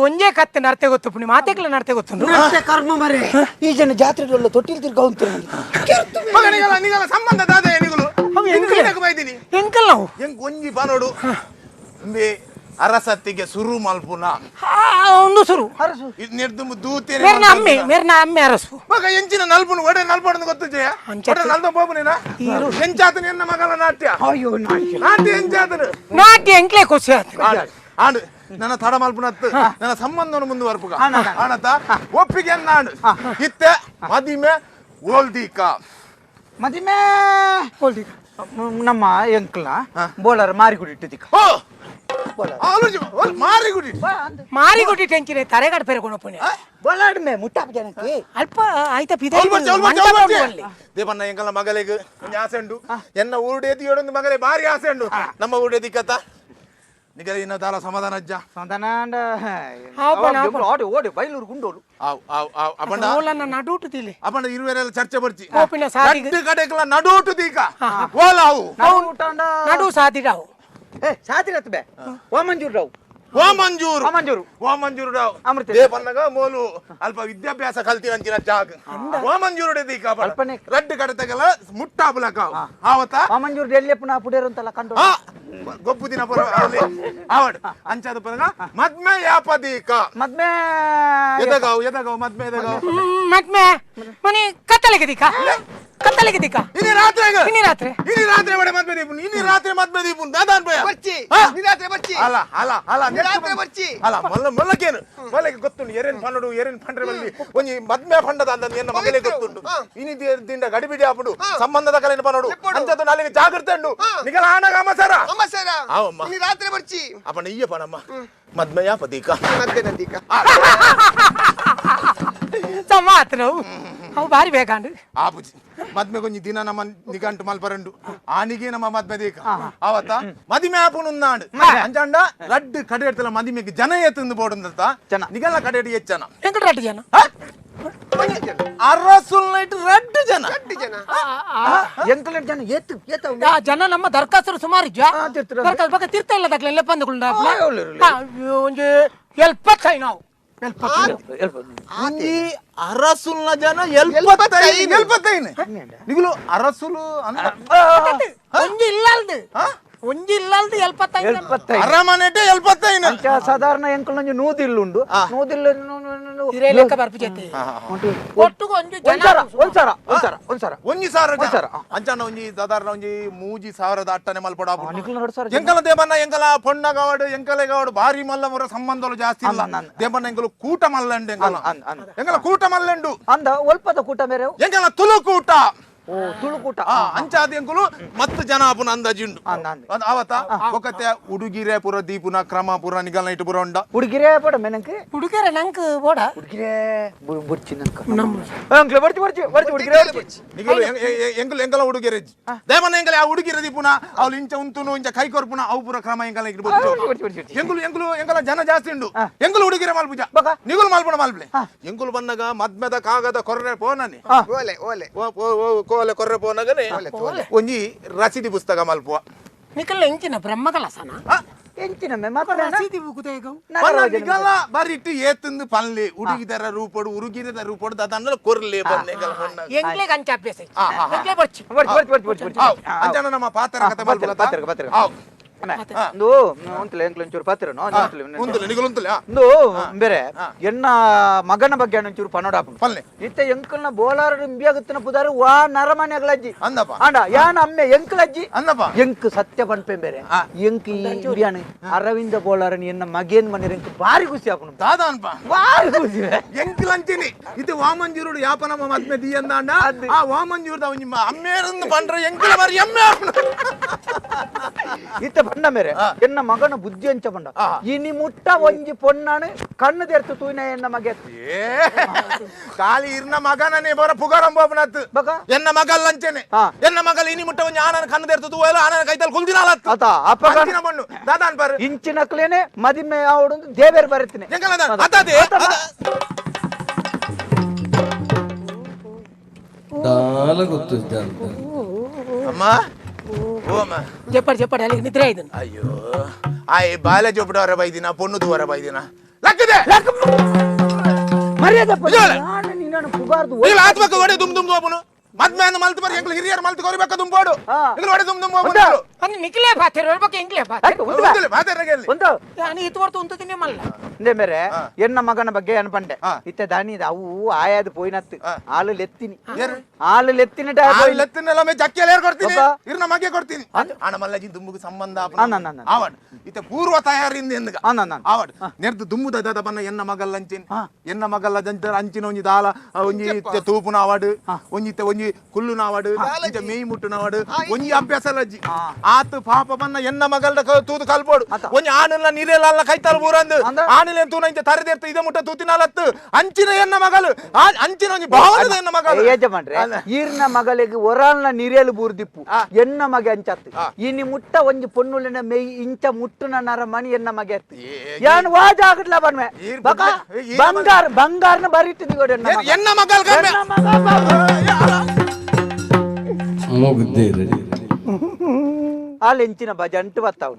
ಒಂಜೇ ಕತ್ತೆ ನರ್ತೆ ಗೊತ್ತು ಮಾತೆಗ್ಲ ನರ್ತೆ ಗೊತ್ತು. ನರ್ತೆ ಕರ್ಮ ಮರೆ, ಈ ಜನ ಜಾತ್ರೆ ತೊಟ್ಟಿಲ್ ತಿರ್ಗ ಉಂಟು. ಮಗ ನಿಗಲ ನಿಗಲ ಸಂಬಂಧ ದಾದ ನಿಗಲು ಬೈದಿನಿ. ಎಂಕಲ್ ನಾವು ಎಂಕ್ ಒಂಜಿ ಪನೋಡು ಇಂಬೆ ಅರಸತ್ತಿಗೆ ಸುರು ಮಲ್ಪುನ. ಒಂದು ಸುರು ಅರಸು ಇದು ದೂತೇನೆ. ಮೇರ್ನ ಅಮ್ಮೆ, ಮೇರ್ನ ಅಮ್ಮೆ ಅರಸು. ಮಗ ಎಂಚಿನ ನಲ್ಪುನು ಒಡೆ ನಲ್ಪಡಂದು ಗೊತ್ತು ಜಯ. ಅಂಚ ಒಡೆ ನಲ್ದ ಪೋಪುನೇನ ಎಂಚಾತನ ಎನ್ನ ಮಗಲ ನಾಟ್ಯ. ಅಯ್ಯೋ ನಾಟ್ಯ. ನಾಟ್ಯ ಎಂಚಾತನ. ನಾಟ್ಯ ಎಂಕ್ಲೆ ಖುಷಿ ಆತು. ಆಂಡ್ ನನ್ನ ತಡ ಮಲ್ಪುನತ್ತು ನನ್ನ ಸಂಬಂಧವನ್ನು ಮುಂದುವರ್ಪುಗ ಆಣತ ಒಪ್ಪಿಗೆ ನಾಡು ಇತ್ತೆ ಮದಿಮೆ ಓಲ್ದೀಕ. ಮದಿಮೆ ನಮ್ಮ ಎಂಕ್ಲ ಬೋಳಾರ ಮಾರಿಗುಡಿ ಇಟ್ಟಿದ್ದಿಕ್ಕ. ಓ ಮಾರಿಗುಡಿ. ಮಾರಿಗುಡಿ ಟೆಂಚಿನ ತರೆಗಾಡ್ ಪೇರೆ ಕೊಣಪುನೆ. ಬೋಳಾಡ್ಮೆ ಮುಟ್ಟಾಪ ಜನಕ್ಕೆ. ಅಲ್ಪ ಆಯ್ತ. ದೇವಣ್ಣ ಎಂಕಲ್ನ ಮಗಳಿಗೆ ಒಂಜಿ ಆಸೆ ಉಂಡು, ಎನ್ನ ಊರುಡೆ ಎದಿಯೋಡೊಂದು ಮಗಳೇ ಭಾರಿ ಆಸೆ ಉಂಡು. ನಮ್ಮ ಊರುಡೆ ದಿಕ್ಕತ್ತ ನಿಗಲ ಇನ್ನ ದಾಲ ಸಮಾಧಾನ ಅಜ್ಜ. ಸಮಾಧಾನ. ಓಡಿ ಓಡಿ ಬೈಲೂರು ಗುಂಡೋಲು. ಆವ್ ಆವ್ ಆವ್ ಅಪಂಡ ನಡೂಟು ತಿಲಿ. ಅಪಂಡ ಇರುವೆರೆಲ್ಲ ಚರ್ಚೆ ಬರ್ಚಿ. ಕೋಪಿನ ಸಾದಿಗೆ. ರಡ್ಡು ಕಡೆಕ್ಲ ನಡೂಟು ದೀಕ ಓಲಾವು. ನಡು ಸಾದಿಡಾವು. ಏ ಸಾದಿರತ್ ಬೇ ವಾಮಂಜೂರ್ ರಾವ್. ವಾಮಂಜೂರು. ವಾಮಂಜೂರು. ವಾಮಂಜೂರು ರಾವ್. ಅಮೃತ. They ಪನ್ನಗ ಮೋಲು ಅಲ್ಪ ವಿದ್ಯಾಭ್ಯಾಸ ಕಲ್ತಿನಂಚಿನ ಜಾಗ ವಾಮಂಜೂರು ದೀಕ ಅಲ್ಪನೆ. ರಡ್ಡು ಕಡೆ ತಗಲ ಮುಟ್ಟಾಪುಲಕ ಆವತ. ವಾಮಂಜೂರು ಡೆಲ್ಲಿಯಪ್ಪನ ಪುಡೇರಂತಲ್ಲ ಕಂಡು. ಗೊಬ್ಬು ದಿನ ಪುರ ಆವಡ್ ಅಂಚಾದ ಪನಗ ಮದ್ಮೆ ಯಾಪದೀಕ. ಮದ್ಮೆ ಎದಗಾವ್ ಎದಗಾವ್ ಮದ್ಮೆ ಎದಗಾವ್. ಮದ್ಮೆ ಮನೆ ಕತ್ತಲೆಗೆ ದಿಕ್ಕ, ಕತ್ತಲೆಗೆ ದಿಕ್ಕ. ಇನಿ ರಾತ್ರಿ. ಇನಿ ರಾತ್ರಿ. ಇನಿ ರಾತ್ರಿ ಬಡೆ ಮದ್ಮೆ ದೀಪುನ್. ಇನಿ ರಾತ್ರಿ ಮದ್ಮೆ ದೀಪುನ್ ದಾದಾನ್ ಭಯ. ಬರ್ಚಿ ನಿರಾತ್ರಿ ಬರ್ಚಿ. ಅಲ್ಲ ಅಲ್ಲ ಅಲ್ಲ. ನಿರಾತ್ರಿ ಬರ್ಚಿ. ಅಲ್ಲ ಮೊಲ್ಲ ಮೊಲ್ಲಕೇನು ಮೊಲ್ಲಕ್ಕೆ ಗೊತ್ತುಂಡು ಎರೇನ್ ಪನ್ನಡು ಎರೇನ್ ಪಂಡ್ರೆ ಬಲ್ಲಿ ಒಂಜಿ ಮದ್ಮೆ ಪಂಡದ ಅಂದ ಎನ್ನ ಮಗಲೇ ಗೊತ್ತುಂಡು. ಇನಿ ದಿಂಡ ಗಡಿಬಿಡಿ ಆಪುಂಡು ಸಂಬಂಧದ ಕಲೆನ ಪನ್ನಡು ಅಂಚದ ನಾಲಿಗೆ ಜಾಗ್ರತೆ ಉಂಡು ನಿಗಲ ಆನಗ ಅಮಸರ ಅಮಸರ. ಆವಮ್ಮ. ಇನಿ ರಾತ್ರಿ ಬರ್ಚಿ. ಅಪ್ಪಣ್ಣ ಈಯ ಪಣಮ್ಮ ಮದ್ಮೆ ಯಾಪದೀಕ. ಮದ್ಮೆ ನಂದೀಕ. ಸಮಾತ್ರ ಅವು ಭಾರಿ ಬೇಕಂಡು. ಆಪುಜಿ ಮದ್ಮೆ ಕೊಂಜಿ ದಿನ ನಮ್ಮ ನಿಗಂಟು ಮಲ್ಪರಂಡು ಆನಿಗೆ ನಮ್ಮ ಮದ್ಮೆ ದೀಕ ಆವತ್ತ ಮದಿಮೆ ಆಪುನು ನಾಡು ಅಂಚಾಂಡ ರಡ್ಡು ಕಡೆ ಇರ್ತಲ್ಲ ಮದಿಮೆಗೆ ಜನ ಏತಂದು ಬೋಡುಂದತ್ತ ಜನ. ನಿಗಲ್ಲ ಕಡೆ ಹೆಚ್ಚನ. ಎಂಕಟ ರಡ್ಡು ಜನ. ಅರಸುಲ್ ನೈಟ್ ರಡ್ಡು ಜನ. ರಡ್ಡು ಜನ. ಎಂಕಲ ಜನ ಏತು ಏತ. ಆ ಜನ ನಮ್ಮ ದರ್ಖಾಸ್ತರು ಸುಮಾರು ಇಜ್ಜ. ದರ್ಖಾಸ್ತು ಬಗ್ಗೆ ತೀರ್ಥ ಇಲ್ಲ ದಾಖಲೆ ಎಲ್ಲ ಬಂದುಕೊಂಡ ಒಂಜಿ ಎಲ್ಪತ್ತೈ ನಾವು ಒಂಜಿ ಅರಸುಲ್ನ ಜನ ಎಲ್ಪತ್ತೈದು ಎಲ್ಪತ್ತೈದು ನಿಗಲು ಅರಸುಲು ಒಂಜಿ ಇಲ್ಲಲ್ದು ಒಂಜಿ ಇಲ್ಲಲ್ದು ಎಲ್ಪತ್ತೈದು. ಎಲ್ಪತ್ತೈದು. ಅರಮನೆಟೆ ಎಲ್ಪತ್ತೈದು. ಅಂಚ ಸಾಧಾರಣ ಎಂಕಲ್ ಒಂಜಿ ನೂದಿಲ್ಲು ಉಂಡು ನೂದಿಲ್ಲು. ಹಿರೇ ಲೆಕ್ಕ ಬರ್ಪು ಜೊತೆ ಒಟ್ಟುಗು ಒಂಜಿ ಜನ. ಒಂದ್ಸಾರ ಒಂದ್ಸಾರ ಒಂದ್ಸಾರ ಒಂದ್ಸಾರ. ಒಂಜಿ ಸಾವಿರ ಜನ. ಒಂದ್ಸಾರ. ಅಂಚಾನ ಒಂಜಿ ಸಾಧಾರಣ ಒಂಜಿ ಮೂಜಿ ಸಾವಿರದ ಅಟ್ಟನೆ ಮಲ್ಪಡ. ನಿಕಲ್ನ ಎರಡು ಸಾವಿರ. ಎಂಕಲ ದೇವನ್ನ ಎಂಕಲ ಪೊಣ್ಣಗವಾಡು ಎಂಕಲೆಗವಾಡು ಭಾರಿ ಮಲ್ಲ ಮುರ ಸಂಬಂಧలు ಜಾಸ್ತಿ ಇಲ್ಲ. ಅಂದ್ ಅಂದ್. ದೇವನ್ನ ಎಂಕಲು ಕೂಟ ಮಲ್ಲಂಡು ಎಂಕಲ. ಅಂದ್ ಅಂದ್. ಎಂಕಲ ಕೂಟ ಮಲ್ಲಂಡು. ಅಂದ ಒಲ್ಪದ ಕೂಟ ಮೇರೆ. ಎಂಕಲ ತುಳು ಕೂಟ. ಓ ತುಳು ಕೂಟ. ಅಂಚಾದ ಎಂಕುಲು ಮತ್ತು ಜನ ಆಪುನ ಅಂದಾಜುಂಡು. ಅಂದ್ ಅಂದ್. ಆವತ್ತ ಒಕತೆ ಉಡುಗಿರೆ ಪುರ ದೀಪುನ ಕ್ರಮ ಪುರ ನಿಗಲ್ನ ಇಟ್ಟು ಪುರ ಉಂಡ. ಉಡುಗಿರೆ ಪೋಡ ಮೆನಂಕ್. ಹುಡುಗರ ನಂಕ್ ಬೋಡ. ಉಡುಗಿರೆ ಬುಡ್ಚಿ ನಂಕ ಅಂಕ್ಲೆ ಬರ್ಚಿ ಬರ್ಚಿ ಬರ್ಚಿ ಉಡುಗಿರೆ ಬರ್ಚಿ. ನಿಗಲು ಎಂಕಲು ಎಂಕಲ ಉಡುಗಿರೆ ದೇವನ ಎಂಕಲ ಆ ಉಡುಗಿರೆ ದೀಪುನ ಅವಳು ಇಂಚ ಉಂತುನು ಇಂಚ ಕೈ ಕೊರ್ಪುನ ಅವು ಪುರ ಕ್ರಮ ಎಂಕಲ ಇಟ್ಟು ಬರ್ಚಿ ಬರ್ಚಿ ಬರ್ಚಿ. ಎಂಕುಲು ಎಂಕುಲು ಎಂಕಲ ಜನ ಜಾಸ್ತಿ ಉಂಡು ಎಂಕುಲು ಉಡುಗಿರೆ ಮಲ್ಪುಜ ಬಕ. ನಿಗುಲು ಮಲ್ಪುಣ ಮಲ್ಪಲೆ ಎಂಕುಲು ಬನ್ನಗ ಮದ್ಮೆದ ಕಾಗದ ಕೊರ್ರೆ ಪೋನನೆ. ಓಲೆ ಓಲೆ. ಕೋಲೆ ಕೊರ್ರೆ ಪೋನಗನೆ ಒಂಜಿ ರಸೀದಿ ಪುಸ್ತಕ ಮಲ್ಪುವ. ನಿಕಲ್ ಎಂಚಿನ ಬ್ರಹ್ಮಕಲಸನ. ಎಂಚಿನ ಮೆ ಮಾತ್ರ ರಸೀದಿ ಬುಕ್ ನಿಗಲ ಬರಿಟ್ಟು ಏತಂದು ಪನ್ಲೆ ಉಡುಗಿದರ ರೂಪಡು ಉರುಗಿರದ ರೂಪಡು ದದನ್ನ ಕೊರ್ಲೆ ಬನ್ನೆ ಎಂಕಲ ಹೊನ್ನಾಗ. ಎಂಕ್ಲೆ ಕಂಚ ಅಭ್ಯಾಸ ಎಂಕ್ಲೆ ಬರ್ಚಿ. ಬರ್ಚಿ ಬರ್ಚಿ ಬರ್ಚಿ ಬರ್ಚಿ ಬರ್ಚಿ. ಆವ್ ಅಂಚನ ನಮ್ಮ ಪಾತ್ರ ಕತೆ ಮಲ್ಪುಲ. ಪಾತ್ರ ಪಾತ್ರ. ಆವ್. ಒಂದು ಉಂತಲೆ ಎಂಕ್ಲೆ ಒಂಚೂರು ಪಾತ್ರನು ಉಂತಲೆ. ಉಂತಲೆ ನಿಗಲು ಉಂತಲೆ. ಒಂದು ಬೇರೆ ಎನ್ನ ಮಗನ ಬಗ್ಗೆ ಒಂಚೂರು ಪನೋಡಾಪುಂಡು. ಪಲ್ಲೆ. ಇತ್ತೆ ಎಂಕಲ್ನ ಬೋಲಾರ ಇಂಬಿಯಾಗುತ್ತಿನ ಪುದಾರು ವಾ ನರಮನೆ ಅಗ್ಲಜ್ಜಿ. ಅಂದಪ್ಪ. ಆಂಡ ಯಾನ ಅಮ್ಮೆ ಎಂಕಲಜ್ಜಿ. ಅಂದಪ್ಪ. ಎಂಕ್ ಸತ್ಯ ಪನ್ಪೆ ಬೇರೆ ಎಂಕ್ ಈ ಇಂಬಿಯಾನ ಅರವಿಂದ ಬೋಲಾರನ್ ಎನ್ನ ಮಗೇನ್ ಮನೆ ಎಂಕ್ ಭಾರಿ ಖುಷಿ ಆಪುಂಡು. ದಾದಾನ್ಪ. ಭಾರಿ ಖುಷಿ. ಎಂಕಲ್ ಅಂಚಿನಿ ಇದು ವಾಮಂಜೂರುಡು ಯಾಪ ನಮ್ಮ ಮದ್ಮೆ ದಿಯಂದಾಂಡ ಆ ವಾಮಂಜೂರುದ ನಿಮ್ಮ ಅಮ್ಮೇರಂದು ಪಂಡ್ರೆ ಎಂಕಲ ಬಾರಿ ಎಮ್ಮೆ ಆಪುಂಡು. ಇತ್ತೆ ಪಂಡ ಮೇರೆ ಎನ್ನ ಮಗನ ಬುದ್ಧಿ ಅಂಚ ಪಂಡ ಇನಿ ಮುಟ್ಟ ಒಂಜಿ ಪೊಣ್ಣಾನು ಕಣ್ಣು ತೆರ್ತು ತೂಯಿನ ಎನ್ನ ಮಗೆ. ಏ ಖಾಲಿ ಇರ್ನ ಮಗನನೇ ಬರ ಪುಗಾರಂಬೋಪನತ್ತು ಬಕ? ಎನ್ನ ಮಗಲ್ ಅಂಚೆನೆ ಎನ್ನ ಮಗಲ್ ಇನಿ ಮುಟ್ಟ ಒಂಜಿ ಆನನ ಕಣ್ಣು ತೆರ್ತು ತೂವಲ್ಲ ಆನನ ಕೈತಲ್ ಕುಲ್ದಿನಾಲತ್ತು. ಅತ ಅಪ್ಪಗ ಅಂಚಿನ ಮಣ್ಣು ದಾದಾನ್ ಪರ್ ಇಂಚಿನಕ್ಲೇನೆ ಮದಿಮೆ ಆವಡೊಂದು ದೇವೇರ್ ಬರತ್ತಿನಿ. ಎಂಕಲ ಅತದೆ ದಾಲ ಗೊತ್ತು ಅಂತ. ಅಮ್ಮ ಓ ಅಮ್ಮ. ಜಪ್ಪಡ್ ಜಪ್ಪಡ್ ಅಲ್ಲಿಗೆ ನಿದ್ರೆ ಆಯ್ತು. ಅಯ್ಯೋ ಆಯ್ ಬಾಲೆ ಜೋಪಡವರ ಬೈದಿನ ಪೊಣ್ಣು ದುವರ ಬೈದಿನ ಲಕ್ಕದೆ ಮರ್ಯಾದೆ ನಾನು ನಿನ್ನನ್ನು ಪುಗಾರ್ದು ಇಲ್ಲ ಆತ್ಮಕ್ಕೆ ಒಡೆ ದುಮ್ ದುಮ್ ದೋಪುನು ಮದ್ಮೇನ ಮಲ್ತು ಬರಿ ಎಂಗ್ಲು ಹಿರಿಯರು ಮಲ್ತು ಕೊರಿಬೇಕ ದುಂಬೋಡು ಎಂಗ್ಲು ಒಡೆ ದುಮ್ ದುಮ್ ಹೋಪುನು ಅಂದ್ರೆ ನಿಕ್ಲೇ ಪಾತೆರ ಒಳ್ಬಕ್ಕೆ ಎಂಕ್ಲೇ ಪಾತೆರ ಮಾತಾಡಗೆ ಒಂದು ನಾನು ಇತ್ತು ಹೊರ್ತು ಉಂತದಿನೇ ಮಲ್ಲ ಇಂದೇ ಮೇರೆ ಎನ್ನ ಮಗನ ಬಗ್ಗೆ ಅನ್ಪಂಡೆ ಇತ್ತೆ ದಾನಿ ಅವು ಆಯಾದ ಪೋಯಿನತ್ತು ಆಲು ಲೆತ್ತಿನಿ ಆಲು ಲೆತ್ತಿನ ಲೆತ್ತಿನೆಲ್ಲ ಮೇ ಜಕ್ಕೆಲ್ಲ ಕೊಡ್ತೀನಿ ಇರ್ನ ಮಗೆ ಕೊಡ್ತೀನಿ ಆಣ ಮಲ್ಲಜಿ ದುಂಬುಗೆ ಸಂಬಂಧ ಆವಡ್ ಇತ್ತೆ ಪೂರ್ವ ತಯಾರಿಂದ ಎಂದುಗ ಆವಡ್ ನೆರ್ದು ದುಂಬುದ ದಾದ ಬನ್ನ ಎನ್ನ ಮಗಲ್ಲ ಅಂಚಿನ ಎನ್ನ ಮಗಲ್ಲ ಜಂತರ ಅಂಚಿನ ಒಂಜಿ ದಾಲ ಒಂಜಿ ಇತ್ತೆ ತೂಪುನ ಆವಡ್ ಒಂಜಿ ಇತ್ತೆ ಒಂಜಿ ಕುಲ್ಲುನ ಆವಡ್ ಇಂಚ ಮೇಯ್ ಮುಟ್ಟುನ ಆವಡ್ ಒಂಜಿ ಅಭ್ಯಾಸ ಲಜ್ಜಿ ಆತು ಪಾಪ ಬನ್ನ ಎನ್ನ ಮಗಲ್ದ ತೂದು ಕಲ್ಪೋಡು ಒಂಜಿ ಆಣಲ್ಲ ನೀರೆಲ್ಲ ಕೈತಾಲ ಬೂರಂದು ಆಣಿಲೆ ತೂನ ಇಂಚ ತರದೆರ್ತು ಇದ ಮುಟ್ಟ ತೂತಿನಾಲತ್ತು ಅಂಚಿನ ಎನ್ನ ಮಗಲು ಅಂಚಿನ ಒಂಜಿ ಭಾವನದ ಎನ್ನ ಮಗಲು ಯಜಮಾನ್ರೆ ಈರ್ನ ಮಗಳಿಗೆ ಒರಾಲ್ನ ನೀರೇಲು ಬೂರ್ದಿಪ್ಪು ಎನ್ನ ಮಗೆ ಅಂಚತ್ತು ಇನಿ ಮುಟ್ಟ ಒಂಜಿ ಪೊನ್ನುಲಿನ ಮೇಯ್ ಇಂಚ ಮುಟ್ಟುನ ನರ ಮಣಿ ಎನ್ನ ಮಗೆ ಅತ್ತು ಯಾನ್ ವಾಜ ಆಗಡ್ಲ ಬನ್ವೆ ಬಂಗಾರ ಬಂಗಾರನ ಬರಿಟ್ಟು ಎನ್ನ ಮಗಲ್ ಮುಗ್ದಿರಿ ಆಲ್ ಎಂಚಿನ ಬಜ ಅಂಟು ಬತ್ತಾವ್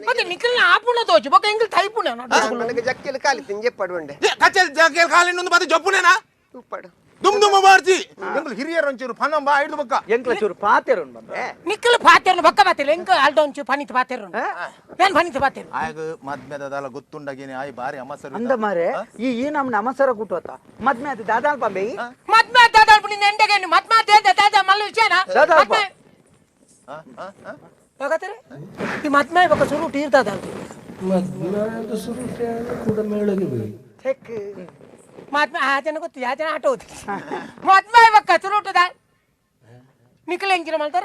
ಮತ್ತೆ ನಿಖಲ್ನ ಆಪುಣ ತೋಚು ಬೊಕ್ಕ ಎಂಕಲ್ ತೈಪುಣ ನನಗೆ ಜಕ್ಕೆಲ್ ಕಾಲಿ ತಿಂಜೆ ಪಡುವಂಡೆ ಕಚ್ಚಲ್ ಜಕ್ಕೆಲ್ ಕಾಲಿ ಇನ್ನೊಂದು ಬಾತಿ ಜೊಪ್ಪುನೇನಾ ಉಪ್ಪಡು ದುಮ್ ದುಮ್ ಬಾರ್ಜಿ ಎಂಕಲ್ ಹಿರಿಯರ್ ಒಂಚೂರು ಫನಂಬ ಐದು ಬೊಕ್ಕ ಎಂಕ್ಲ ಚೂರು ಪಾತೆರು ಬಂದೆ ನಿಖಲ್ ಪಾತೆರು ಬೊಕ್ಕ ಪಾತೆರು ಎಂಕ ಅಲ್ಡ ಒಂಚೂರು ಪನಿತ್ ಪಾತೆರು ಏನ್ ಪನಿತ್ ಪಾತೆರು ಆಯಗ ಮದ್ಮೆದಲ್ಲ ಗೊತ್ತುಂಡಗೇನೆ ಆಯ್ ಬಾರಿ ಅಮಸರ ಅಂದ ಮಾರೆ ಈ ಈ ನಮ್ನ ಅಮಸರ ಕೂಟೋತ ಮದ್ಮೆ ಅದು ದಾದಾಲ್ ಪಂಬೆ ಮದ್ಮೆ ದಾದಾಲ್ ಪುನಿ ಎಂಡಗೇನು ಮದ್ಮೆ ದಾದ ದಾದ ಮಲ್ಲ ವಿಷಯನಾ ದಾದಾಲ್ ಭಗತರೆ ಈ ಮದ್ಮೆ ಬೊಕ್ಕ ಸುರು ಟೀರ್ ದಾದಾಲ್ ಮದ್ಮೆ ಸುರು ಕೂಡ ಮೇಳಗೆ ಹೋಗಿ ಥೆಕ್ ಮದ್ಮೆ ಆ ಜನ ಗೊತ್ತು ಯಾ ಜನ ಆಟೋ ಹೋದಿ ಮದ್ಮೆ ಬೊಕ್ಕ ಸುರುಟುದ ನಿಖಲ್ ಎಂಜಿನ ಮಾಡ್ತಾರ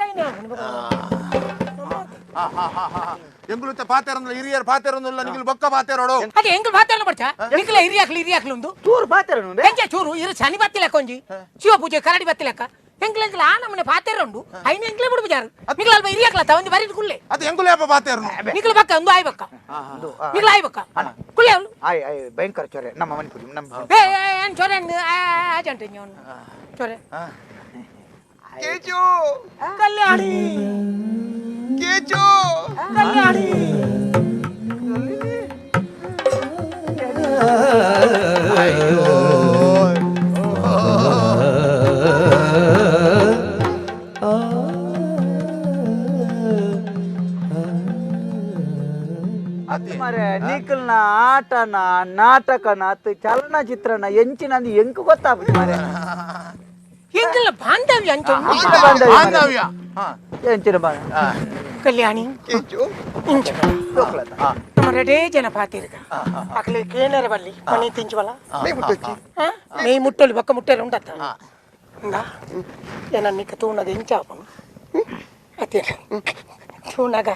ಎಂಗುಲು ಪಾತೆರಂದ್ರೆ ಹಿರಿಯರ್ ಪಾತೆರಂದುಲ್ಲ ನಿಖಲ್ ಬೊಕ್ಕ ಪಾತೆರೋಡು ಅದೇ ಎಂಗುಲು ಪಾತೆರನು ಬರ್ಚಾ ನಿಖಲ ಹಿರಿಯಾಕ್ಲು ಹಿರಿಯಾಕ್ಲು ಒಂದು ಚೂರು ಪಾತೆರನು ಎಂಚ ಚೂರು ಇರು ಶನಿ ಬತ್ತಿಲಕ್ಕ ಒಂಜಿ ಶಿವ ಪೂಜೆ ಕರಡಿ ಬತ್ತಿಲಕ್ಕ ಎಂಗ್ಲ ಎಂಗ್ಲ ಆ ನಮ್ಮನೆ ಪಾತೆರ ಉಂಡು ಐನ ಎಂಗ್ಲೇ ಬಿಡು ಬಜಾರು ನಿಖಲ ಅಲ್ಪ ಹಿರಿಯಾಕ್ಲ ತ ಒಂದು ಬರೀಟ್ ಕುಲ್ಲೆ ಅದು ಎಂಗುಲು ಯಾಪ ಪಾತೆರನು ನಿಖಲ ಬಕ್ಕ ಒಂದು ಆಯ್ ಬಕ್ಕ ನಿಖಲ ಆಯ್ ಬಕ್ಕ ಕುಲ್ಲೆ ಅವಳು ಆಯ್ ಆಯ್ ಭಯಂಕರ ಚೊರೆ ನಮ್ಮ ಮಣಿಪುರಿ ನಮ್ಮ ಏ ಏನ್ ಚೊರೆ ಆಜಂಟೆ ಚೊರೆ ಕೇಚು ಕಲ್ಯಾಣಿ ಕೇಚು ಕಲ್ಯಾಣಿ ನಿಖಲ್ನ ಆಟನ ನಾಟಕನ ಅತ್ತು ಚಲನಚಿತ್ರನ ಎಂಚಿನ ಎಂಕು ಗೊತ್ತಾಗ್ಬಿಟ್ಟು ಮಾರೆ ಎಂಕಲ್ಲ ಬಾಂಧವ್ಯ ಅಂತ ಬಾಂಧವ್ಯ ಎಂಚಿನ ಬಾಂಧವ್ಯ ಕಲ್ಯಾಣಿ ಕೇಚು ಇಂಚ ನಮ್ಮ ರೆಡೇ ಜನ ಪಾತಿರ್ಗ ಅಕ್ಲೆ ಕೇನರ ಬಲ್ಲಿ ಮನೆ ತಿಂಚುವಲ್ಲ ಮೇ ಮುಟ್ಟೊಚ್ಚಿ ಮೇ ಮುಟ್ಟೊಲಿ ಬೊಕ್ಕ ಮುಟ್ಟೆಲ್ಲ ಉಂಡತ್ತ ಏನ ನಿಕ್ಕ ತೂನಗ ಇಂಚಾಪನು ಅತ್ತೇನ ತೂನಗ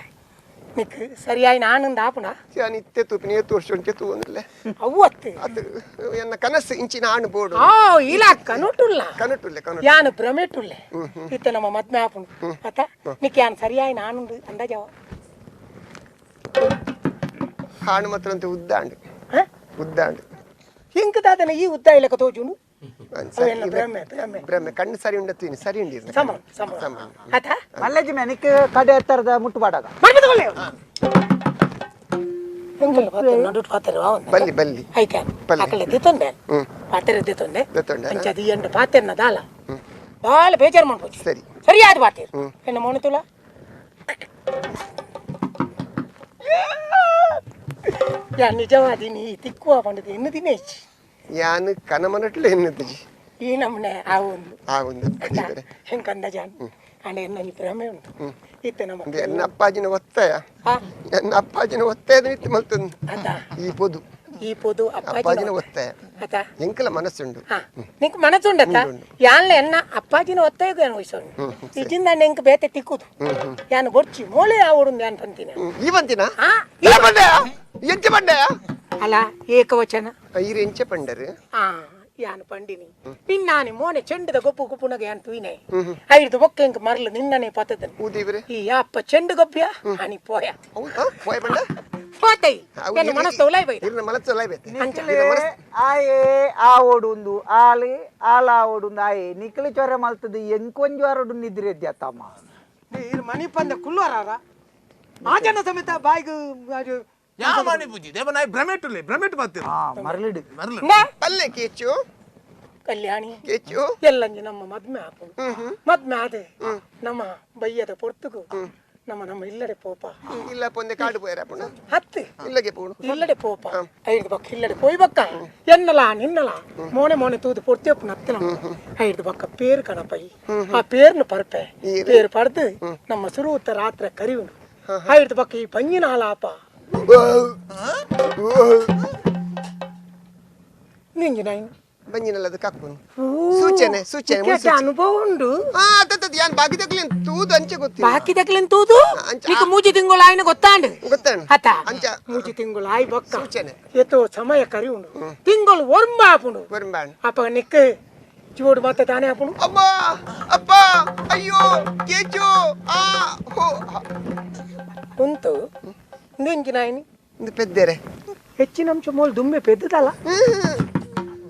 ನಿಕ್ ಸರಿಯಾയി ಆನಂದ ಆಪುಣ ನಾನು ಇತ್ತೆ ತೂಪಿನ ಏತು ವರ್ಷ ಉಂಟೆ ತೂವೊಂದಿಲ್ಲ ಅವು ಅತ್ತು ಅದು ಎನ್ನ ಕನಸು ಇಂಚಿನ ಆಣು ಬೋಡು ಆ ಇಲ್ಲ ಕನುಟುಲ್ಲ ಕನಟುಲ್ಲೆ ಕನುಟು ಯಾನು ಭ್ರಮೆಟುಲ್ಲೆ ಇತ್ತ ನಮ್ಮ ಮದ್ಮೆ ಆಪುಣು ಅತ್ತ ನಿಕ್ ಯಾನ್ ಸರಿಯಾಯಿ ಆನಂದ ಅಂದಾಜವ ಹಾಣು ಮಾತ್ರ ಅಂತ ಉದ್ದಾಂಡು ಉದ್ದಾಂಡು ಹಿಂಗ್ ದಾದನ ಈ ಉದ್ದ ಇಲ್ಲಕ ತೋಜುನು ಭ್ರಮೆ ಭ್ರಮೆ ಭ್ರಮೆ ಕಣ್ಣು ಸರಿ ಉಂಡತ್ತೀನಿ ಸರಿ ಉಂಡಿರ್ನ ಸಮ ಸಮ ಆತ ಮಲ್ಲಜಿ ಮೆನಿಕ್ ಕಡೆ ಎತ್ತರದ ಮುಟ್ಟು ಪಾಡಾಗ ಮಾಡ್ಬಿಟ್ಕೊಳ್ಳಿ ಎಂಕಲ್ ಪಾತೆರ ನಡುಟ್ ಪಾತೆರ ಬಲ್ಲಿ ಬಲ್ಲಿ ಐತೆ ಅಕಲೆ ದಿತ್ತೊಂದೆ ಪಾತೆರ ದಿತ್ತೊಂದೆ ದಿತ್ತೊಂಡೆ ಅಂಚ the ಎಂಡ ಪಾತೆರ್ನ ದಾಲ ಬಾಳ ಬೇಜಾರು ಮಾಡ್ಬೋದು ಸರಿ ಸರಿಯಾದ ಪಾತೆರ್ ಎನ್ನ ಮೋಣತುಲ ಯಾ ನಿಜವಾದಿ ನೀ ತಿಕ್ಕುವ ಪಂಡದು ಎನ್ನು ದಿನೇಶ್ ಯಾನು ಕನಮನಟ್ಲೆ ಎನ್ನದಿಜಿ ಈ ನಮ್ಮನೆ ಆ ಒಂದು ಆ ಒಂದು ಹೆಂಗೆ ಅಂದಾಜಾನ್ ಅಂಡ ಎನ್ನ ಭ್ರಮೆ ಉಂಟು ಇತ್ತೆ ನಮ್ಮ ಎನ್ನ ಅಪ್ಪಾಜಿನ ಒತ್ತಾಯ ಎನ್ನ ಅಪ್ಪಾಜಿನ ಒತ್ತಾಯದ ಇತ್ತು ಮಲ್ತಂದು ಈ ಪೊದು ಈ ಪೊದು ಅಪ್ಪಾಜಿನ ಒತ್ತಾಯ ಆತ ಎಂಕಲ ಮನಸ್ಸುಂಡು ನಿಂಕ್ ಮನಸ್ಸುಂಡತ್ತ ಯಾನ್ಲ ಎನ್ನ ಅಪ್ಪಾಜಿನ ಒತ್ತಾಯಗೂ ಏನು ವಯಸ್ಸು ಇಜಿಂದ ನೆಂಕ್ ಬೇತೆ ತಿಕ್ಕುದು ಯಾನು ಬೊರ್ಚಿ ಮೋಳೆ ಆವಡು ಯಾನ್ ಪಂತಿನ ಈ ಬಂತಿನ ಎಂಚ ಪಂಡಯ ಅಲ್ಲ ಏಕವಚನ ಈರು ಎಂಚ ಪಂಡರು ಯಾನು ಪಂಡಿನಿ ನಿನ್ನಾನೆ ಮೋನೆ ಚೆಂಡದ ಗೊಪ್ಪು ಗೊಪ್ಪುನಗ ಯಾನ್ ತೂಯಿನೆ ಐದು ಬೊಕ್ಕ ಎಂಕ್ ಮರಲು ನಿನ್ನನೆ ಪತದ ಊದಿವ್ರೆ ಈ ಅಪ್ಪ ಚೆಂಡು ಗೊಬ್ಬ್ಯ ಅನಿ ಪೋಯ ಹೌದಾ ಪೋಯ ಪಂಡ ಹೋತೈ ಎನ್ನ ಮನಸ್ಸು ಉಲಾಯ್ ಬೈದ ಇರ್ನ ಮನಸ್ಸು ಉಲಾಯ್ ಬೈತೆ ಆಯೇ ಆ ಓಡುಂದು ಆಲಿ ಆಲ ಓಡುಂದು ಆಯೆ ನಿಕ್ಲಿ ಚೊರೆ ಮಲ್ತದ ಎಂಕೊಂಜು ಆರೋಡು ನಿದ್ರೆ ತಮ್ಮ ಮನಿ ಪಂದ ಕುಲ್ಲುವರಾರ ಆ ಜನ ಸಮೇತ ಬಾಯಿಗೆ ಯಾ ಮಣಿ ಪೂಜಿ ದೇವ ನಾಯಿ ಭ್ರಮೆಟುಲೆ ಭ್ರಮೆಟ್ ಬರ್ತೀರ ಮರಳಿಡು ಮರಳು ಪಲ್ಲೆ ಕೇಚು ಕಲ್ಯಾಣಿ ಕೇಚು ಎಲ್ಲಂಜಿ ನಮ್ಮ ಮದ್ಮೆ ಆಪು ಮದ್ಮೆ ಆದೆ ನಮ್ಮ ಬಯ್ಯದ ಪೊರ್ತುಗು ನಮ್ಮ ನಮ್ಮ ಇಲ್ಲಡೆ ಪೋಪ ಇಲ್ಲ ಪೊಂದೆ ಕಾಡು ಪೋಯರ ಪುಣ ಹತ್ತು ಇಲ್ಲಗೆ ಪೋಣು ಇಲ್ಲಡೆ ಪೋಪ ಐದು ಬಕ್ಕ ಇಲ್ಲಡೆ ಪೋಯ್ ಬಕ್ಕ ಎನ್ನಲ ನಿನ್ನಲ ಮೋನೆ ಮೋನೆ ತೂದು ಪೊರ್ತಿಯಪ್ಪು ನತ್ತಲ ಐದು ಬಕ್ಕ ಪೇರು ಕಣಪೈ ಆ ಪೇರ್ನು ಪರ್ಪೆ ಪೇರು ಪಡೆದು ನಮ್ಮ ಸುರುತ್ತ ರಾತ್ರಿ ಕರಿಯುನು ಐದು ಬಕ್ಕ ಈ ಬಂಜಿನ ಹಾಲಾಪ ನಿಂಗೆ ನೈನ್ ಬಂಜಿನಲ್ಲದು ಕಕ್ಕುನು ಸೂಚನೆ ಸೂಚನೆ ಕೆಟ್ಟ ಅನುಭವ ಉಂಡು ಹಾ ತತ್ತದ ಯಾನ್ ಬಾಕಿ ತಕ್ಲೇನ್ ತೂದು ಅಂಚೆ ಗೊತ್ತಿಲ್ಲ ಬಾಕಿ ತಕ್ಲೇನ್ ತೂದು ನಿಕ್ ಮೂಜಿ ತಿಂಗಳು ಆಯ್ನ ಗೊತ್ತಾಂಡು ಗೊತ್ತಾಂಡು ಅತ ಅಂಚ ಮೂಜಿ ತಿಂಗಳು ಆಯ್ ಬೊಕ್ಕ ಸೂಚನೆ ಏತೋ ಸಮಯ ಕರಿಯುಂಡು ತಿಂಗಳು ಒರ್ಂಬ ಆಪುಂಡು ಒರ್ಂಬಾಣ್ ಅಪ್ಪ ನಿಕ್ ಜೋಡು ಮತ್ತೆ ತಾನೇ ಆಪುಂಡು ಅಬ್ಬ ಅಪ್ಪ ಅಯ್ಯೋ ಕೇಚು ಆ ಹೋ ಉಂತು ನಿಂಜಿ ನಾಯಿನಿ ಇಂದು ಪೆದ್ದೇರೆ ಹೆಚ್ಚಿನ ಅಂಶ ಮೋಲ್ ದುಂಬೆ ಪೆದ್ದದಲ್ಲ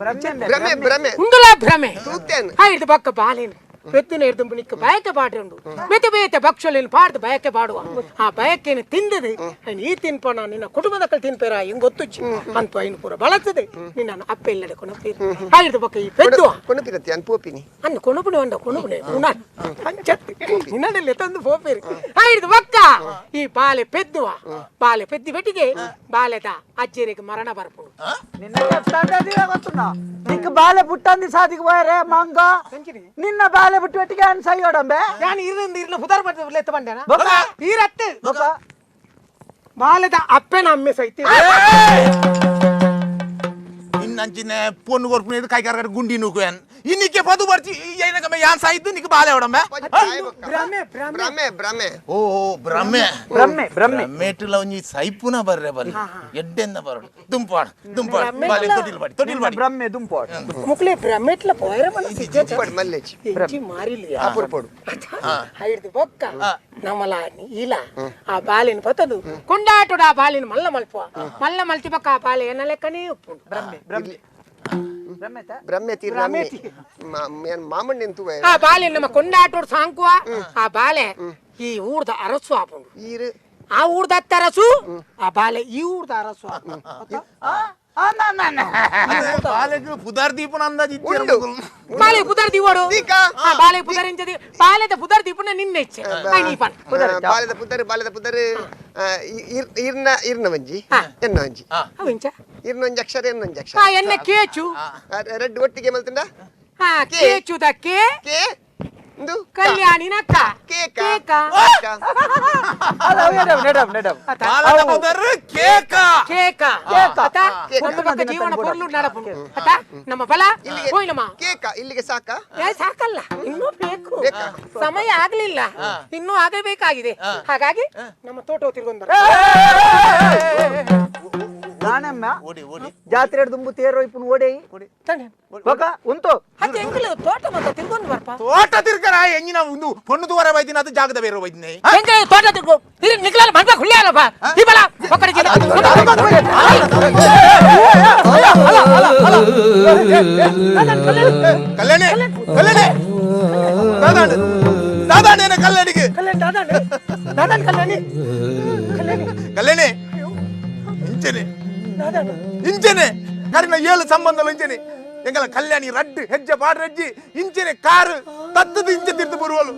ಭ್ರಮೆ ಭ್ರಮೆ ಉಂದುಲ ಭ್ರಮೆ ತೂತೇನು ಐದು ಬಕ್ಕ ಬಾಲೇನು ಪೆದ್ದಿನ ಎಡ್ದುಂಬು ನಿಕ್ಕ ಬಯಕೆ ಪಾಡ್ರುಂಡು ಬೇತೆ ಬೇತೆ ಭಕ್ಷಲೇನು ಪಾಡ್ದು ಬಯಕೆ ಪಾಡುವ ಆ ಬಯಕೆನು ತಿಂದದು ಐನು ಈ ತಿನ್ಪಣ ನಿನ್ನ ಕುಟುಂಬದ ತಿನ್ಪೇರ ಹಿಂಗ್ ಗೊತ್ತುಚ್ಚಿ ಅಂತ ಐನು ಪೂರ ಬಳಸ್ತದೆ ನಿನ್ನ ಅಪ್ಪ ಇಲ್ಲಡೆ ಕೊನಪೀರು ಐದು ಬಕ್ಕ ಈ ಪೆದ್ದುವ ಕೊನಪಿರತ್ತಿ ಅನ್ ಪೋಪಿನಿ ಅನ್ನ ಕೊನಪುಣೆ ಅಂಡ ಕೊನಪುಣೆ ಉಣ ಅಂಚತ್ತಿ ನಿನ್ನಲ್ಲಿ ತಂದು ಪೋಪೇರಿ ಐದು ಬಕ್ಕ ಈ ಬಾಲೆ ಪೆದ್ದುವ ಬಾಲೆ ಪೆದ್ದಿ ಬೆಟ್ಟಿಗೆ ಬಾಲೆದ ಅಜ್ಜರಿಗೆ ಮರಣ ಬರ್ಪುಡು ನಿನ್ನ ನಿಕ್ ಬಾಲೆ ಪುಟ್ಟಂದಿ ಸಾದಿಗೆ ಹೋಯರೆ ಮಂಗ ನಿನ್ನ ಬಾಲೆ ಬಿಟ್ಟು ಬೆಟ್ಟಿಗೆ ಅನ್ ಸೈಯೋಡಂಬೆ ನಾನು ಇರಿಂದ ಇರ್ನ ಪುದಾರ್ ಮಾಡ್ದೆ ಲೆತ್ತ ಬಂದೇನ ಈರತ್ತು ಬಾಲೆದ ಅಪ್ಪನ ಅಮ್ಮೆ ಸೈತಿ ಇನ್ನಂಚಿನ ಪೊಣ್ಣು ಕೊರ್ಪುನ ಕೈಕಾರ ಗುಂಡಿ ನೂಕುವೆನ್ ಇನ್ನಿಕ್ಕೆ ಪದು ಬರ್ಚಿ ಏನಕಮ್ಮ ಯಾನ್ ಸಾಯಿದ್ದು ನಿಕ್ ಬಾಲೆ ಅವಡಮ್ಮ ಭ್ರಮೆ ಭ್ರಮೆ ಭ್ರಮೆ ಭ್ರಮೆ ಓ ಭ್ರಮೆ ಭ್ರಮೆ ಭ್ರಮೆ ಭ್ರಮೆಟ್ಲ ಒಂಜಿ ಸೈಪುನ ಬರ್ರೆ ಬರ್ರಿ ಎಡ್ಡೆಂದ ಬರಡು ದುಂಪಾಡ್ ದುಂಪಾಡ್ ಬಾಲೆ ತೊಟಿಲ್ ಬಾಡಿ ತೊಟಿಲ್ ಬಾಡಿ ಭ್ರಮೆ ದುಂಪಾಡ್ ಮುಕ್ಲೆ ಭ್ರಮೆಟ್ಲ ಪೋಯರ ಮನಸ್ಸು ಪೋಡು ಮಲ್ಲೇಚಿ ಎಂಚಿ ಮಾರಿಲ್ಲ ಅಪುರ್ ಪೋಡು ಐದು ಬೊಕ್ಕ ನಮ್ಮಲ ಇಲ್ಲ ಆ ಬಾಲಿನ ಬತ್ತದು ಕೊಂಡಾಟೋಡ ಆ ಬಾಲಿನ ಮಲ್ಲ ಮಲ್ಪ ಮಲ್ಲ ಮಲ್ತಿ ಬಕ್ಕ ಆ ಬಾಲೆ ಎನ್ನ ಲೆಕ್ಕನೇ ಉಪ್ಪುಂಡು ಭ್ರಮೆ ಭ್ರಮೆ ಭ್ರಮೆ ಭ್ರಮೆ ತೀರ್ ಮಾಮಣ್ಣೆನ್ ತೂವೆ ಆ ಬಾಲೆ ನಮ್ಮ ಕೊಂಡಾಟೋಡ್ ಸಾಂಕುವ ಆ ಬಾಲೆ ಈ ಊರ್ದ ಅರಸು ಆಪುಂಡು ಈರು ಆ ಊರ್ದ ಅರಸು ಆ ಬಾಲೆ ಈ ಊರ್ದ ಅರಸು ಆಪುಂಡು ಬಾಲೆಗ್ ಪುದಾರ್ ದೀಪನ ಅಂದಾಜು ಉಂಡು ಬಾಲೆ ಪುದರ್ ದೀವಡು ದೀಕಾ. ಆ ಬಾಲೆ ಪುದರ್ ಇಂಚದಿ ಬಾಲೆದ ಪುದರ್ ದೀಪುನ ನಿನ್ನ ಇಚ್ಛೆ ನೀ ಪನ್ ಬಾಲೆದ ಪುದರ್ ಬಾಲೆದ ಪುದರ್ ಇರ್ನ ಇರ್ನ ಒಂಜಿ ಎನ್ನ ಒಂಜಿ ಅವು ಇಂಚ ಇರ್ನ ಒಂಜಿ ಅಕ್ಷರ ಎನ್ನ ಒಂಜಿ ಅಕ್ಷರ ಆ ಎನ್ನ ಕೇಚು ರೆಡ್ ಒಟ್ಟಿಗೆ ಮಲ್ತುಂಡ ಆ ಕೇಚುದ ಕೆ ಕೆ ಇಂದು ಕಲ್ಯಾಣಿನ ಕ ಕೇಕ ಕೇಕ ಬಾಲದ ಪುದರ್ ಕೇಕ ಕೇಕ ಅತ ಒಂದು ಪಕ್ಕ ಜೀವನ ಪೊರ್ಲು ನಡಪುಂಡು ಅತ ನಮ್ಮ ಬಲ ಹೋಯ್ನಮ್ಮ ಕೇಕ ಇಲ್ಲಿಗೆ ಸಾಕ ಏ ಸಾಕಲ್ಲ ಇನ್ನೂ ಬೇಕು ಸಮಯ ಆಗ್ಲಿಲ್ಲ ಇನ್ನೂ ಆಗಬೇಕಾಗಿದೆ ಹಾಗಾಗಿ ನಮ್ಮ ತೋಟ ತಿರ್ಗೊಂಡ ನಾನಮ್ಮ ಓಡಿ ಓಡಿ ಜಾತ್ರೆ ದುಂಬು ತೇರೋ ಇಪ್ಪುನು ಓಡಿ ಬೊಕ ಉಂತು ಅತ್ತೆ ಎಂಕಲು ತೋಟ ಮತ್ತೆ ತಿರ್ಗೊಂಡು ಬರ್ಪ ತೋಟ ತಿರ್ಕರ ಎಂಜಿನ ಒಂದು ಪೊಣ್ಣು ದುವರ ಬೈದಿನ ಅದು ಜಾಗದ ಬೇರೆ ಬೈದಿನ ಎಂಕಲು ತೋಟ ತಿರ್ಗೋ ಇರು ನಿಕ್ಲಾಲ ಮನ್ಪ ಹುಳ್ಳಿ ಅಲ್ಲಪ್ಪ ಈ ಬಲ ಒಕ್ಕಡೆ ಜಿಲ್ಲ ಕಲ್ಯಾಣಿ ಕಲ್ಯಾಣಿ ದಾದಾಂಡು ದಾದಾಂಡೇನ ಕಲ್ಯಾಣಿಗೆ ಕಲ್ಯಾಣಿ ದಾದಾಂಡು ದಾದಾಂಡು ಕಲ್ಯಾಣಿ ಕಲ್ಯಾಣಿ ಕಲ್ಯಾಣಿ ಇಂಚನೆ ದಾದಾಂಡು ಇಂಚನೆ ಕರಿನ ಏಳು ಸಂಬಂಧలు ಇಂಚನೆ ಎಂಗಲ ಕಲ್ಯಾಣಿ ರಡ್ಡು ಹೆಜ್ಜೆ ಪಾಡ್ ರಜ್ಜಿ ಇಂಚನೆ ಕಾರು ತತ್ತದ ಇಂಚೆ ತಿರ್ದು ಬರುವಳು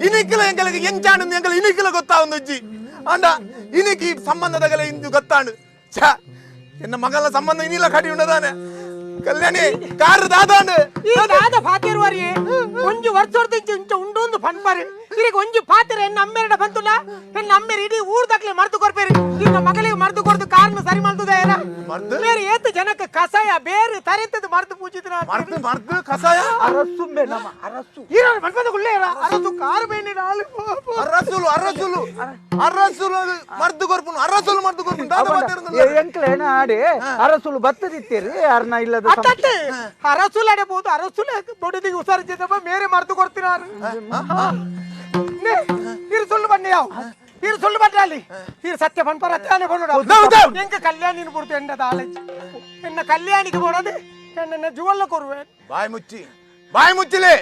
ಇನಿಕ್ಲ ಎಂಗಲಿಗೆ ಎಂಚಾಂಡು ಎಂಗಲ ಇನಿಕ್ಲ ಗೊತ್ತಾവുಂದು ಅಜ್ಜಿ ಅಂಡ ಇನಿಕ್ ಈ ಸಂಬಂಧದಗಲ ಇಂದು ಗೊತ್ತಾಂಡು ಛ ಎನ್ನ ಮಗಲ ಸಂಬಂಧ ಇನಿಲ್ಲ ಕಡಿ ಉಂಡದಾನೆ ಕಲ್ಯಾಣಿ ಕಾರು ದಾದಾಂಡು ಈ ದಾದ ಫಾತಿರುವರಿ ಒಂಜಿ ವರ್ಷದ ಇಂಚ ಉಂಡು ಒಂದು ಪನ್ಪರು ಇರಿಗೆ ಒಂಜಿ ಪಾತ್ರೆ ಎನ್ನ ಅಮ್ಮೆರಡ ಬಂತುಲ್ಲ ಎನ್ನ ಅಮ್ಮೆರ್ ಇಡೀ ಊರ್ ದಕ್ಲೆ ಮರ್ದು ಕೊರ್ಪೇರಿ ಇನ್ನ ಮಗಳಿಗೆ ಮರ್ದು ಕೊರ್ದು ಕಾರಣ ಸರಿ ಮಾಡ್ತದ ಏನ ಮರ್ದು? ಬೇರೆ ಏತು ಜನಕ್ಕೆ ಕಸಾಯ ಬೇರೆ ತರೆತದ ಮರ್ದು ಪೂಜಿದ್ರ ಮರ್ದು ಮರ್ದು ಕಸಾಯ ಅರಸುಂಬೆ ನಮ್ಮ ಅರಸು ಈರ ಮನ್ಪದ ಗುಳ್ಳೆ ಅರಸು ಕಾರು ಬೇಣಿ ನಾಳು ಅರಸುಲು ಅರಸುಲು ಅರಸುಲು ಮರ್ದು ಕೊರ್ಪುನು ಅರಸುಲು ಮರ್ದು ಕೊರ್ಪುನು ದಾದ ಮಾತಾಡುದು ಎಂಕ್ಲೇನ ಆಡಿ ಅರಸುಲು ಬತ್ತದಿತ್ತೀರಿ ಅರ್ನ ಇಲ್ಲದ ಅತ್ತತ್ತೆ ಅರಸುಲು ಅಡೆಬಹುದು ಅರಸುಲು ಬೊಡದಿಗೆ ಹುಷಾರಿದ್ದಪ್ಪ ಮೇರೆ ಮರ್ದು ಕೊಡ್ತೀನಾರು ಇರು ಸುಳ್ಳು ಬನ್ನಿ ಯಾವ ಇರು ಸುಳ್ಳು ಬನ್ನಿ ಅಲ್ಲಿ ಇರು ಸತ್ಯ ಪನ್ಪರ ಅತ್ತಾನೆ ಬನ್ನೋಡ ಎಂಕ ಕಲ್ಯಾಣಿನ ಪುರ್ತು ಎಂಡದ ಆಲೋಚನೆ ಎನ್ನ ಕಲ್ಯಾಣಿಗೆ ಬೋಡದು ಎನ್ನ ಜುವಲ್ಲ ಕೊರುವೆ ಬಾಯ್ ಮುಚ್ಚಿ ಬಾಯ್ ಮುಚ್ಚಿಲೆ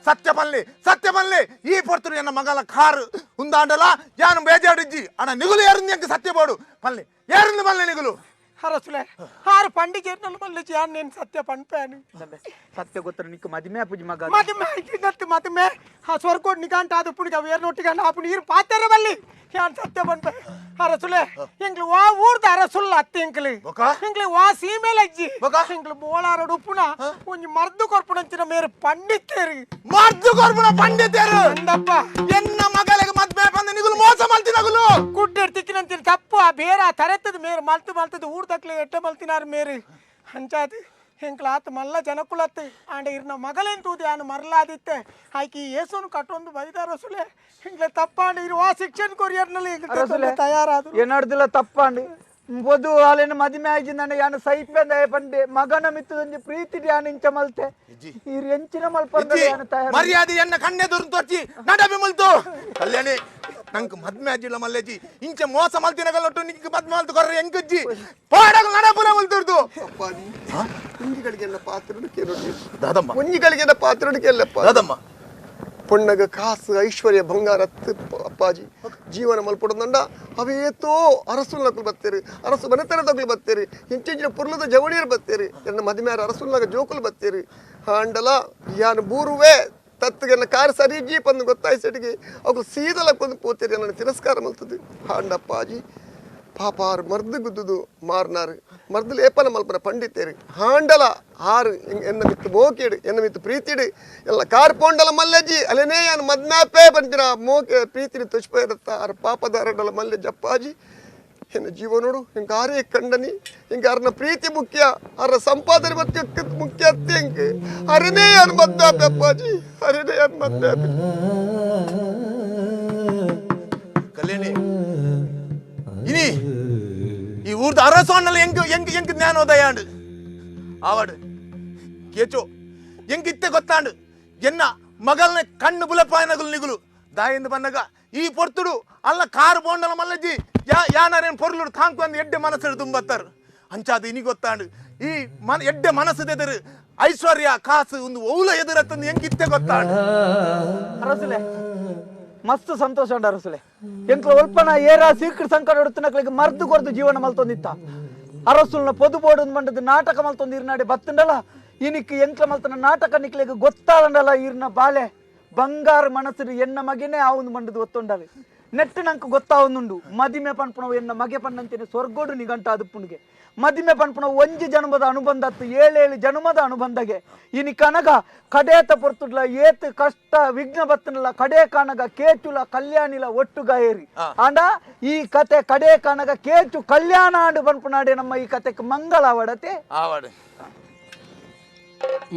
ಸತ್ಯ ಪನ್ಲೆ ಸತ್ಯ ಪನ್ಲೆ ಈ ಪೊರ್ತುಡು ಎನ್ನ ಮಗಲ ಕಾರು ಉಂದಾಂಡಲ ಯಾನು ಬೇಜಾಡಿಜ್ಜಿ ಅಣ್ಣ ನಿಗುಲು ಏರಿಂದ ಎಂಕ್ ಸತ್ಯ ಬೋಡು ಪನ್ಲೆ ಏರಿಂದ ಪನ್ಲೆ ನಿಗುಲು ಅರಸುಲೆ ಆರು ಪಂಡಿಗೆ ಮಲ್ಲೆ ಯಾನ್ ನೇನು ಸತ್ಯ ಪನ್ಪೇನು ಸತ್ಯ ಗೊತ್ತರ ನಿಕ್ಕ ಮದಿಮೆ ಅಪ್ಪುಜಿ ಮಗ ಮದಿಮೆ ನತ್ತು ಮದಿಮೆ ಆ ಸ್ವರ್ಗೋಡ್ ನಿಗಾಂಟ ಅದು ಪುಣಿಗ ವೇರ್ ನೊಟ್ಟಿಗಂಡ ಆಪು ನೀರು ಪಾತೆರ ಬಲ್ಲಿ ಯಾನ್ ಸತ್ಯ ಪನ್ಪೆ ಅರಸುಲೆ ಎಂಗ್ಲು ವಾ ಊರ್ದ ಅರಸುಲ್ಲ ಅತ್ತೆ ಎಂಕ್ಲು ಬೊಕ? ಎಂಕ್ಲು ವಾ ಸೀಮೆಲ ಅಜ್ಜಿ ಬೊಕ? ಎಂಕ್ಲು ಬೋಳಾರೋಡು ಉಪ್ಪುನ ಒಂಜಿ ಮರ್ದು ಕೊರ್ಪುನಂಚಿನ ಮೇರು ಪಂಡಿತೇರು ಮರ್ದು ಕೊರ್ಪುನ ಪಂಡಿತೇರು ಅಂದಪ್ಪ ಎನ್ನ ಮಗಳಿಗೆ ಮದ್ಮೆ ಬಂದ ನಿಗುಲು ಮೋಸ ಮಲ್ತಿನಗುಲು ಕುಡ್ಡೆಡ್ ತಿಕ್ಕಿನಂತಿನ ತಪ್ಪು ಆ ಬೇರೆ ಆ ತರೆತ್ತದ ಮೇರು ಮಲ್ತು ಮಲ್ತದ ಊರ್ ತಕ್ಲೆ ಎಟ್ಟೆ ಮಲ್ತಿನಾರು ಮೇರು ಅಂಚಾದು ಎಂಕ್ಲ ಆತ್ ಮಲ್ಲ ಜನಕುಲತ್ತು ಆಂಡ ಇರ್ನ ಮಗಲೇನ್ ತೂದಿ ಆನು ಮರಲಾದಿತ್ತೆ ಆಯ್ಕೆ ಏಸುನು ಕಟ್ಟೊಂದು ಬೈದಾರ ಸುಲೆ ಹಿಂಗ್ಲೆ ತಪ್ಪಾಂಡ ಇರುವ ಶಿಕ್ಷಣ ಕೊರಿಯರ್ನಲ್ಲಿ ಅರಸುಲೆ ತಯಾರಾದ್ರು ಏನಾಡ್ದಿಲ್ಲ ತಪ್ಪಾಂಡು ಪೊದು ಆಲೆನ ಮದಿಮೆ ಆಯ್ಜಿಂದಾನೆ ಯಾನು ಸೈಪೆಂದ ಪಂಡೆ ಮಗನ ಮಿತ್ತದೊಂಜಿ ಪ್ರೀತಿ ಯಾನು ಇಂಚ ಮಲ್ತೆ ಈರ್ ಎಂಚಿನ ಮಲ್ಪಂದ ಯಾನು ತಯಾರು ಮರ್ಯಾದೆ ಎನ್ನ ಕಣ್ಣೆದುರು ತೋರ್ಚಿ ನಡಬಿ ಮುಲ್ತು ಕಲ್ಯಾಣಿ ನಂಗೆ ಮದ್ಮೆ ಅಜ್ಜಿಲ್ಲ ಮಲ್ಲೇಜಿ ಇಂಚ ಮೋಸ ಮಲ್ತಿನಗಲ್ಲೊಟ್ಟು ನಿಂಗೆ ಮದ್ಮೆ ಮಲ್ತು ಕೊರ್ರೆ ಎಂಕಜ್ಜಿ ಪಾಡಗ ನಡಪುರ ಮುಲ್ತುರ್ದು ಅಪ್ಪಾಜಿ ಒಂಜಿಗಳಿಗೆ ಪಾತ್ರ ಕೇಳೋಡಿ ದಾದಮ್ಮ ಒಂಜಿಗಳಿಗೆ ಪಾತ್ರ ಕೇಳಪ್ಪ ದಾದಮ್ಮ ಪೊಣ್ಣಗ ಕಾಸು ಐಶ್ವರ್ಯ ಬಂಗಾರ ಅಪ್ಪಾಜಿ ಜೀವನ ಮಲ್ಪೊಡಂದಂಡ ಅವೇತೋ ಅರಸುಲ್ನಕುಲು ಬತ್ತೇರಿ ಅರಸು ಬನತನದಕುಲು ಬತ್ತೇರಿ ಇಂಚಿಂಚಿನ ಪುರ್ಲದ ಜವಳಿಯರು ಬತ್ತೇರಿ ಎನ್ನ ಮದಿಮ್ಯಾರ ಅರಸುಲ್ನಾಗ ಜೋಕುಲು ಬತ್ತೇರಿ ಹಾಂಡಲ ಯಾನು ಬೂರುವೆ ತತ್ತುಗೆನ್ನ ಕಾರ್ ಸರಿ ಜೀಪಂದು ಗೊತ್ತಾಯ್ಸೆಟಿಗೆ ಅವು ಸೀದಲ ಕೊಂದು ಪೋತೇರಿ ನನ್ನ ತಿರಸ್ಕಾರ ಮಲ್ತದು ಹಾಂಡಪ್ಪಾಜಿ ಪಾಪ ಆರು ಮರ್ದು ಗುದ್ದುದು ಮಾರ್ನಾರು ಮರ್ದು ಲೇಪನ ಮಲ್ಪನ ಪಂಡಿತೇರಿ ಹಾಂಡಲ ಆರು ಎನ್ನ ಮಿತ್ತು ಮೋಕಿಡು ಎನ್ನ ಮಿತ್ತು ಪ್ರೀತಿಡು ಎಲ್ಲ ಕಾರ್ ಪೋಂಡಲ ಮಲ್ಲೆಜ್ಜಿ ಅಲೆನೇ ಯಾನು ಮದ್ನಾಪೇ ಬಂದಿರ ಮೋಕೆ ಪ್ರೀತಿని ತೊಚ್ಪೋಯಿರತ್ತ ಆರು ಪಾಪದಾರಡಲ ಮಲ್ಲೆಜ್ಜಿ ಅಪ್ಪಾಜಿ ಎನ್ನ ಜೀವ ನೋಡು ಹಿಂಗೆ ಆರೇ ಕಂಡನಿ ಹಿಂಗೆ ಅರ್ನ ಪ್ರೀತಿ ಮುಖ್ಯ ಅರ ಸಂಪಾದನೆ ಮತ್ತೆ ಮುಖ್ಯ ಅತ್ತೆ ಹಿಂಗೆ ಅರನೇ ಯಾನು ಮದ್ನಾಪೆ ಅಪ್ಪಾಜಿ ಅರನೇ ಯಾನು ಮದ್ನಾಪೆ ಕಲ್ಯಾಣಿ ಇನಿ ಈ ಊರ್ದ ಅರಸೋಣ್ಣಲ್ಲಿ ಎಂಗ್ ಎಂಗ್ ಎಂಗ್ ಜ್ಞಾನೋದಯ ಆಂಡ್ ಆವಾಡು ಕೇಚೋ ಎಂಗ್ ಇತ್ತೆ ಗೊತ್ತಾಂಡು ಎನ್ನ ಮಗಲ್ನ ಕಣ್ಣು ಬುಲಪಾಯನಗುಲು ನಿಗುಲು ದಾಯಿಂದ ಬನ್ನಗ ಈ ಪೊರ್ತುಡು ಅಲ್ಲ ಕಾರು ಬೋಂಡಲ ಮಲ್ಲಜ್ಜಿ ಯಾ ಯಾನಾರೇನು ಪೊರ್ಲುಡು ತಾಂಕು ಅಂದ್ ಎಡ್ಡೆ ಮನಸ್ಸು ತುಂಬತ್ತಾರು ಅಂಚಾದು ಇನಿ ಗೊತ್ತಾಂಡು ಈ ಮನ ಎಡ್ಡೆ ಮನಸ್ಸು ಐಶ್ವರ್ಯ ಕಾಸು ಒಂದು ಓಲ ಎದುರತ್ತಂದು ಎಂಗ್ ಇತ್ತೆ ಗೊತ್ತಾಂಡು ಅರಸುಲೆ ಮಸ್ತ್ ಸಂತೋಷ ಉಂಡು ಅರಸುಲೆ ಎಂಕ್ಲ ಒಲ್ಪನ ಏರ ಸೀಕ್ರ ಸಂಕಟ ಹೊಡ್ತನಕ್ಲಿಗೆ ಮರ್ದು ಕೊರ್ದು ಜೀವನ ಮಲ್ತೊಂದಿತ್ತ ಅರಸುಲ್ನ ಪೊದು ಬೋಡು ಮಂಡದ ನಾಟಕ ಮಲ್ತೊಂದು ಇರ್ನಾಡೆ ಬತ್ತುಂಡಲ ಇನಿಕ್ ಎಂಕ್ಲ ಮಲ್ತನ ನಾಟಕ ನಿಕ್ಲೆಗ್ ಗೊತ್ತಾದಂಡಲ ಇರ್ನ ಬಾಲೆ ಬಂಗಾರ ಮನಸ್ಸು ಎನ್ನ ಮಗನೇ ಆವುಂದು ಮಂಡದು ಒತ್ತೊಂಡಾలి ನೆಟ್ಟು ನಂಗೆ ಗೊತ್ತಾವುಂದುಂಡು ಮದಿಮೆ ಪನ್ಪುಣವು ಎನ್ನ ಮಗೆ ಪನ್ನಂತೇನೆ ಸ್ವರ್ಗೋಡು ನಿಗಂಟ ಅದುಪ್ಪುಣಿಗೆ ಮದಿಮೆ ಪನ್ಪುಣವು ಒಂಜಿ ಜನ್ಮದ ಅನುಬಂಧ ಅತ್ತು ಏಳೇಳು ಜನ್ಮದ ಅನುಬಂಧಗೆ ಇನಿ ಕನಗ ಕಡೇತ ಪೊರ್ತುಡ್ಲ ಏತ್ ಕಷ್ಟ ವಿಘ್ನ ಬತ್ತನಲ್ಲ ಕಡೆ ಕಾನಗ ಕೇಚುಲ ಕಲ್ಯಾಣಿಲ ಒಟ್ಟುಗಾಯೇರಿ ಆಂಡ ಈ ಕತೆ ಕಡೆ ಕಾನಗ ಕೇಚು ಕಲ್ಯಾಣ ಆಂಡು ಪನ್ಪುನಾಡೆ ನಮ್ಮ ಈ ಕತೆಗೆ ಮಂಗಳ ಅವಡತೆ ಆವಾಡು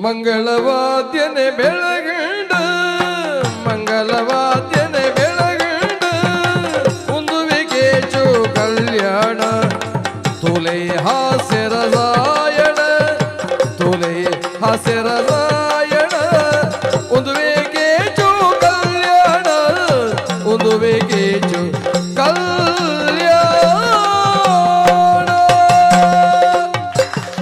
ಮಂಗಳವಾದ್ಯನೆ ಬೆಳಗಂಡ ಮಂಗಳವಾದ್ಯನೆ ಬೆಳಗಂಡ ಉಂದುವೆ ಕೇಚು ಕಲ್ಯಾಣ ತುಲೆ ಹಾಸ್ಯರ